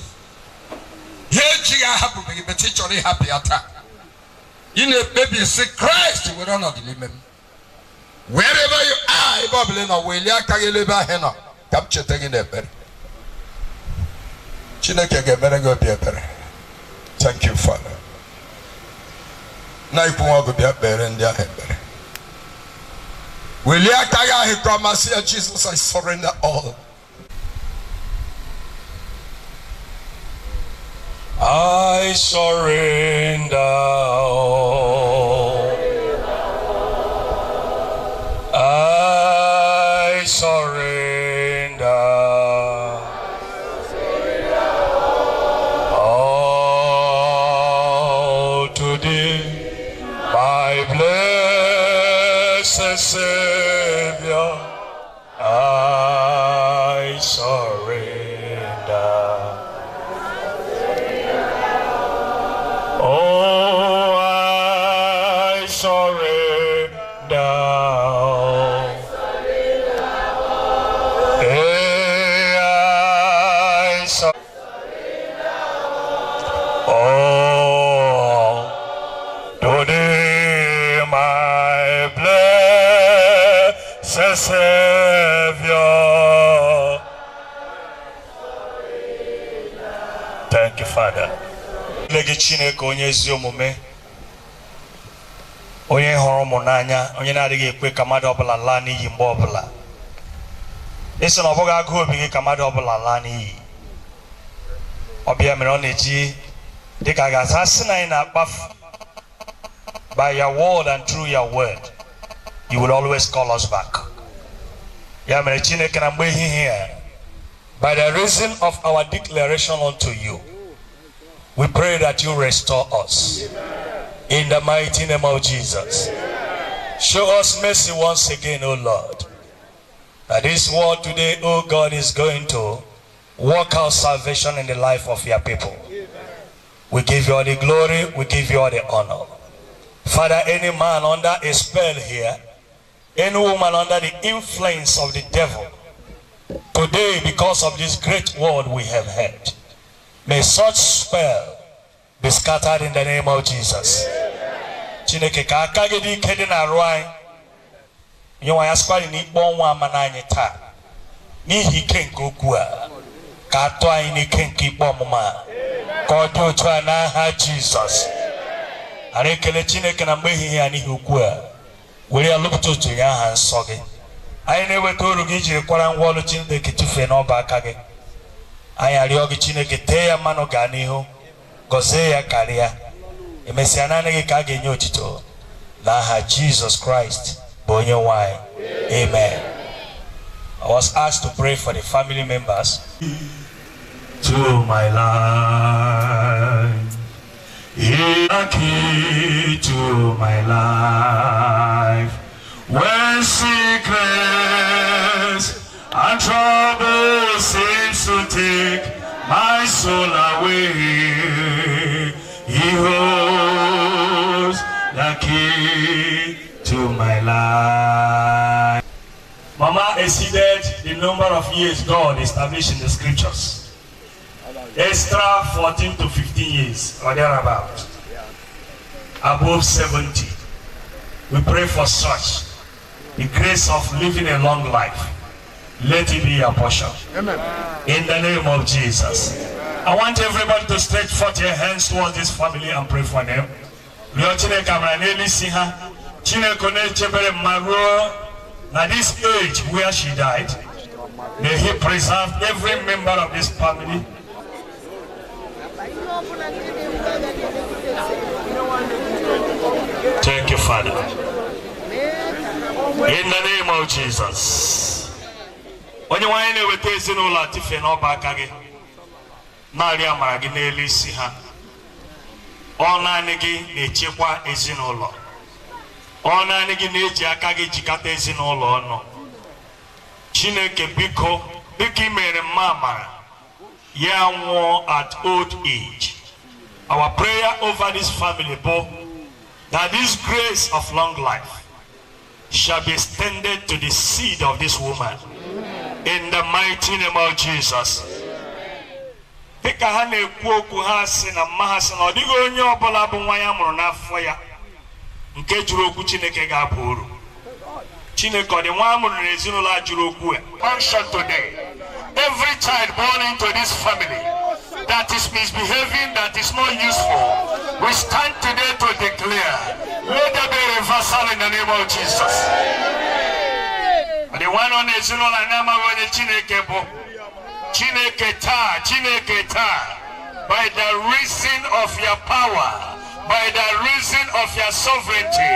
[SPEAKER 14] Ihe ejighị ahapụbeghị, but ị chọrọ ịhapụ ya taa. Ị na-ekpebi sị Kraịst were ọnọdụ n'ime m. Wherever you are, ebe ọbụla ị nọ, welie aka gị elu ebe ahụ ị nọ, ka m cheta gị n'ekpere. Chineke ga-emere gị obi ebere. Thank you, Father. Na ikwu nwa ọgụ bịa kpere ndị ahụ ekpere. Welie aka gị ahụ ka ọ masị ya, Jesus, I surrender all.
[SPEAKER 6] I surrender all. I surrender all to thee, my blessed Savior. I surrender. Oh, I surrender. Hey, I surrender. Oh, today my blessed Savior. Thank you, Father. Gị Chineke onye ezi omume, onye hụrụ ụmụ n'anya, onye na-adịghị ekwe ka mmadụ ọbụla laa n'iyi mgbe ọbụla. Ị sị na ọ bụghị agụụ obi gị ka mmadụ ọbụla laa n'iyi. Ọbịa mere ọ na-eji dịka a ga-asa sị na anyị na-akpafu. By your word and through your word, you will always call us back. Ya mere Chineke na mgbe ehihie a, by the reason of our declaration unto you, we pray that you restore us. In the mighty name of Jesus. Show us mercy once again, O Lord. That this word today, O God, is going to work out salvation in the life of your people. We give you all the glory, we give you all the honor. Father, any man under a spell here, any woman under the influence of the devil, today, because of this great word we have heard, may such spell be scattered in the name of Jesus. Chineke ka aka gị dị ike dị n'arụ anyị. Onye nwe anyị asịkwarị na ikpe ọnwụ ama n'anyị taa n'ihi ike nke okwu a, ka atụ anyị n'ike nke ikpe ọmụma a, ka ọ dị otu a n'aha Jizọs. Ara ekele Chineke na mgbe ehihie a n'ihi okwu a, were ya lụpụta otu nye aha nsọ gị. Anyị na-eweta oru gị ijiri kwara ngwa ọrụ Chineke tụfee n'ọba aka gị. Anyị arịọ gị Chineke tee ya mmanụ gaa n'ihu, gọzie ya karịa. Emesịa naanị gị ka a ga-enye otito n'aha Jizọs Kraịst bụ onye nwe anyị. Amen. I was asked to pray for the family members. To my life, he the key to my life. When sickness and trouble seems to take my soul away, he holds the key to my life. Mama exceeded the number of years God established in the scriptures. Extra 14 to 15 years or thereabout. Above 70. We pray for such the grace of living a long life. Let it be your portion.
[SPEAKER 21] Amen.
[SPEAKER 6] In the name of Jesus. I want everybody to stretch forth your hands towards this family and pray for them. Rịọ Chineke amara n'elu isi ha. Chineke na-echebere mma ruo na this age where she died. May he preserve every member of this family. Thank you, Father. In the name of Jesus. Onye nwanyị na-eweta ezinụlọ a tife n'ọba aka gị, na-arịọ amara gị n'elu isi ha. Ọ naanị gị na-echekwa ezinụlọ. Ọ naanị gị na-eji aka gị jikọta ezinụlọ ọnụ. Chineke biko, dịka ị mere mma amara, ya nwụọ at old age. Our prayer over this family bụ that this grace of long life shall be extended to the seed of this woman. In the mighty name of Jesus. Dịka ha na-ekwu okwu ha sị na mma ha sị na ọ dịghị onye ọbụla bụ nwa ya mụrụ n'afọ ya nke jụrụ okwu Chineke ga-aba uru. Chineke ọ dị nwa a mụrụ n'ezinụlọ a jụrụ okwu a. Function today. Every child born into this family that is misbehaving, that is not useful, we stand today to declare, let there be a reversal in the name of Jesus. The one on ezinụlọ a na-amaghị onye Chineke bụ, Chineke taa, Chineke taa, by the reason of your power, by the reason of your sovereignty,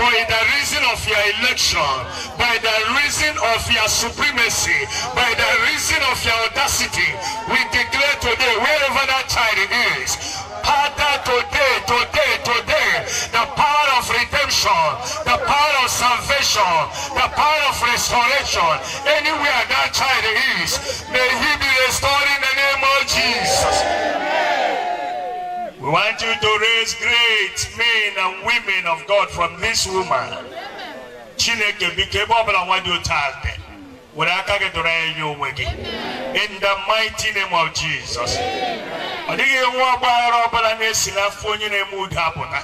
[SPEAKER 6] by the reason of your election, by the reason of your supremacy, by the reason of your audacity, we declare today, wherever that child is, Father, today, today, today, the power of redemption, the power of salvation, the power of restoration, anywhere that child is, may he be restored in the name of Jesus. We want you to raise great men and women of God from this woman. Chineke biko ebe ọbụla nwa dị otu a dị, were aka gị dọrọ ya nye onwe gị. In the mighty name of Jesus. Ọ dịghị nwa ọgbaghara ọbụla na-esi n'afọ onye na-eme udo apụta.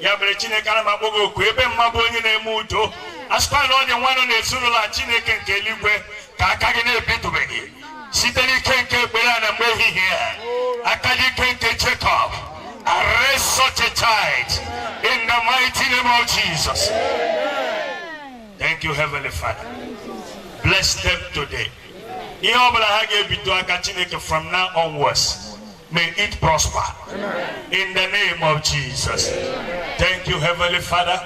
[SPEAKER 6] Ya mere Chineke ana m akpọ gị oku ebe mma bụ onye na-eme udo. Asịkwa na ọ dị nwa nọ n'ezinụlọ a Chineke nke eluigwe ka aka gị na-ebitụbeghị. Site n'ike nke ekpere a na mgbe ehihie a, aka gị ike nke Jacob, arrest such a child in the mighty name of Jesus. Thank you, Heavenly Father. Bless them today. Ihe ọbụla ha ga-ebido aka Chineke from now onwards, May it prosper. In the name of Jesus. Thank you, Heavenly Father.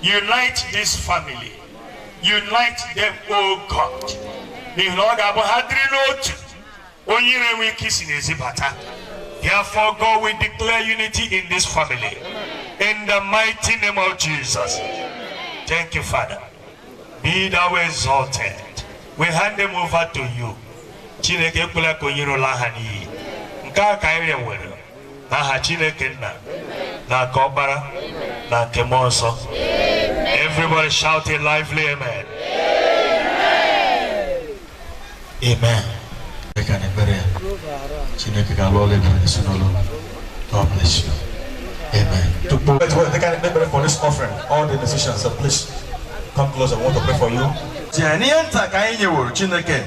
[SPEAKER 6] Unite this family. Unite them, O God. N'ihi na ọ ga-abụ ha dịrị n'otu. Onye iro enwe ike isi n'ezi bata. Therefore, God will declare unity in this family. In the mighty name of Jesus. Thank you, Father. Be thou exalted. We hand them over to you. Chineke ekwela ka onye iro laa ha n'iyi. Nke a ka anyị nwere n'aha Chineke nna na nke Ọkpara na nke Mmụọ Nsọ. Everybody shout a lively amen.
[SPEAKER 5] Amen. Chineke ga-alụ ọlụ ebube n'ezinụlọ. God bless you. Amen. Wait, they can pray for this offering. All the musicians, so please come closer. I want to pray for you. Ihe nta ka anyị nyeworo Chineke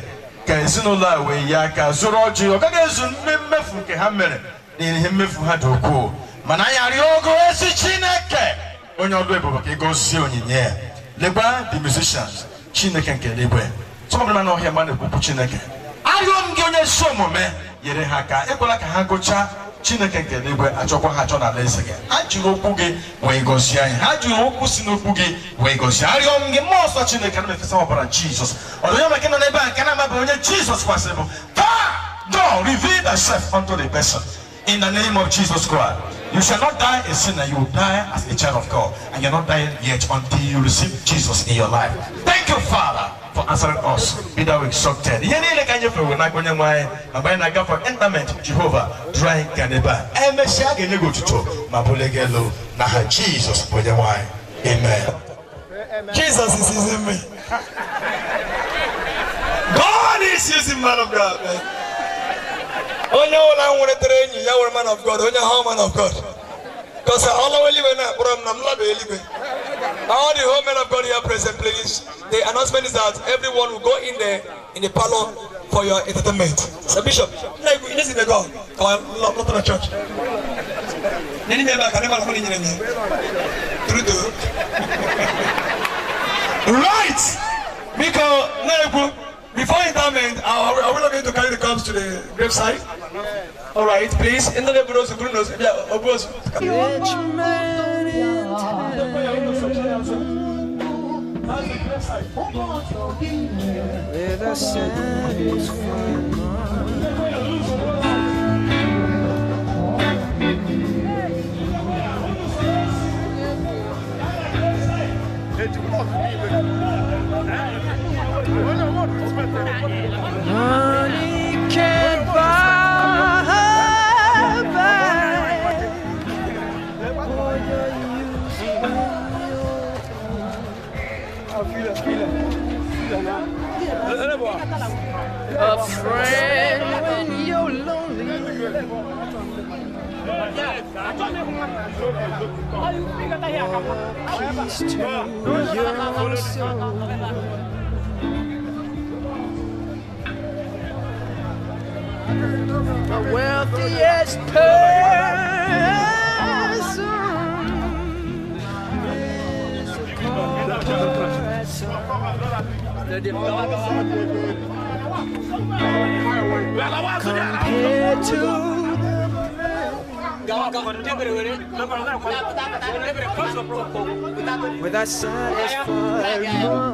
[SPEAKER 5] ka ezinụlọ a wee yi aka zụrụ ọjị. Ọ gaghị ezu mmefu nke ha mere n'ihi ihe mmefu ha dị ukwuu. Mana anyị arịọ ogo ezi Chineke onye ọlụ ebube ka ị gọzie onyinye ya. Lekwa the musicians, Chineke nke eluigwe. Tụọ na ọhịa ma na-ekwupụ Chineke. Arịọ m gị onye ezi omume nyere ha aka, ekwela ka ha gụchaa. Chineke nke eluigwe achọkwa ha achọ n'ala eze gị. Ha jiri okwu gị wee gọzie anyị. Ha jiri okwu si n'okwu gị wee gọzie. Arịọ m gị mmụọ nsọ Chineke na efesa ọbara Jizọs. Ọ dị onye maka nọ n'ebe a nke na-amaghị onye Jizọs kwasịrị bụ taa. God, reveal thyself unto the person. In the name of Jesus Christ. You shall not die a sinner, you will die as a child of God. And you're not dying yet until you receive Jesus in your life. Thank you, Father, for answering us. Be thou exalted. Ihe niile ka anyị fere n'aka onye nwe anyị ma mgbe anyị na-aga for interment Jehova duru anyị ka n'ebe a. Emesịa a ga-enye gị otuto ma bulie gị elu n'aha Jizọs bụ onye nwe anyị. Amen.
[SPEAKER 4] Jesus is using me. God is using man of God. Man. Onye ọbụla nwere enyi ya nwere man of God, onye ha man of God. Because all our eluigwe na-akpọrọ m na m laba eluigwe. All the whole men of God here present, please. The announcement is that everyone will go in there in the parlor for your entertainment. So Bishop, you need to go. Come on, not to the church. Right! Because before interment, are we not going to carry the cups to the gravesite? All right, please. In the
[SPEAKER 8] Rich man in town with a satisfied mind. Money can't buy back all your use when you're a friend when you're lonely. Peace to your soul. The wealthiest person is a person compared to the with a satisfied mind.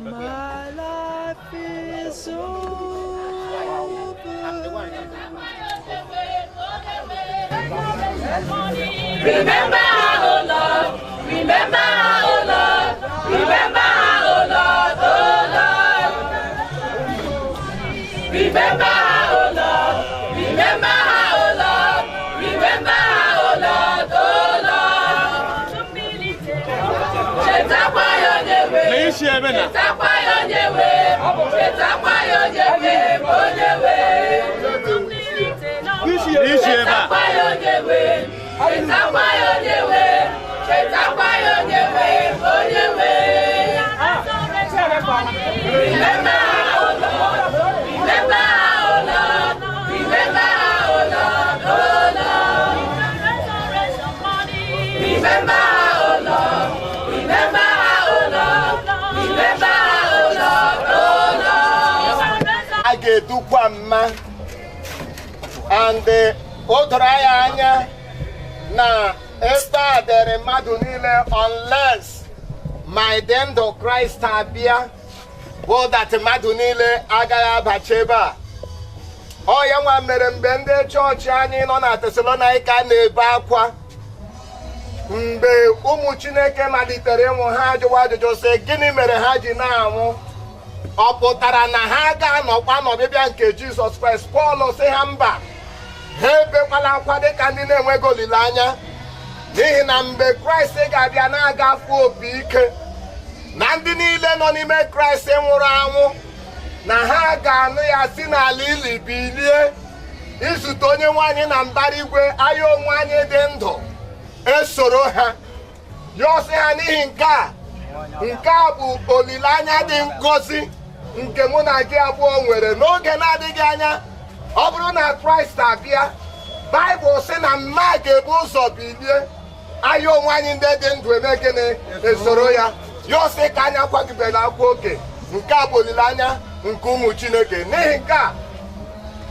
[SPEAKER 8] My life is over.
[SPEAKER 2] Remember, oh Lord, remember, oh Lord, remember, oh Lord, oh Lord. Remember, oh Lord, remember, oh Lord, remember, oh Lord, oh Lord. Chetakwa ya onye nwe, chetakwa ya onye nwe, onye nwe. Chetakwa ya onye nwe, chetakwa ya onye nwe, chetakwa ya onye nwe, onye nwe. Remember her, O Lord. Remember her, O Lord. Remember her, O Lord, O Lord. Remember her, O Lord. Remember her, O Lord. Remember her, O Lord, O Lord.
[SPEAKER 14] A ga-edukwa mma and o doro ya anya na ebe a dịrị mmadụ niile unless my ndụ Kraịst abịa bụ that mmadụ niile agaghị abacha ebe a. Ọ ya nwa mere mgbe ndị chọọchị anyị nọ na Tesalonaịka na-ebe akwa mgbe ụmụ Chineke malitere ịnwụ, ha ajụwa ajụjụ sị gịnị mere ha ji na-anwụ? Ọ pụtara na ha ga-anọkwa n'ọbịbịa nke Jizọs Kraịst? Pọl sị ha mba, ha ebekwala akwa dịka ndị na-enweghị olileanya, n'ihi na mgbe Kraịst ga-abịa na-agafe opi ike na ndị niile nọ n'ime Kraịst nwụrụ anwụ na ha ga-anụ ya si n'ala ili bilie izute onye nwaanyị na mbara igwe, anya onwe anyị dị ndụ esoro ha. Ya ọsị ha n'ihi nke a bụ olileanya dị ngọzi nke mụ na gị abụọ nwere n'oge na-adịghị anya. Ọ bụrụ na Kraịst abịa, Baịbụl sị na mma ga-ebu ụzọ bilie, anya onwe anyị ndị dị ndụ eme gịnị? Esoro ya. Ya ọsị ka anyị akwagibela akwa oke. Nke a bụ olileanya nke ụmụ Chineke. N'ihi nke a,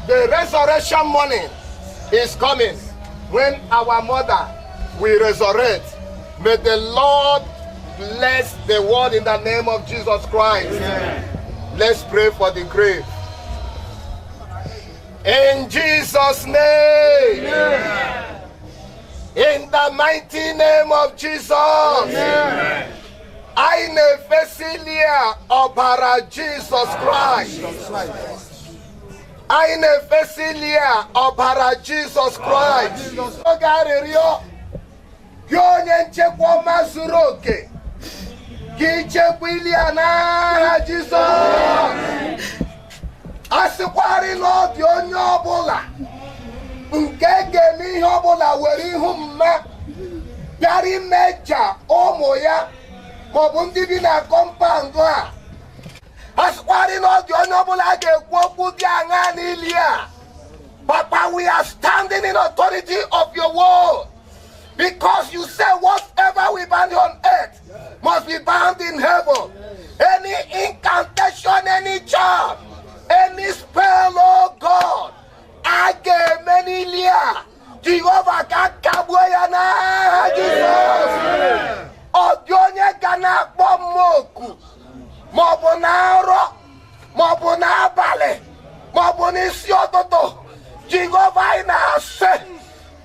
[SPEAKER 14] the resurrection morning is coming when our mother will resurrect. May the Lord bless the world in the name of Jesus Christ. Amen. Let's pray for the grave. In Jesus' name. Amen. In the mighty name of Jesus. Amen. I na-efesilia ọbara Jesus Christ. I na-efesilia ọbara Jesus Christ. Oge arịrịọ gị onye nchekwa ọma zuru oke, gị chekwa ili a n'aha Jizọs. A sịkwarị na ọ dị onye ọbụla nke ga-eme ihe ọbụla were ihu mma bịara imeja ụmụ ya maọbụ ndị bi na kọmpaụndụ a, a sịkwarị na ọ dị onye ọbụla ga-ekwu okwu dị aṅaa n'ili a. Papa, we are standing in authority of your word, because you say whatever we bind on earth must be bound in heaven. Any incantation, any charm, any spell, oh God, a ga-eme n'ili a, Jehova ga-akagbuo ya n'aha Jizọs. Ọ dị onye ga na-akpọ m oku maọbụ na nrọ maọbụ n'abalị maọbụ n'isi ụtụtụ, Jehova anyị na-asị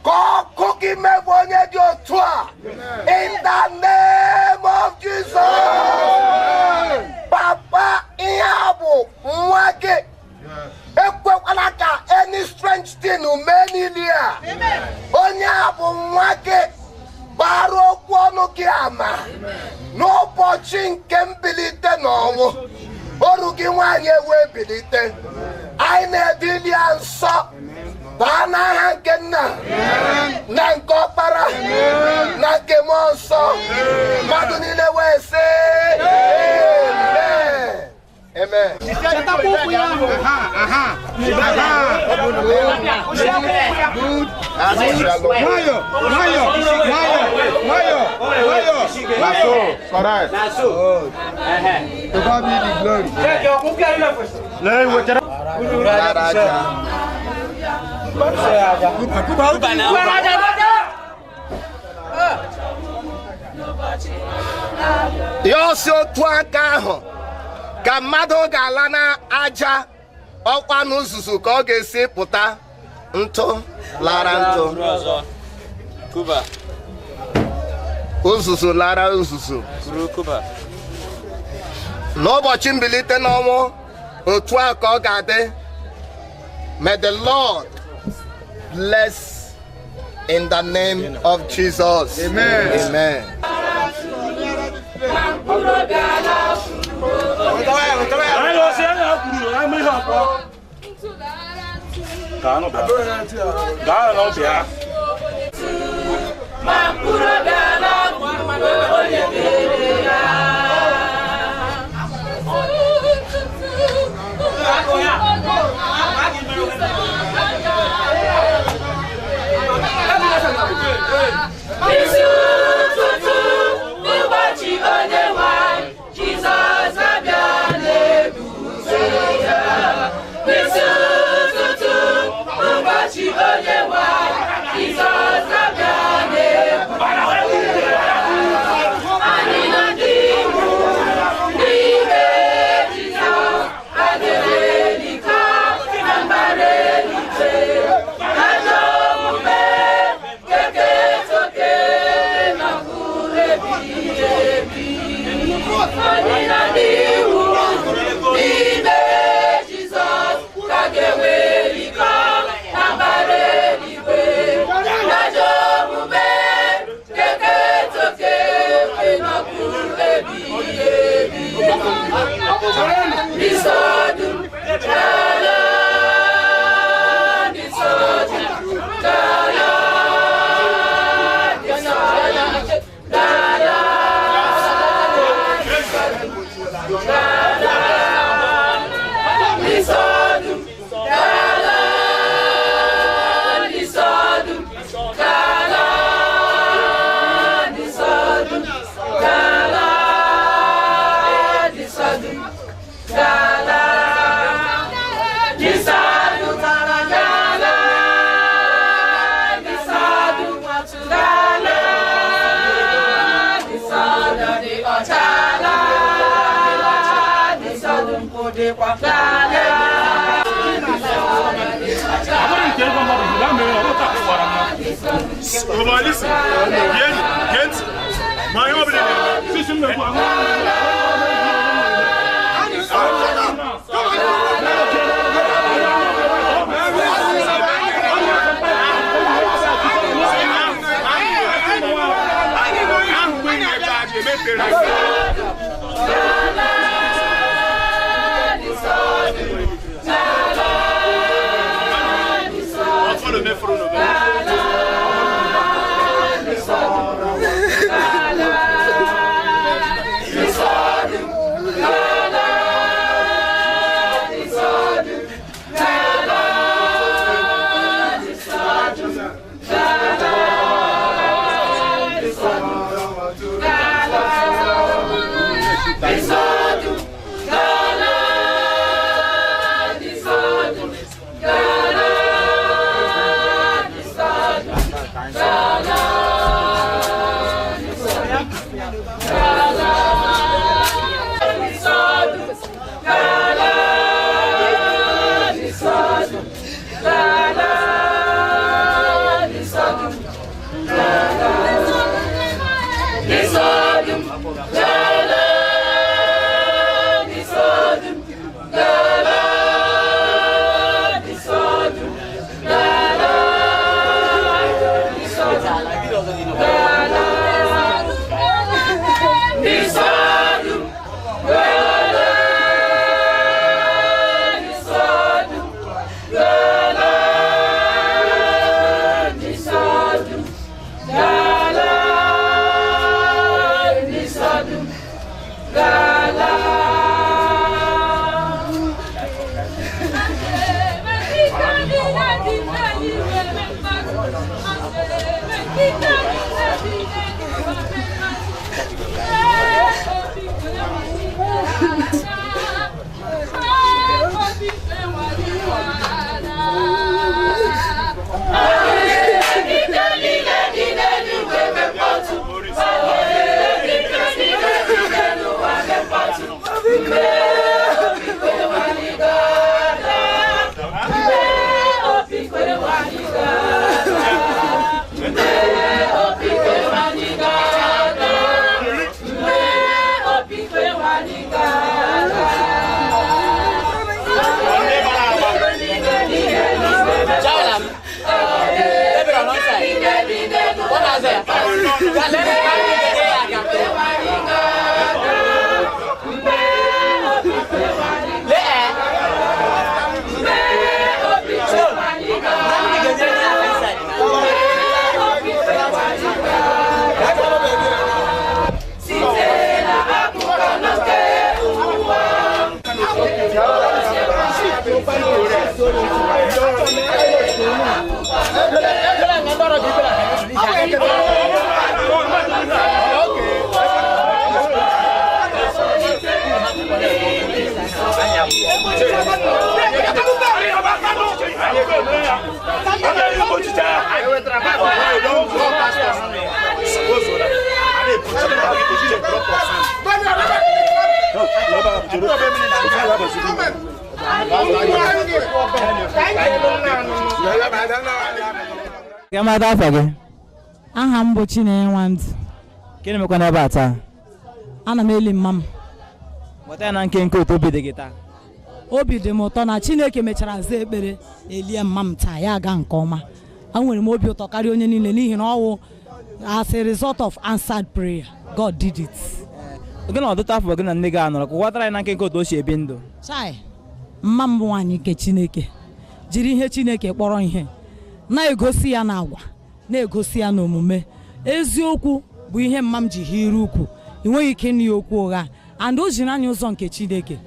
[SPEAKER 14] ka ọkụ gị megbu onye dị otu a in the name of Jesus. Papa, ihe a bụ nwa gị, ekwekwala ka any strange thing mee n'ili a. Onye a bụ nwa gị, gbara okwu ọnụ gị ama n'ụbọchị nke mbilite n'ọnwụ, oru gị nwaanyị ewee bilite. Anyị na-edili ya nsọ baa n'aha nke nna na nke ọkpara na nke mmụọ nsọ. Mmadụ niile wee sị amen. Amen.
[SPEAKER 16] Nwayọ, nwayọ, nwayọ, nwayọ, nwayọ, nwayọ.
[SPEAKER 21] Correct.
[SPEAKER 16] To God be the glory.
[SPEAKER 14] Ya ọsị otu aka ahụ ka mmadụ ga-ala n'aja ọkwa n'uzuzu ka ọ ga-esi pụta ntụ lara ntụ, uzuzu lara uzuzu. N'ụbọchị mbilite n'ọnwụ, otu a ka ọ ga-adị. May the Lord bless in the name of Jesus.
[SPEAKER 16] Amen.
[SPEAKER 14] Amen.
[SPEAKER 18] Gamada afa gị?
[SPEAKER 19] Aha m bụ Chinenye Nwandụ.
[SPEAKER 18] Gịnị mekwa n'ebe a taa?
[SPEAKER 19] Ana m eli mma m.
[SPEAKER 18] Nweta ya na nkenke otu obi dị gị taa.
[SPEAKER 19] Obi dị m ụtọ na Chineke mechara zaa ekpere elie mma m taa ya aga nke ọma. Enwere m obi ụtọ karịa onye niile n'ihi na ọwụ as a result of answered prayer, God did it.
[SPEAKER 18] Gị na ọtụtụ afọ gị na nne gị anọrọ kụwatara ya na nkenke otu o si ebi ndụ.
[SPEAKER 19] Chai, mma m bụ nwaanyị nke Chineke jiri ihe Chineke kpọrọ ihe na-egosi ya n'agwa na-egosi ya n'omume. Eziokwu bụ ihe mma m ji hiri ukwu, ị nweghị ike ịnụ ya okwu ụgha, and o jiri anya ụzọ nke Chineke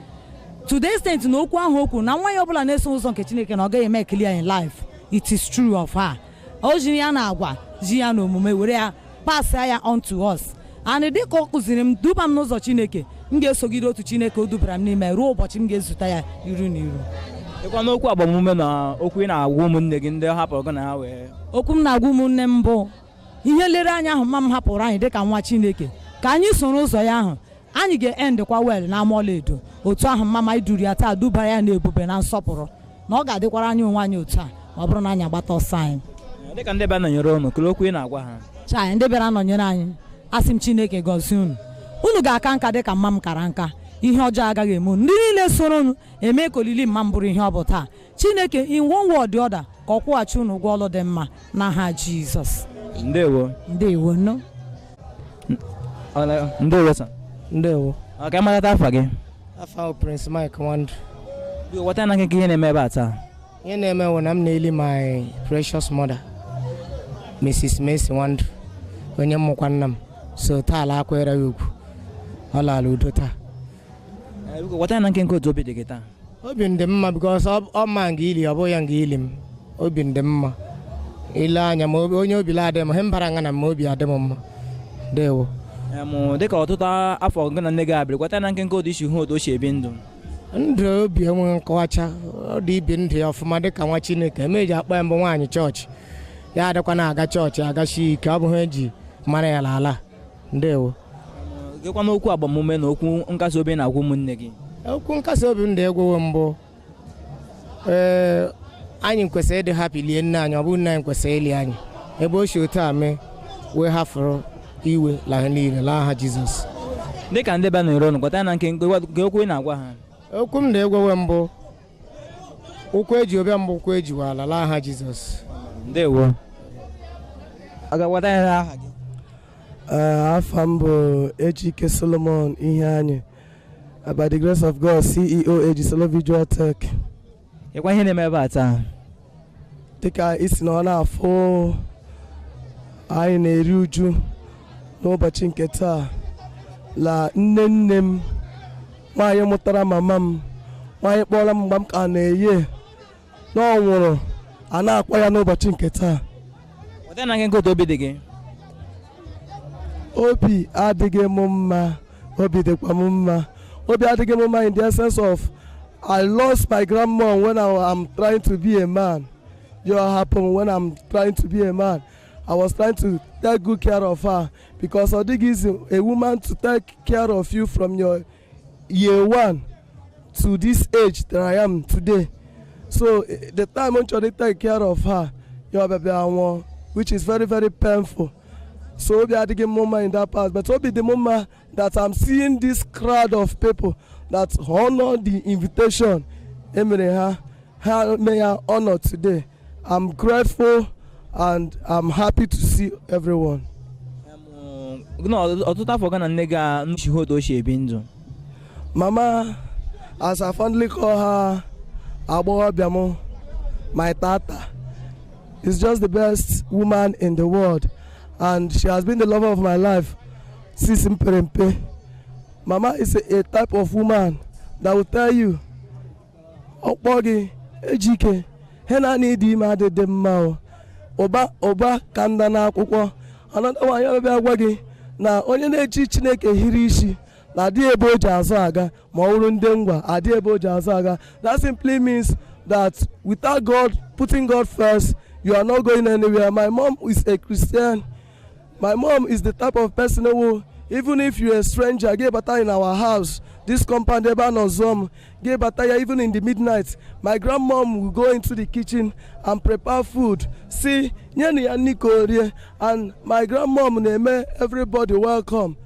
[SPEAKER 19] to the extent na okwu ahụ okwu na nwa ya ọbụla na-eso ụzọ nke Chineke na ọ gaghị eme clear in life. It is true of her. O jiri ya n'agwa ji ya n'omume were ya pass ya on to us, and dịka ọ kụziri m duba m n'ụzọ Chineke, m ga-esogide otu Chineke o dubara m n'ime ruo ụbọchị m ga-ezute ya iru na iru.
[SPEAKER 18] Ịkwa n'okwu agbamume na okwu ị na-agwa ụmụnne gị ndị hapụrụ gị na ha wee.
[SPEAKER 19] Okwu m na-agwa ụmụnne m bụ ihe nlereanya ahụ mma m hapụrụ anyị dịka nwa Chineke, ka anyị soro ụzọ ya ahụ, anyị ga-endịkwa wel na ama ọlaedo otu ahụ mma ma anyị duru ya taa dubara ya n'ebube na nsọpụrụ, na ọ ga-adịkwara anyị onwe anyị otu a ma ọ bụrụ na anyị agbata ọsọ anyị.
[SPEAKER 18] Dịka ndị bịara nọnyere unu, kelee okwu ị na-agwa ha.
[SPEAKER 19] Chai, ndị bịara nọnyere anyị, asị m Chineke gọzie unu. Unu ga-aka nka dịka mma m kara nka, ihe ọjọọ agaghị eme unu. Ndị niile soro unu eme ka olili mma m bụrụ ihe ọ bụ taa. Chineke in one word or the other ka ọ kwụghachi unu ụgwọ ọlụ dị mma n'aha Jizọs.
[SPEAKER 18] Ndewo.
[SPEAKER 19] Ndewo no.
[SPEAKER 18] Ndewo sir.
[SPEAKER 15] Ndewo.
[SPEAKER 18] Ọ ka mmadụ afa gị?
[SPEAKER 15] Afa bụ Prince Mike Nwandụ.
[SPEAKER 18] Ghọta na nkenke ihe na-eme ebe a taa.
[SPEAKER 15] Ihe na-eme bụ na m na-eli my precious mother, Mrs. Mercy Nwandụ, onye mmụkwa nna m. So taa ala akwere ya ugwu. Ọ lara udo taa.
[SPEAKER 18] Ghọta na nkenke otu obi dị gị taa.
[SPEAKER 15] Obi m dị mma because ọ ma nga ili ọ bụghị ya nga ili m. Obi m dị mma. Ile anya ma onye obi la adị m, he mbara nga na ma obi adị m mma. Ndewo.
[SPEAKER 18] Dịka ọtụtụ afọ gị na nne gị abịrị, ghọta na nkenke otu isi hụ otu o si ebi ndụ.
[SPEAKER 15] Ndụ obi enweghị nkọwacha, ọ dị ibi ndụ ya ọfụma dịka nwa Chineke. Emeji akpọ ya mbụ nwaanyị chọọchị, ya adịkwa na-aga chọọchị agachi ike, ọ bụghị eji mara ya n'ala. Ndewo.
[SPEAKER 18] Gịkwa n'okwu agbamume na okwu nkasi obi na-agwa ụmụnne gị.
[SPEAKER 15] Okwu nkasi obi m dị egwuwe mbụ, ee, anyị kwesịrị ịdị hapi lie nne anyị, ọ bụrụ nne anyị kwesịrị ili anyị. Ebe o si otu a mee wee hafụrụ iwe la niile n'aha Jizọs.
[SPEAKER 18] Dịka ndị bịa nọnyere unu, ghọta na nke okwu ị na-agwa ha.
[SPEAKER 15] Okwu m na-egwewe mbụ, ụkwụ eji obịa mbụ ụkwụ ejiwala n'aha Jizọs.
[SPEAKER 18] Ndewo. Ọ ga-agwata ya n'aha gị?
[SPEAKER 22] Afa m bụ Ejike Solomon Iheanyi. By the grace of God, CEO Ejisolo Visual Tech.
[SPEAKER 18] Ịkwa ihe na-eme ebe a taa?
[SPEAKER 22] Dịka isi na ọ na-afụ anyị na-eri uju n'ụbọchị nke taa la nne nne m, nwaanyị mụtara mama m, nwaanyị kpọrọ m mgbe m ka na-eye na ọ nwụrụ, a na-akwa ya n'ụbọchị nke taa.
[SPEAKER 18] Ghọta na nkenke otu obi dị gị.
[SPEAKER 22] Obi adịghị m mma, obi dịkwa m mma. Obi adịghị m mma in the essence of I lost my grandma when I am trying to be a man. You happen when I'm trying to be a man. I was trying to take good care of her because ọ dịghị easy a woman to take care of you from your year one to this age that I am today. So the time I'm trying to take care of her, your baby anwụọ, which is very, very painful. So obi adịghị m mma in that part, but obi dị m mma that I'm seeing this crowd of people that honor the invitation emere ha, ha mee ya honor today. I'm grateful and I'm happy to see everyone.
[SPEAKER 18] Ọtụtụ afọ gị na nne gị a nchi hụ otu o si ebi ndụ.
[SPEAKER 22] Mama, as I fondly call her, agbọghọbịa m, my tata, is just the best woman in the world, and she has been the lover of my life since m pere mpe. Mama is a type of woman that will tell you, ọkpọ gị Ejike, he na ịdị ime adịdị mma o. Ụba ụba ka nda n'akwụkwọ. Another one, ya bịa gwa gị na onye na-eji Chineke hiri isi na adịghị ebe o ji azụ aga, ma ọ bụrụ ndị ngwa adịghị ebe o ji azụ aga. That simply means that without God, putting God first, you are not going anywhere. My mom is a Christian. My mom is the type of person who, even if you're a stranger, get bata in our house, this compound ebe a nọ zụọ m, get bata ya even in the midnight. My grandmom will go into the kitchen and prepare food. See, nyenụ ya nri ka o rie. And my grandmom na-eme everybody welcome.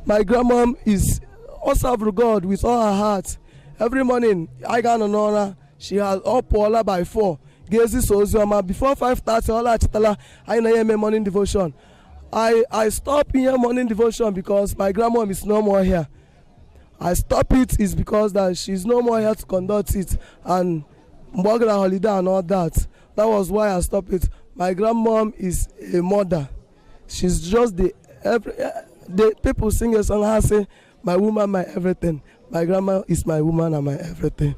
[SPEAKER 22] My grandmom is ọ serve God with all her heart. Every morning, I ga-anọ n'ụra, she has ọ pụọla by 4, ga-ezisa ozi ọma. Before 5:30, ọ laghachitala, anyị na ya eme morning devotion. I stop here morning devotion because my grandmom is no more here. I stop it is because that she's no more here to conduct it, and mgbe ọ gara holiday and all that. That was why I stopped it. My grandmom is a mother. She's just the every the people sing a song, I say, my woman, my everything. My grandma is my woman and my everything.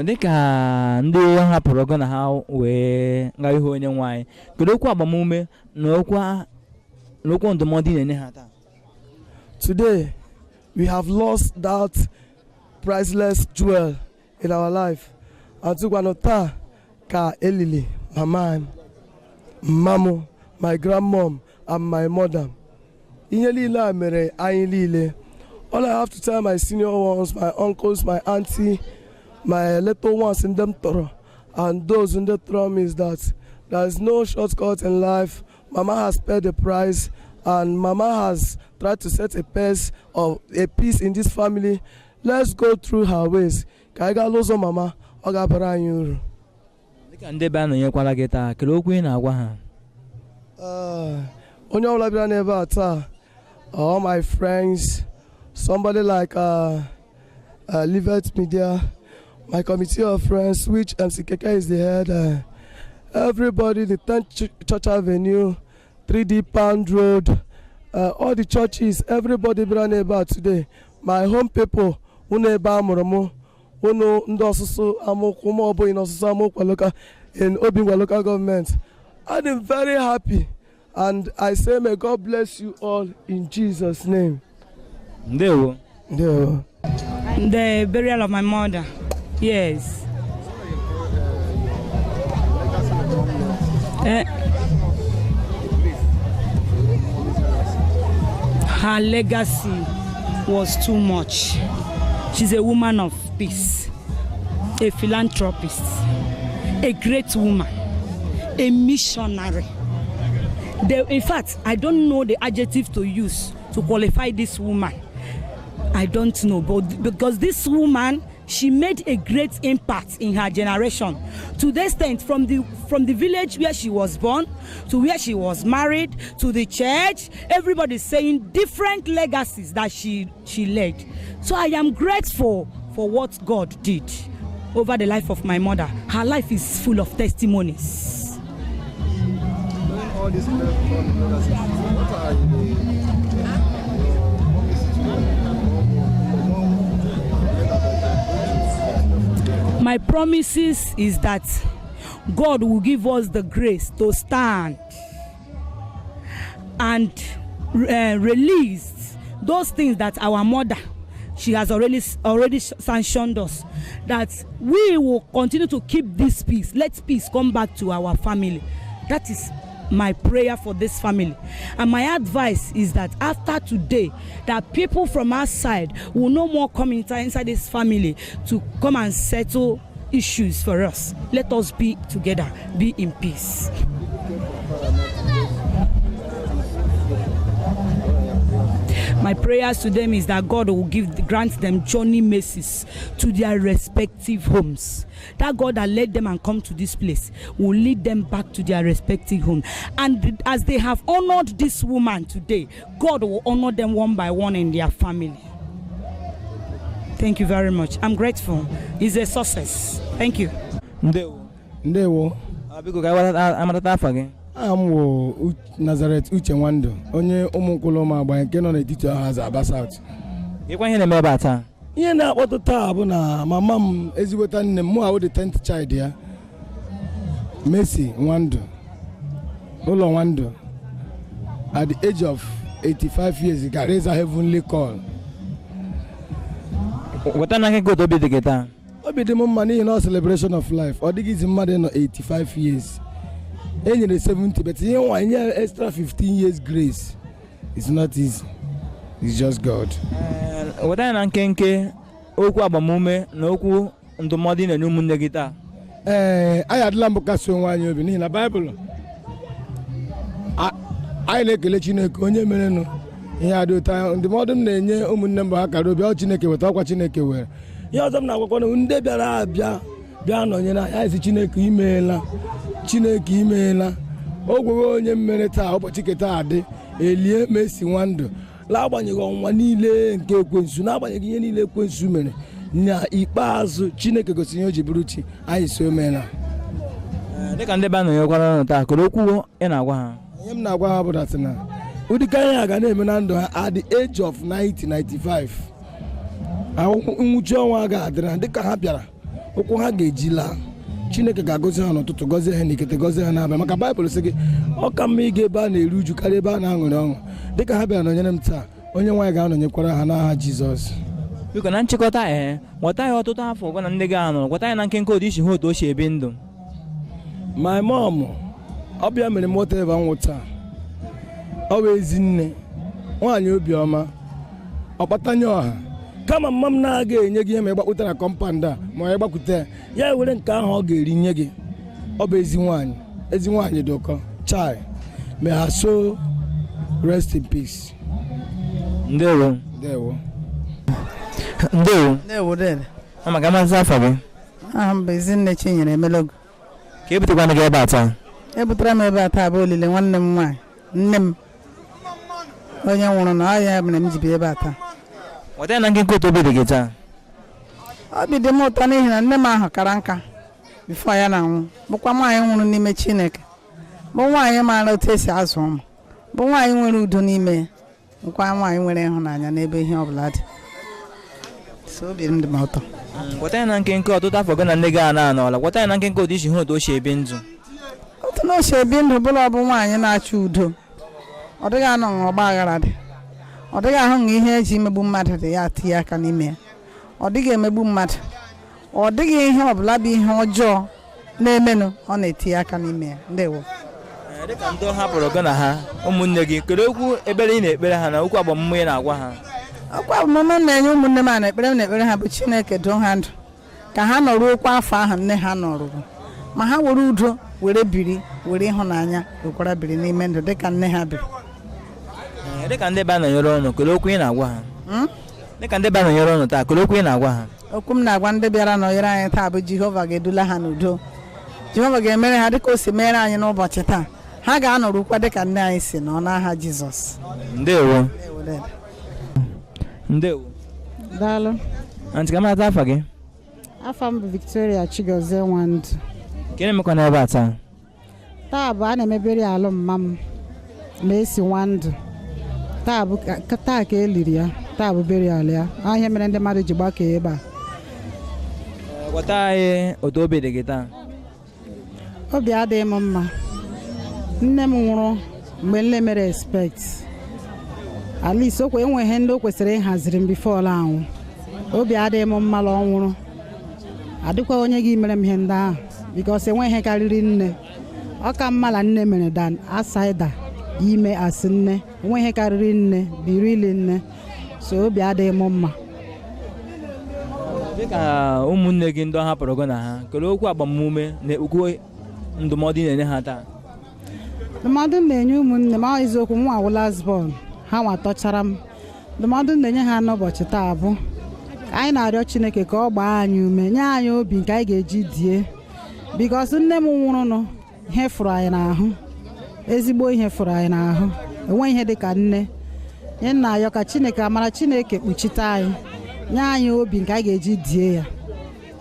[SPEAKER 18] Dịka ndị hapụrụ ọgụ na ha wee gaa ihu onye nwe anyị, kedu okwu agbamume na okwu ndụmọdụ ị na-enye ha taa?
[SPEAKER 22] Today, we have lost that priceless jewel in our life. Atụkwanụ taa ka elili mama m, mma m, my grandmom and my mother. Ihe niile a mere anyị niile. All I have to tell my senior ones, my uncles, my auntie, my little ones in them tọrọ, and those in the throne is that there is no shortcut in life. Mama has paid the price, and Mama has tried to set a pace of a peace in this family. Let's go through her ways. Ka anyị gaa n'ụzọ mama, ọ ga-abara anyị uru.
[SPEAKER 18] Dịka ndị be a nọnyekwara gị taa, kedu okwu ị na-agwa ha?
[SPEAKER 22] Onye ọbụla bịara n'ebe a taa, all my friends, somebody like Livet Media, my committee of friends, which MC Keke is the head, everybody, the 10th Church Avenue, 3D Pound Road, all the churches, everybody bịara n'ebe a today. My home people, unu ebe a mụrụ mụ, unu ndị ọsụsụ Amokwu, ma ọ bụghị n'ọsụsụ Amokwu local, in Obingwa local government. I'm very happy, and I say may God bless you all in Jesus' name.
[SPEAKER 18] Ndewo.
[SPEAKER 22] Ndewo.
[SPEAKER 3] The burial of my mother. Yes. Her legacy was too much. She's a woman of peace, a philanthropist, a great woman, a missionary. In fact, I don't know the adjective to use to qualify this woman. I don't know, but because this woman, she made a great impact in her generation. To the extent, from the village where she was born, to where she was married, to the church, everybody's saying different legacies that she led. So I am grateful for what God did over the life of my mother. Her life is full of testimonies.
[SPEAKER 17] All these legacies, what are the
[SPEAKER 3] My promises is that God will give us the grace to stand and release those things that our mother, she has already sanctioned us, that we will continue to keep this peace. Let peace come back to our family. That is my prayer for this family. And my advice is that after today, that people from outside will no more come inside this family to come and settle issues for us. Let us be together, be in peace. My prayers to them is that God will grant them journey mercies to their respective homes. That God that led them and come to this place will lead them back to their respective home. And as they have honored this woman today, God will honor them one by one in their family. Thank you very much. I'm grateful. It's a success. Thank you.
[SPEAKER 18] Ndewo.
[SPEAKER 17] Ndewo.
[SPEAKER 18] Aha m
[SPEAKER 17] wụ Nazareth Uche Nwando, onye Ụmụnkwụlụ Ụmụagba nke nọ n'etiti Ọhaza Aba South.
[SPEAKER 18] Ịkwa ihe na-eme ebe a taa?
[SPEAKER 17] Ihe na-akpọtụ taa bụ na mama m, ezigbota nne m, mụ ahụ the 10th child ya, Mercy Nwandụ, Ụlọ Nwandụ, at the age of 85 years gara ịza heavenly call.
[SPEAKER 18] Weta na nkịka otu obi dị gị taa.
[SPEAKER 17] Obi dị m mma n'ihi na ọ celebration of life. Ọ dịghịzi mmadụ nọ 85 years. E nyere 70, but ihe nwa nye extra 15 years grace. It's not easy. It's just God.
[SPEAKER 18] Weta ya na nkenke okwu agbamume na okwu ndụmọdụ ị na-enye ụmụnne gị taa.
[SPEAKER 17] Ee, anyị adịla mbụ kasị onwe anyị obi n'ihi na Baịbụl anyị na-ekele Chineke onye merenụ ihe adị ụtọ. Ndụmọdụ m na-enye ụmụnne m bụ ha kara obi, ọ Chineke weta ọkwa Chineke were. Ihe ọzọ m na-agwakwa na ndị bịara abịa bịa nọnyere anyị, anyị sị Chineke imeela, Chineke imeela. O gweghị onye mmere taa ụbọchị nke taa adị elie Mercy Nwandụ, n'agbanyeghị ọnwụnwa niile nke ekwensu, n'agbanyeghị ihe niile ekwensu mere, na ikpeazụ Chineke gosiri ihe o ji bụrụ chi anyị, si o meela.
[SPEAKER 18] Dịka ndị be nọnyekwara ụnụ taa, kedu okwu ị na-agwa ha?
[SPEAKER 17] Ihe m na-agwa ha bụ that na ụdịka ihe a ga na-eme na ndụ ha at the age of 90-95, nwụchi ọnwa ga-adịrị ha dịka ha bịara, ụkwụ ha ga-eji laa. Chineke ga-agọzi ha n'ụtụtụ, gọzie ha n'ikete, gọzie ha n'abalị, maka Baịbụl sị gị ọ ka mma ịga ebe a na-eru uju karịa ebe a na-aṅụrị ọṅụ. Dịka ha bịara nọnyere m taa, onye nwaanyị ga-anọnyekwara ha n'aha Jizọs.
[SPEAKER 18] Biko na nchịkọta, nweta ya ọtụtụ afọ gwa na ndị gị anọrọ, gwata ya na nkenke otu isi hụ otu o si ebi ndụ.
[SPEAKER 17] My mom, ọ bịa mere m whatever nwụ taa. Ọ bụ ezi nne, nwaanyị obiọma, ọkpatanye ọha. Kama mma m na-aga enye gị ihe ma ị gbakwute na kọmpand a, ma ị gbakwute ya, were nke ahụ ọ ga-eri nye gị. Ọ bụ ezi nwaanyị, ezi nwaanyị dị ụkọ. Chai, may her soul rest in peace.
[SPEAKER 18] Ndewo.
[SPEAKER 17] Ndewo.
[SPEAKER 18] Ndewo.
[SPEAKER 9] Ndewo dede.
[SPEAKER 18] Mama, ka masị afọ gị?
[SPEAKER 9] Aha m bụ Ezinne Chinyere Emelogo.
[SPEAKER 18] Ka ebutekwana gị ebe a taa?
[SPEAKER 9] Ebutere m ebe a taa bụ olile nwanne m nwaanyị, nne m, onye nwụrụ na ọ ya mere m ji bịa ebe a taa.
[SPEAKER 18] Weta ya na nkenke otu obi dị gị taa.
[SPEAKER 9] Obi dị m ụtọ n'ihi na nne m ahụ kara nka bifo ya na-anwụ, bụkwa nwaanyị nwụrụ n'ime Chineke, bụ nwaanyị maara otu esi azụ ụmụ, bụ nwaanyị nwere udo n'ime ya, bụkwa nwaanyị nwere ịhụnanya n'ebe ihe ọbụla dị. So obi m dị m ụtọ.
[SPEAKER 18] Gwata ya na nkenke ọtụtụ afọ gị na nne gị a na-anọla, gwata ya na nkenke otu isi hụ otu o si ebi ndụ.
[SPEAKER 9] Otu na o si ebi ndụ bụla ọ bụ nwaanyị na-achọ udo. Ọ dịghị anọ n'ọgba aghara dị, ọ dịghị ahụ na ihe eji emegbu mmadụ dị ya tinye aka n'ime ya. Ọ dịghị emegbu mmadụ, ọ dịghị ihe ọbụla bụ ihe ọjọọ na-emenụ ọ na-etinye aka n'ime ya. Ndewo.
[SPEAKER 18] Dịka ndị hapụrụ gị na ha ụmụnne gị, kedu okwu ekpere ị na-ekpere ha na okwu agbamume ị na-agwa ha?
[SPEAKER 9] Okwu agbamume m na-enye ụmụnne m a na ekpere m na-ekpere ha bụ Chineke doo ha ndụ ka ha nọruokwa afọ ahụ nne ha nọrụrụ, ma ha were udo were biri, were ịhụnanya wekwara biri n'ime ndụ dịka nne ha biri.
[SPEAKER 18] Dịka ndị be nọnyere ụnụ, kedu okwu ị na-agwa ha? Dịka ndị be nọnyere ụnụ taa, kedu okwu ị na-agwa ha?
[SPEAKER 9] Okwu m na-agwa ndị bịara nọnyere anyị taa bụ Jehova ga-edula ha n'udo. Jehova ga-emere ha dịka o si mere anyị n'ụbọchị taa. Ha ga-anọrụkwa dịka nne anyị si nọ n'aha Jizọs.
[SPEAKER 18] Ndewo. Ndewo.
[SPEAKER 20] Daalụ.
[SPEAKER 18] Antị, ka m ata afa gị?
[SPEAKER 20] Afa m bụ Victoria Chigozie Nwandụ.
[SPEAKER 18] Ka na-emekwa n'ebe a taa?
[SPEAKER 20] Taa bụ a na-emebere alụ mma m Mercy Nwandụ. Taa bụ taa ka e liri ya, taa bụ burial ya. Ọ ihe mere ndị mmadụ ji gbakọọ ebe a.
[SPEAKER 18] Gwata anyị otu obi dị gị taa.
[SPEAKER 20] Obi adịghị m mma. Nne m nwụrụ mgbe nne mere expect. At least o enweghị ndị o kwesịrị ịhaziri m before ọ anwụ. Obi adịghị m mma la ọ nwụrụ. Adịkwa onye gị mere m ihe ndị ahụ because enweghị ihe karịrị nne. Ọ ka mma la nne mere dan asaida ime asị nne. Enweghị ihe karịrị nne birili nne. So obi adịghị m mma.
[SPEAKER 18] Dịka ụmụnne gị ndị ọ hapụrụ gị na ha, kedu okwu agbamume na okwu ndụmọdụ ị na-enye ha taa?
[SPEAKER 20] Ndụmọdụ m na-enye ụmụnne m, ọ eziokwu nwa awụ last born, ha nwa tọchara m. Ndụmọdụ m na-enye ha n'ụbọchị taa bụ anyị na-arịọ Chineke ka ọ gbaa anyị ume, nye anyị obi nke anyị ga-eji die, because nne m nwụrụnụ ihe fụrụ anyị n'ahụ, ezigbo ihe fụrụ anyị n'ahụ, enweghị ihe dị ka nne. Nye nna ayọ ka Chineke amara Chineke kpuchite anyị, nye anyị obi nke anyị ga-eji die ya.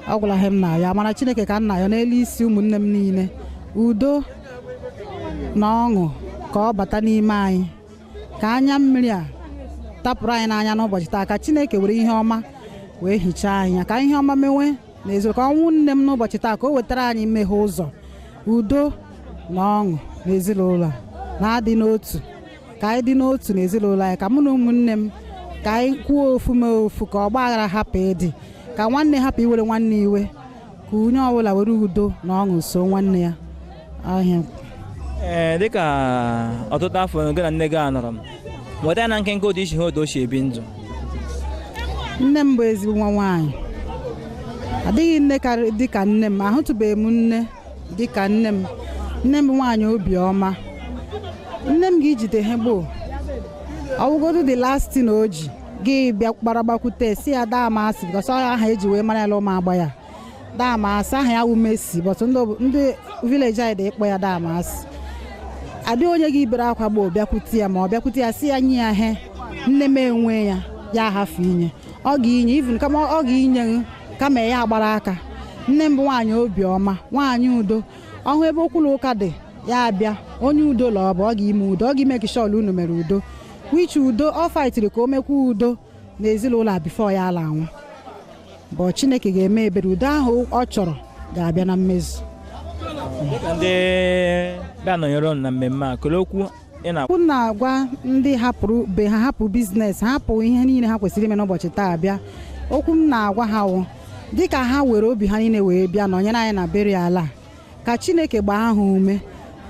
[SPEAKER 20] Ọ gwụla ihe m na-ayọ, amara Chineke ka m na-ayọ n'elu isi ụmụnne m niile, udo na ọṅụ ka ọ bata n'ime anyị, ka anya mmiri a tapụrụ anyị n'anya n'ụbọchị taa, ka Chineke were ihe ọma wee hichaa anyị, ka ihe ọma mewe n'eziokwu, ka ọnwụ nne m n'ụbọchị taa ka o wetara anyị mmeghe ụzọ, Udo na ọṅụ n'ezinụlọ a na-adị n'otu, ka anyị dị n'otu n'ezinụlọ anyị, ka mụ na ụmụnne m ka anyị kwuo ofu mee ofu, ka ọgba aghara hapụ ịdị, ka nwanne hapụ iwere nwanne iwe, ka onye ọbụla were udo na ọṅụ so nwanne ya ahịa.
[SPEAKER 18] Ee, dịka ọtụtụ afọ gị na nne gị a nọrọ m nweta na nkenke otu isi ha otu o si ebi ndụ.
[SPEAKER 20] Nne m bụ ezigbo nwa nwaanyị, adịghị nne karị dịka nne m, ahụtụbeghị m nne dịka nne m. Nne m bụ nwaanyị obiọma. Nne m ga-ejide ha gboo ọwụgodu the last thing o ji gị bịa kpara gbakwute si ya daa masị, because ọ aha eji wee mara ya ụmụ agba ya daa masị, aha ya wụ Messi, but ndị village anyị dị ịkpọ ya daa masị. Adị onye gị bere akwa gboo bịakwute ya, ma ọ bịakwute ya si ya nye ya he, nne m enwe ya, ya ahafụ inye, ọ ga-inye even kama ọ ga-inye kama ya agbara aka. Nne m bụ nwaanyị obiọma, nwaanyị udo. Ọhụ ebe okwu na ụka dị ya abịa, onye udo la ọ bụ, ọ ga-ime udo, ọ ga-ime kishọl unu mere udo, which udo ọ faịtịrị ka o mekwa udo n'ezinụlọ a bifo ya ala anwụ. Bụ Chineke ga-eme ebere, udo ahụ ọ chọrọ ga-abịa na mmezu.
[SPEAKER 18] Dịka ndị bịa nọnyere unu na mmemme a, kelee okwu ị na
[SPEAKER 20] okwu na-agwa ndị hapụrụ be ha, hapụ biznes, hapụ ihe niile ha kwesịrị ime n'ụbọchị taa bịa. Okwu m na-agwa ha wụ dịka ha were obi ha niile wee bịa nọnyere anyị na burial a, ka Chineke gbaa ha ume,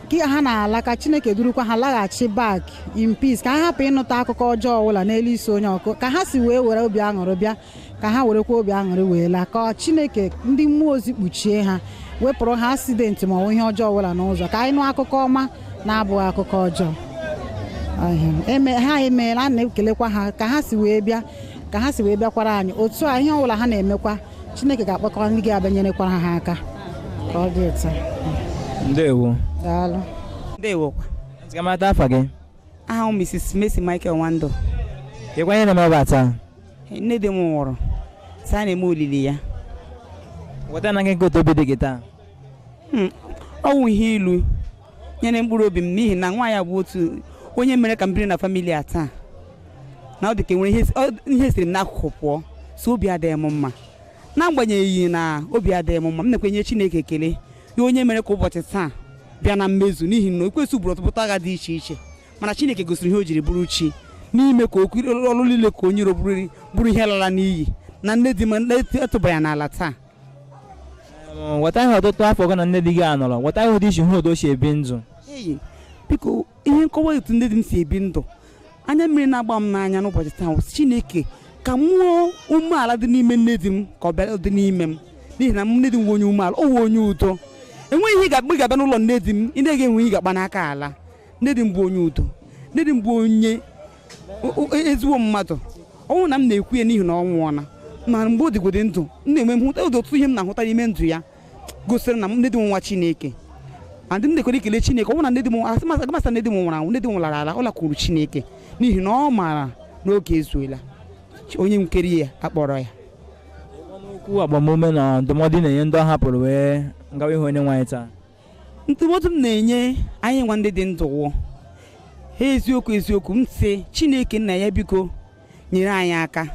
[SPEAKER 20] ka ha na-ala, ka Chineke durukwa ha laghachi back in peace, ka ha hapụ ịnụta akụkọ ọjọọ ọbụla n'elu isi onye ọkụ, ka ha si wee were obi aṅụrị bịa, ka ha werekwa obi aṅụrị wee laa, ka Chineke ndị mmụọ ozi kpuchie ha, wepụrụ ha asidenti ma ọ bụ ihe ọjọọ ọbụla n'ụzọ, ka anyị nụ akụkọ ọma na-abụghị akụkọ ọjọọ. Ha emeela, a na-ekelekwa ha ka ha si wee bịa, ka ha si wee bịakwara anyị otu a. Ihe ọbụla ha na-emekwa, Chineke ga-akpọkọ ndị ga-abịa nyerekwara ha aka ka ọ dị ụtọ.
[SPEAKER 18] Ndewo.
[SPEAKER 20] Daalụ.
[SPEAKER 1] Ndewo.
[SPEAKER 18] Ka afa gị?
[SPEAKER 1] Aha m Mrs. Mercy Michael Nwando.
[SPEAKER 18] Ịkwa ihe na-eme ebe a taa?
[SPEAKER 1] Nne di m nwụrụ, sị a na-eme olili ya.
[SPEAKER 18] Weta na nkenke otu obi dị gị taa.
[SPEAKER 1] Ọ wụ ihe ilu nyere mkpụrụ obi m, n'ihi na nwa ya bụ otu onye mere ka m biri na famili a taa, na ọ dị ka enwere ihe siri m n'akụkụ pụọ, so obi adịghị m mma. N'agbanyeghị na obi adịghị m mma, m na-ekwenye Chineke ekele ya onye mere ka ụbọchị taa bịa na mmezu, n'ihi na ekwensu buru ọtụtụ agha dị iche iche, mana Chineke gosiri ihe o jiri bụrụ chi n'ime ka okwu ọrụ niile ka onye iro bụrụ ihe lara n'iyi, na nne di m etụba ya n'ala taa.
[SPEAKER 18] Weta ihe ọtụtụ afọ gị na nne di gị a nọrọ, weta ihe ụdị isi hụ otu o si ebi ndụ.
[SPEAKER 1] Eyi, biko, ihe nkọwa otu nne di m si ebi ndụ, anya mmiri na-agba m n'anya n'ụbọchị taa, Chineke ka mmụọ umeala dị n'ime nne di m ka ọ bịa dị n'ime m, n'ihi na nne di m nwe onye umeala, o nwe onye udo. Enweghị ihe ga-abịa n'ụlọ nne di m ị na-eghị enwe ihe ga-agba n'aka ala. Nne di m bụ onye udo, nne di m bụ onye ezigbo mmadụ. Ọnwụ na m na-ekwu ya n'ihi na ọ nwụọla, ma mgbe o dịgodi ndụ m na-enwe nhụta ọtụtụ ihe m na-ahụta n'ime ndụ ya gosiri na nne di m nwa Chineke. Andị m na-ekwere ikele Chineke, ọnwụ na nne di m asị masị nne di m nwụrụ anwụ, nne di m lara ala, ọ lakwuru Chineke n'ihi na ọ maara n'oge ezuola onye nkeri ya akpọrọ ya.
[SPEAKER 18] Okwu agbamume na ndụmọdụ na-enye ndị ọ hapụrụ wee ngawa ihu onye nwaanyị taa.
[SPEAKER 1] Ndụmọdụ m na-enye anyị nwa ndị dị ndụ wụ ha eziokwu eziokwu, m sị Chineke nna ya biko nyere anyị aka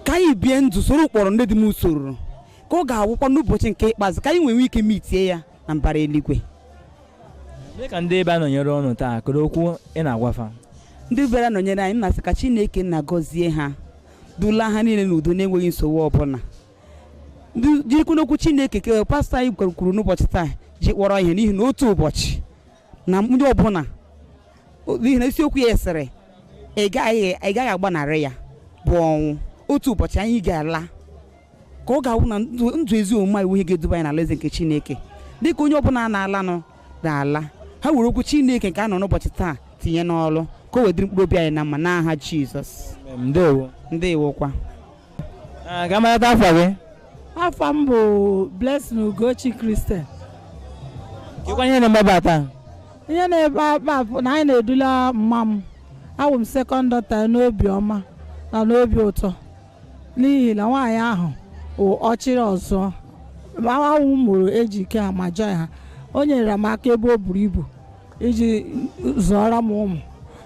[SPEAKER 1] ka anyị bie ndụ soro ụkpọrọ ndị dị m usoro, ka ọ ga-awụkwa n'ụbọchị nke ikpeazụ ka anyị nwee ike mitie ya na mbara eluigwe.
[SPEAKER 18] Dịka ndị ebe a nọnyere ọnụ taa, kedu okwu ị na-agwafa?
[SPEAKER 1] Ndị bịara nọnyere anyị, m na-asị ka Chineke nna gọzie ha, dula ha niile n'udo na-enweghị nsogbu ọbụla. Jirikwu n'okwu Chineke ka pastọ anyị kwuru n'ụbọchị taa ji kpọrọ ihe, n'ihi na otu ụbọchị na ndị ọbụla, n'ihi na isiokwu ya sịrị ị gaghị agbanarị ya bụ ọnwụ, otu ụbọchị anyị ga-ala, ka ọ ga-awụ na ndụ ezi omume anyị ihe ga-eduba anyị n'alaeze nke Chineke. Dịka onye ọbụla na-alanụ na-ala, ha were okwu Chineke nke a nọ n'ụbọchị taa tinye n'ọlụ, ka o wedịrị mkpụrụ obi anyị na mma n'aha Jizọs.
[SPEAKER 18] Ndewo.
[SPEAKER 1] Ndewo kwa.
[SPEAKER 18] Ka mara afa gị?
[SPEAKER 10] Afa m bụ Blessing Ugochi Christian.
[SPEAKER 18] Ịkwa ihe na-eme ebe a taa?
[SPEAKER 10] Ihe na-ebe a bụ na anyị na-edula mma m. Awụ m second daughter n'obi ọma na n'obi ụtọ, n'ihi na nwaanyị ahụ wụ ọchịrị ọzọ. Awụ m mụrụ Ejike ha ma join ha, o nyere m aka ebe o buru ibu iji zụọrọ m ụmụ.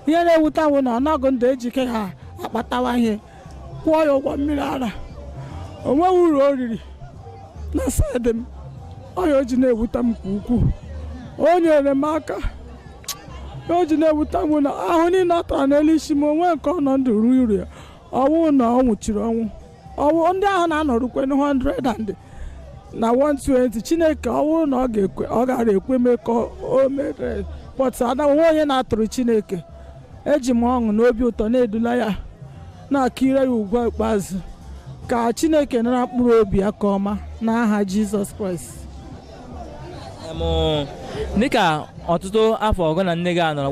[SPEAKER 10] Ihe na-ewute m na ọnọgụ ndụ Ejike ha akpatawa ihe, kwụọ ya ụgwọ mmiri ara, o nweghị uru o riri na saịdị m. Ọya o ji na-ewute m nke ukwuu. O nyere m aka. O ji na-ewute m na ahụ niile ọ tara n'elu isi m onwe nke ọ nọ ndụ ruo uru ya. Ọnwụ na ọ nwụchiri ọnwụ. Ọnwụ ndị ahụ na-anọrukwe 100 and na 120. Chineke ọ bụrụ na ọ ga-ekwe, ọ gara ekwe mee ka o mere. But ada onwe onye na-atụrụ Chineke. Eji m ọṅụ na obi ụtọ na-edula ya, na-akịrị ya ugwu ikpeazụ. Ka Chineke nara mkpụrụ obi ya ka ọma n'aha Jizọs Kraịst.
[SPEAKER 18] Dịka ọtụtụ afọ ọgụ na nne gị a nọrọ,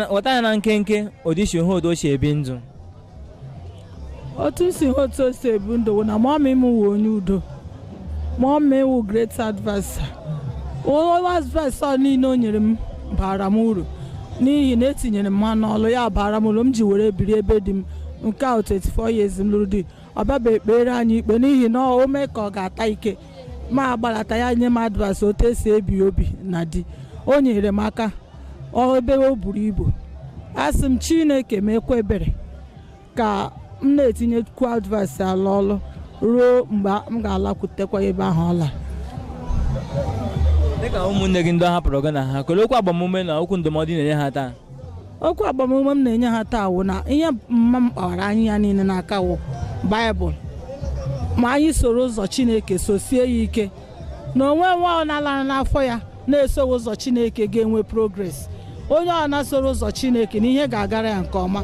[SPEAKER 18] ghọta ya na nkenke odisi hụ otu o si ebi ndụ.
[SPEAKER 10] Otu m si hụ otu o si ebi ndụ bụ na mọmị m wụ onye udo. Mọmị wụ great adviser. Onye adviser niile o nyere m bara m uru, n'ihi na etinyere m ha n'ọlụ ya bara m uru. M ji were biri ebe dị m nke a 24 years m lụrụ di. Ọ bịaba ekpere anyị ikpe n'ihi na o mee ka ọ ga-ata ike ma agbalata ya nye m advice otu esi ebi obi na di. O nyere m aka ebe o buru ibu. Asị m Chineke mekwa ebere ka m na-etinyekwu advice ala ọlụ ruo mgbe m ga-alakwutekwa ebe ahụ ọ lara.
[SPEAKER 18] Dịka ụmụnne gị ndị ọ hapụrụ gị na ha, kelee okwu agbamume na okwu ndụmọdụ ị na-enye ha taa.
[SPEAKER 10] Okwu agbamume m na-enye ha taa wụ na ihe mma m kpawara anyị ya niile n'aka wụ Baịbụl. Ma anyị soro ụzọ Chineke sosie ya ike, na onwe nwa ọ na-alara n'afọ ya na-eso ụzọ Chineke ga-enwe progress. Onye ọ na-asoro ụzọ Chineke na ihe ga-agara ya nke ọma.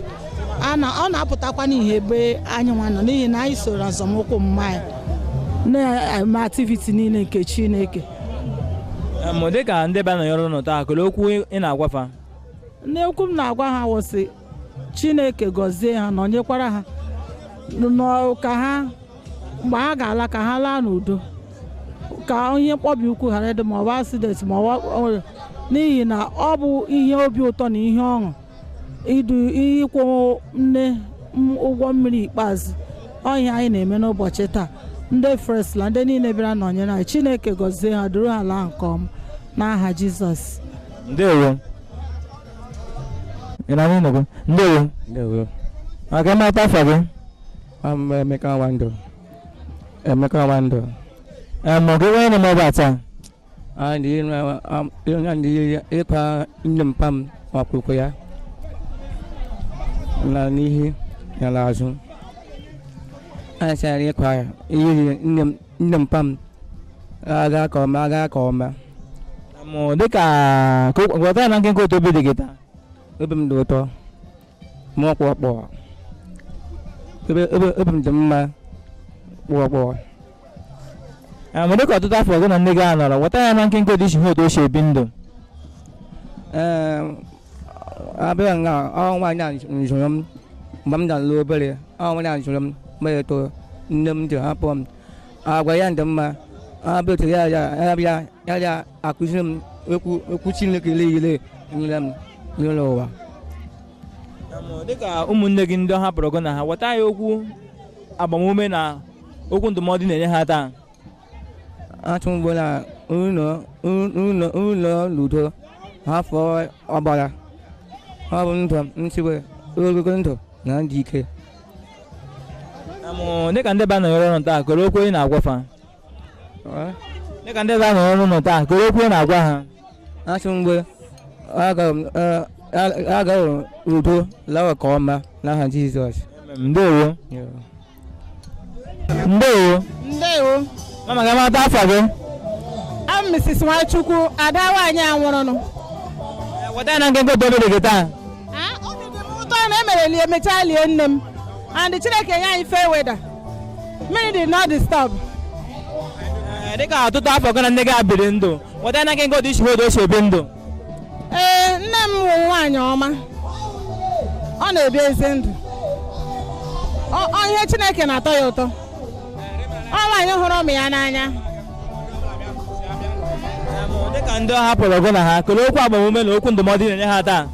[SPEAKER 10] Ọ na-apụtakwa n'ihe ebe anyị nwa nọ, n'ihi na anyị soro nzọmụkwụ mma anyị na-eme activity niile nke Chineke.
[SPEAKER 18] Dịka ndị bịa nọnyere ụnụ taa, kelee okwu ị na-agwafa.
[SPEAKER 10] Ndị okwu m na-agwa ha wụsị Chineke gọzie ha, nọnyekwara ha, ka ha mgbe ha ga-ala ka ha laa n'udo, ka ihe mkpọbi ukwu ghara ịdị ma ọ bụ accident ma ọ bụ, n'ihi na ọ bụ ihe obi ụtọ na ihe ọṅụ idu ịkwụ nne ụgwọ mmiri ikpeazụ. Ọ ihe anyị na-eme n'ụbọchị taa. Ndị Fresla, ndị niile bịara nọnyere anyị, Chineke gọzie ha, duru ha laa nke ọma n'aha Jizọs.
[SPEAKER 18] Ndewo. Ndewo.
[SPEAKER 15] Ndewo.
[SPEAKER 18] Maka mmata afọ gị?
[SPEAKER 15] Emeka Nwando. Emeka Nwando.
[SPEAKER 18] Gị onye na-eme ebe a taa?
[SPEAKER 15] Ịkwa nne mpa m akwụkwọ ya na n'ihi ya n'azụ. Anyị sịrị ịkwa ya ihe nne mpa m aga ka ọma, aga ka ọma.
[SPEAKER 18] Dịka ghọta ya na nkenke otu obi dị gị taa.
[SPEAKER 15] Obi m dị ụtọ, m ọkpọ obi m dị mma kpọọ.
[SPEAKER 18] Dịka ọtụtụ afọ gị na nne gị a nọrọ, ghọta ya na nkenke otu isi hụ otu o si ebi ndụ.
[SPEAKER 15] Abịa nga ọ nwaanyị a zụrụ m mgbe m na-alụ obere. Ọ nwaanyị a zụrụ m mgbe eto nne m ji hapụ m. Agwa ya dị mma. Abịa otu ya ya ya akụziri m okwu Chineke niile nyere m n'ụlọ ụwa.
[SPEAKER 18] Dịka ụmụnne gị ndị ọ hapụrụ gị na ha, ghọta ya okwu agbamume na okwu ndụmọdụ na-enye ha taa.
[SPEAKER 15] Atụ mgbe na ụlọ n'udo ha fọọ ọbara. Ọ bụ ndụ nchekwa ogologo ndụ na ndị ike.
[SPEAKER 18] Dịka ndị ba nọnyere ụnụ taa, kelee okwu ị na-agwafa. Dịka ndị ba nọnyere ụnụ taa, kelee okwu ị na-agwa ha.
[SPEAKER 15] Atụ mgbe agaghị udo lawa ka ọma n'aha Jizọs.
[SPEAKER 18] Ndewo. Ndewo.
[SPEAKER 9] Ndewo.
[SPEAKER 18] Mama ga mata afọ gị?
[SPEAKER 9] I'm Mrs. Nwachukwu, ada nwaanyị a nwụrụnụ.
[SPEAKER 18] Weta na nkenke otu obi dị gị taa.
[SPEAKER 9] Obi dị m ụtọ na emere lie mechaa lie nne m. And Chineke nye anyị fair weather. Mmiri did not disturb.
[SPEAKER 18] Dịka ọtụtụ afọ gị na nne gị a biri ndụ, weta na nkenke otu isi hụ otu o si ebi ndụ.
[SPEAKER 9] Ee, nne m wụ nwaanyị ọma. Ọ na-ebi ezi ndụ. Ọ ihe Chineke na-atọ ya ụtọ. Ọ nwaanyị hụrụ ụmụ ya n'anya.
[SPEAKER 18] Dịka ndị ọ hapụrụ gị na ha, kelee okwu agbamume na okwu ndụmọdụ ị na-enye ha taa.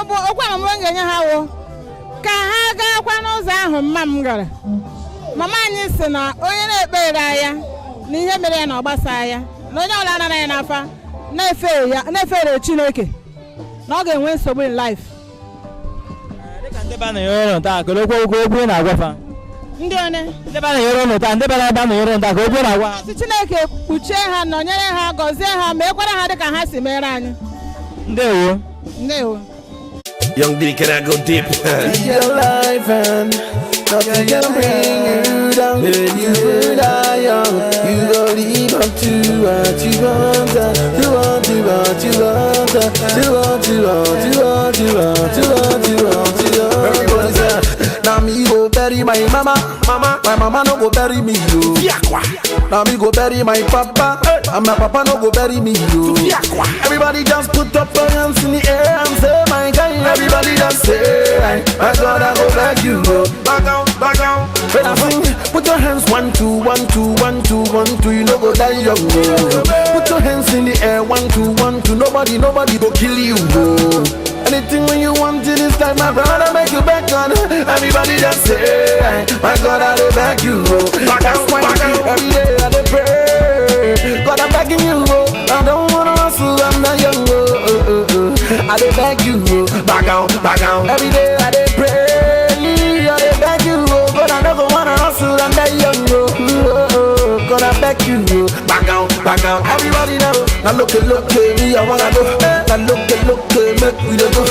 [SPEAKER 9] Okwu agbamume m ga-enye ha wụ ka ha gaakwa n'ụzọ ahụ mma m gara. Mama anyị sị na onye na-ekpere ya na ihe mere ya na ọ gbasaa ya, na onye ọbụla nara ya n'afa na-efere Chineke, na ọ ga-enwe nsogbu in life.
[SPEAKER 18] Dịka ndị ba nọnyere ụnụ taa, kelee okwu ị na-agwafa.
[SPEAKER 9] Ndị one?
[SPEAKER 18] Ndị bịara nọnyere ụnụ taa, ndị bịara ebe a nọnyere ụnụ taa, ka okwu na-agwa ha.
[SPEAKER 9] Sị Chineke kpuchie ha, nọnyere ha, gọzie ha, meekwara ha dịka ha si mere anyị.
[SPEAKER 18] Ndewo.
[SPEAKER 9] Ndewo.
[SPEAKER 7] Young D, can I go deep?
[SPEAKER 16] Live your life and nothing can bring you down. You will die young, you go live up to what you want, you want, you want, you want, you want, you want, you want, you want, you want, you want, you want. Everybody say, now me go bury my mama, mama, my mama no go bury me, yo. Now me go bury my papa, and my papa no go bury me, yo. Everybody just put up your hands in the air and say, my guy. Everybody just say, my God, I go beg you, go. Back down, back down. When I sing, put your hands 1 2 1 2 1 2 1 2. You no go die young, go. Put your hands in the air 1 2 1 2. Nobody, nobody go kill you, go. Anything when you want in this time, my brother make you back on. Everybody just say, my God, I dey beg you, go. That's why every day I dey pray. God, I'm begging you, go. I don't wanna hustle, I'm not young, go. I dey beg you, oh, back down, back down. Every day I dey pray, I dey beg you, oh, God, I never wanna hustle, I'm that young, oh, oh, oh, God, I beg you, oh, back down, back down. Everybody now, now look at, look at me, I wanna go. Now look at, look at, make we dey go.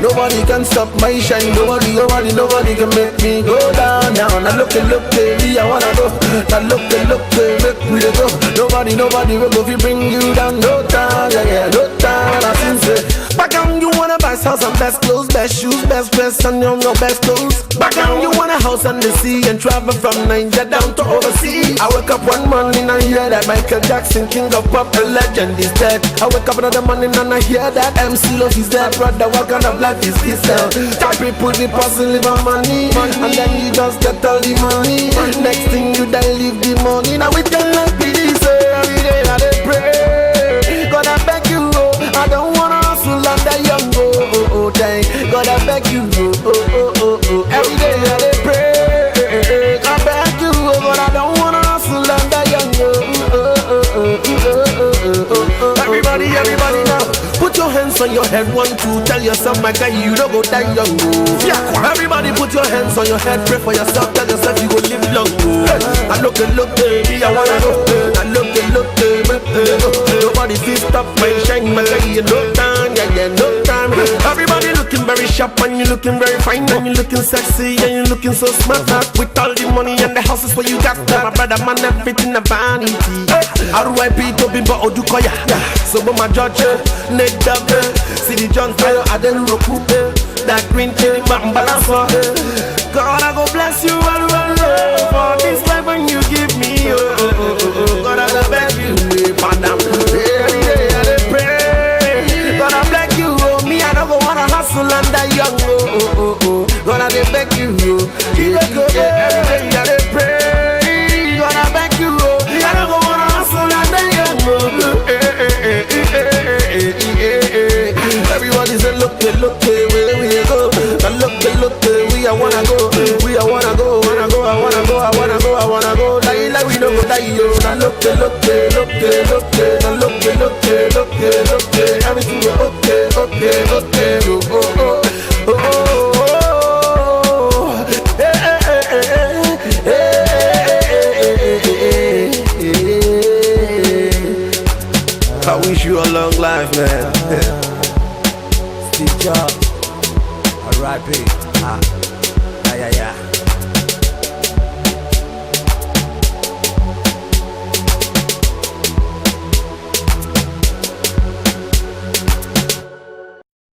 [SPEAKER 16] Nobody can stop my shine, nobody, nobody, nobody can make me go down now. Now look at, look at me, I wanna go. Now look at, make we dey go. Nobody, nobody will go if bring you down, no time, yeah, yeah, no time. I say. Back down, you wanna buy house and best clothes, best shoes, best dress, and your best clothes. Back down, you want a house on the sea and travel from Niger down to overseas. I wake up one morning and hear that Michael Jackson, king of pop, a legend is dead. I wake up another morning and I hear that MC Love is dead. Brother, what kind of life is this? Tell people the person live on money, and then you just get all the money. Next thing you then leave the money. Now we can life be this. Every day I dey pray. God, I beg you, oh, I don't wanna hustle and die young, oh, oh, oh, dang. God, I beg you, oh, oh, oh, oh, oh. Every day I dey pray. I beg you, oh, but I don't wanna hustle and die young, oh, oh, oh, oh, oh, oh, oh, oh. Everybody, everybody now, put your hands on your head, 1 2. Tell yourself, my guy, you don't go die young, oh. Everybody, put your hands on your head, pray for yourself, tell yourself you go live long, oh. I look and look, baby, I wanna go. I look and look, baby, nobody feel stop my shine, my guy, you no time, yeah, yeah, no time. Everybody looking very sharp and you looking very fine and you looking sexy and you looking so smart. With all the money and the houses where you got that, my brother, man, everything a vanity. R.I.P. to Bimbo Odukoya, so my judge, Nate Dogg, City John Taylor, Adenuroku, that green chili, Balasa. God, I go bless you well, well, well, for this life when you give me. Oh, oh, oh, oh. God, I go beg you, madam. Every day I dey pray. God, I beg you, oh, me, I don't go wanna hustle and die young, oh, oh, oh, oh. God, I dey beg you, oh, yeah, every day I dey pray. God, I beg you, oh, me, I don't go wanna hustle and die young, oh, eh, eh, eh, eh, eh, eh, eh. Everybody say, look, look, where we go. Look, look, we I wanna go, we I wanna go, wanna go, I wanna go, I wanna go, I wanna go. Die like we don't go die, yo. Now look, look, look, look, now look, look, look, look, everything go okay, okay, okay, oh, oh, oh, oh, oh, eh, eh, eh, eh, eh, eh, eh. I wish you a long life, man.
[SPEAKER 12] Steve Jobs. R.I.P. Ah, yeah, yeah, yeah.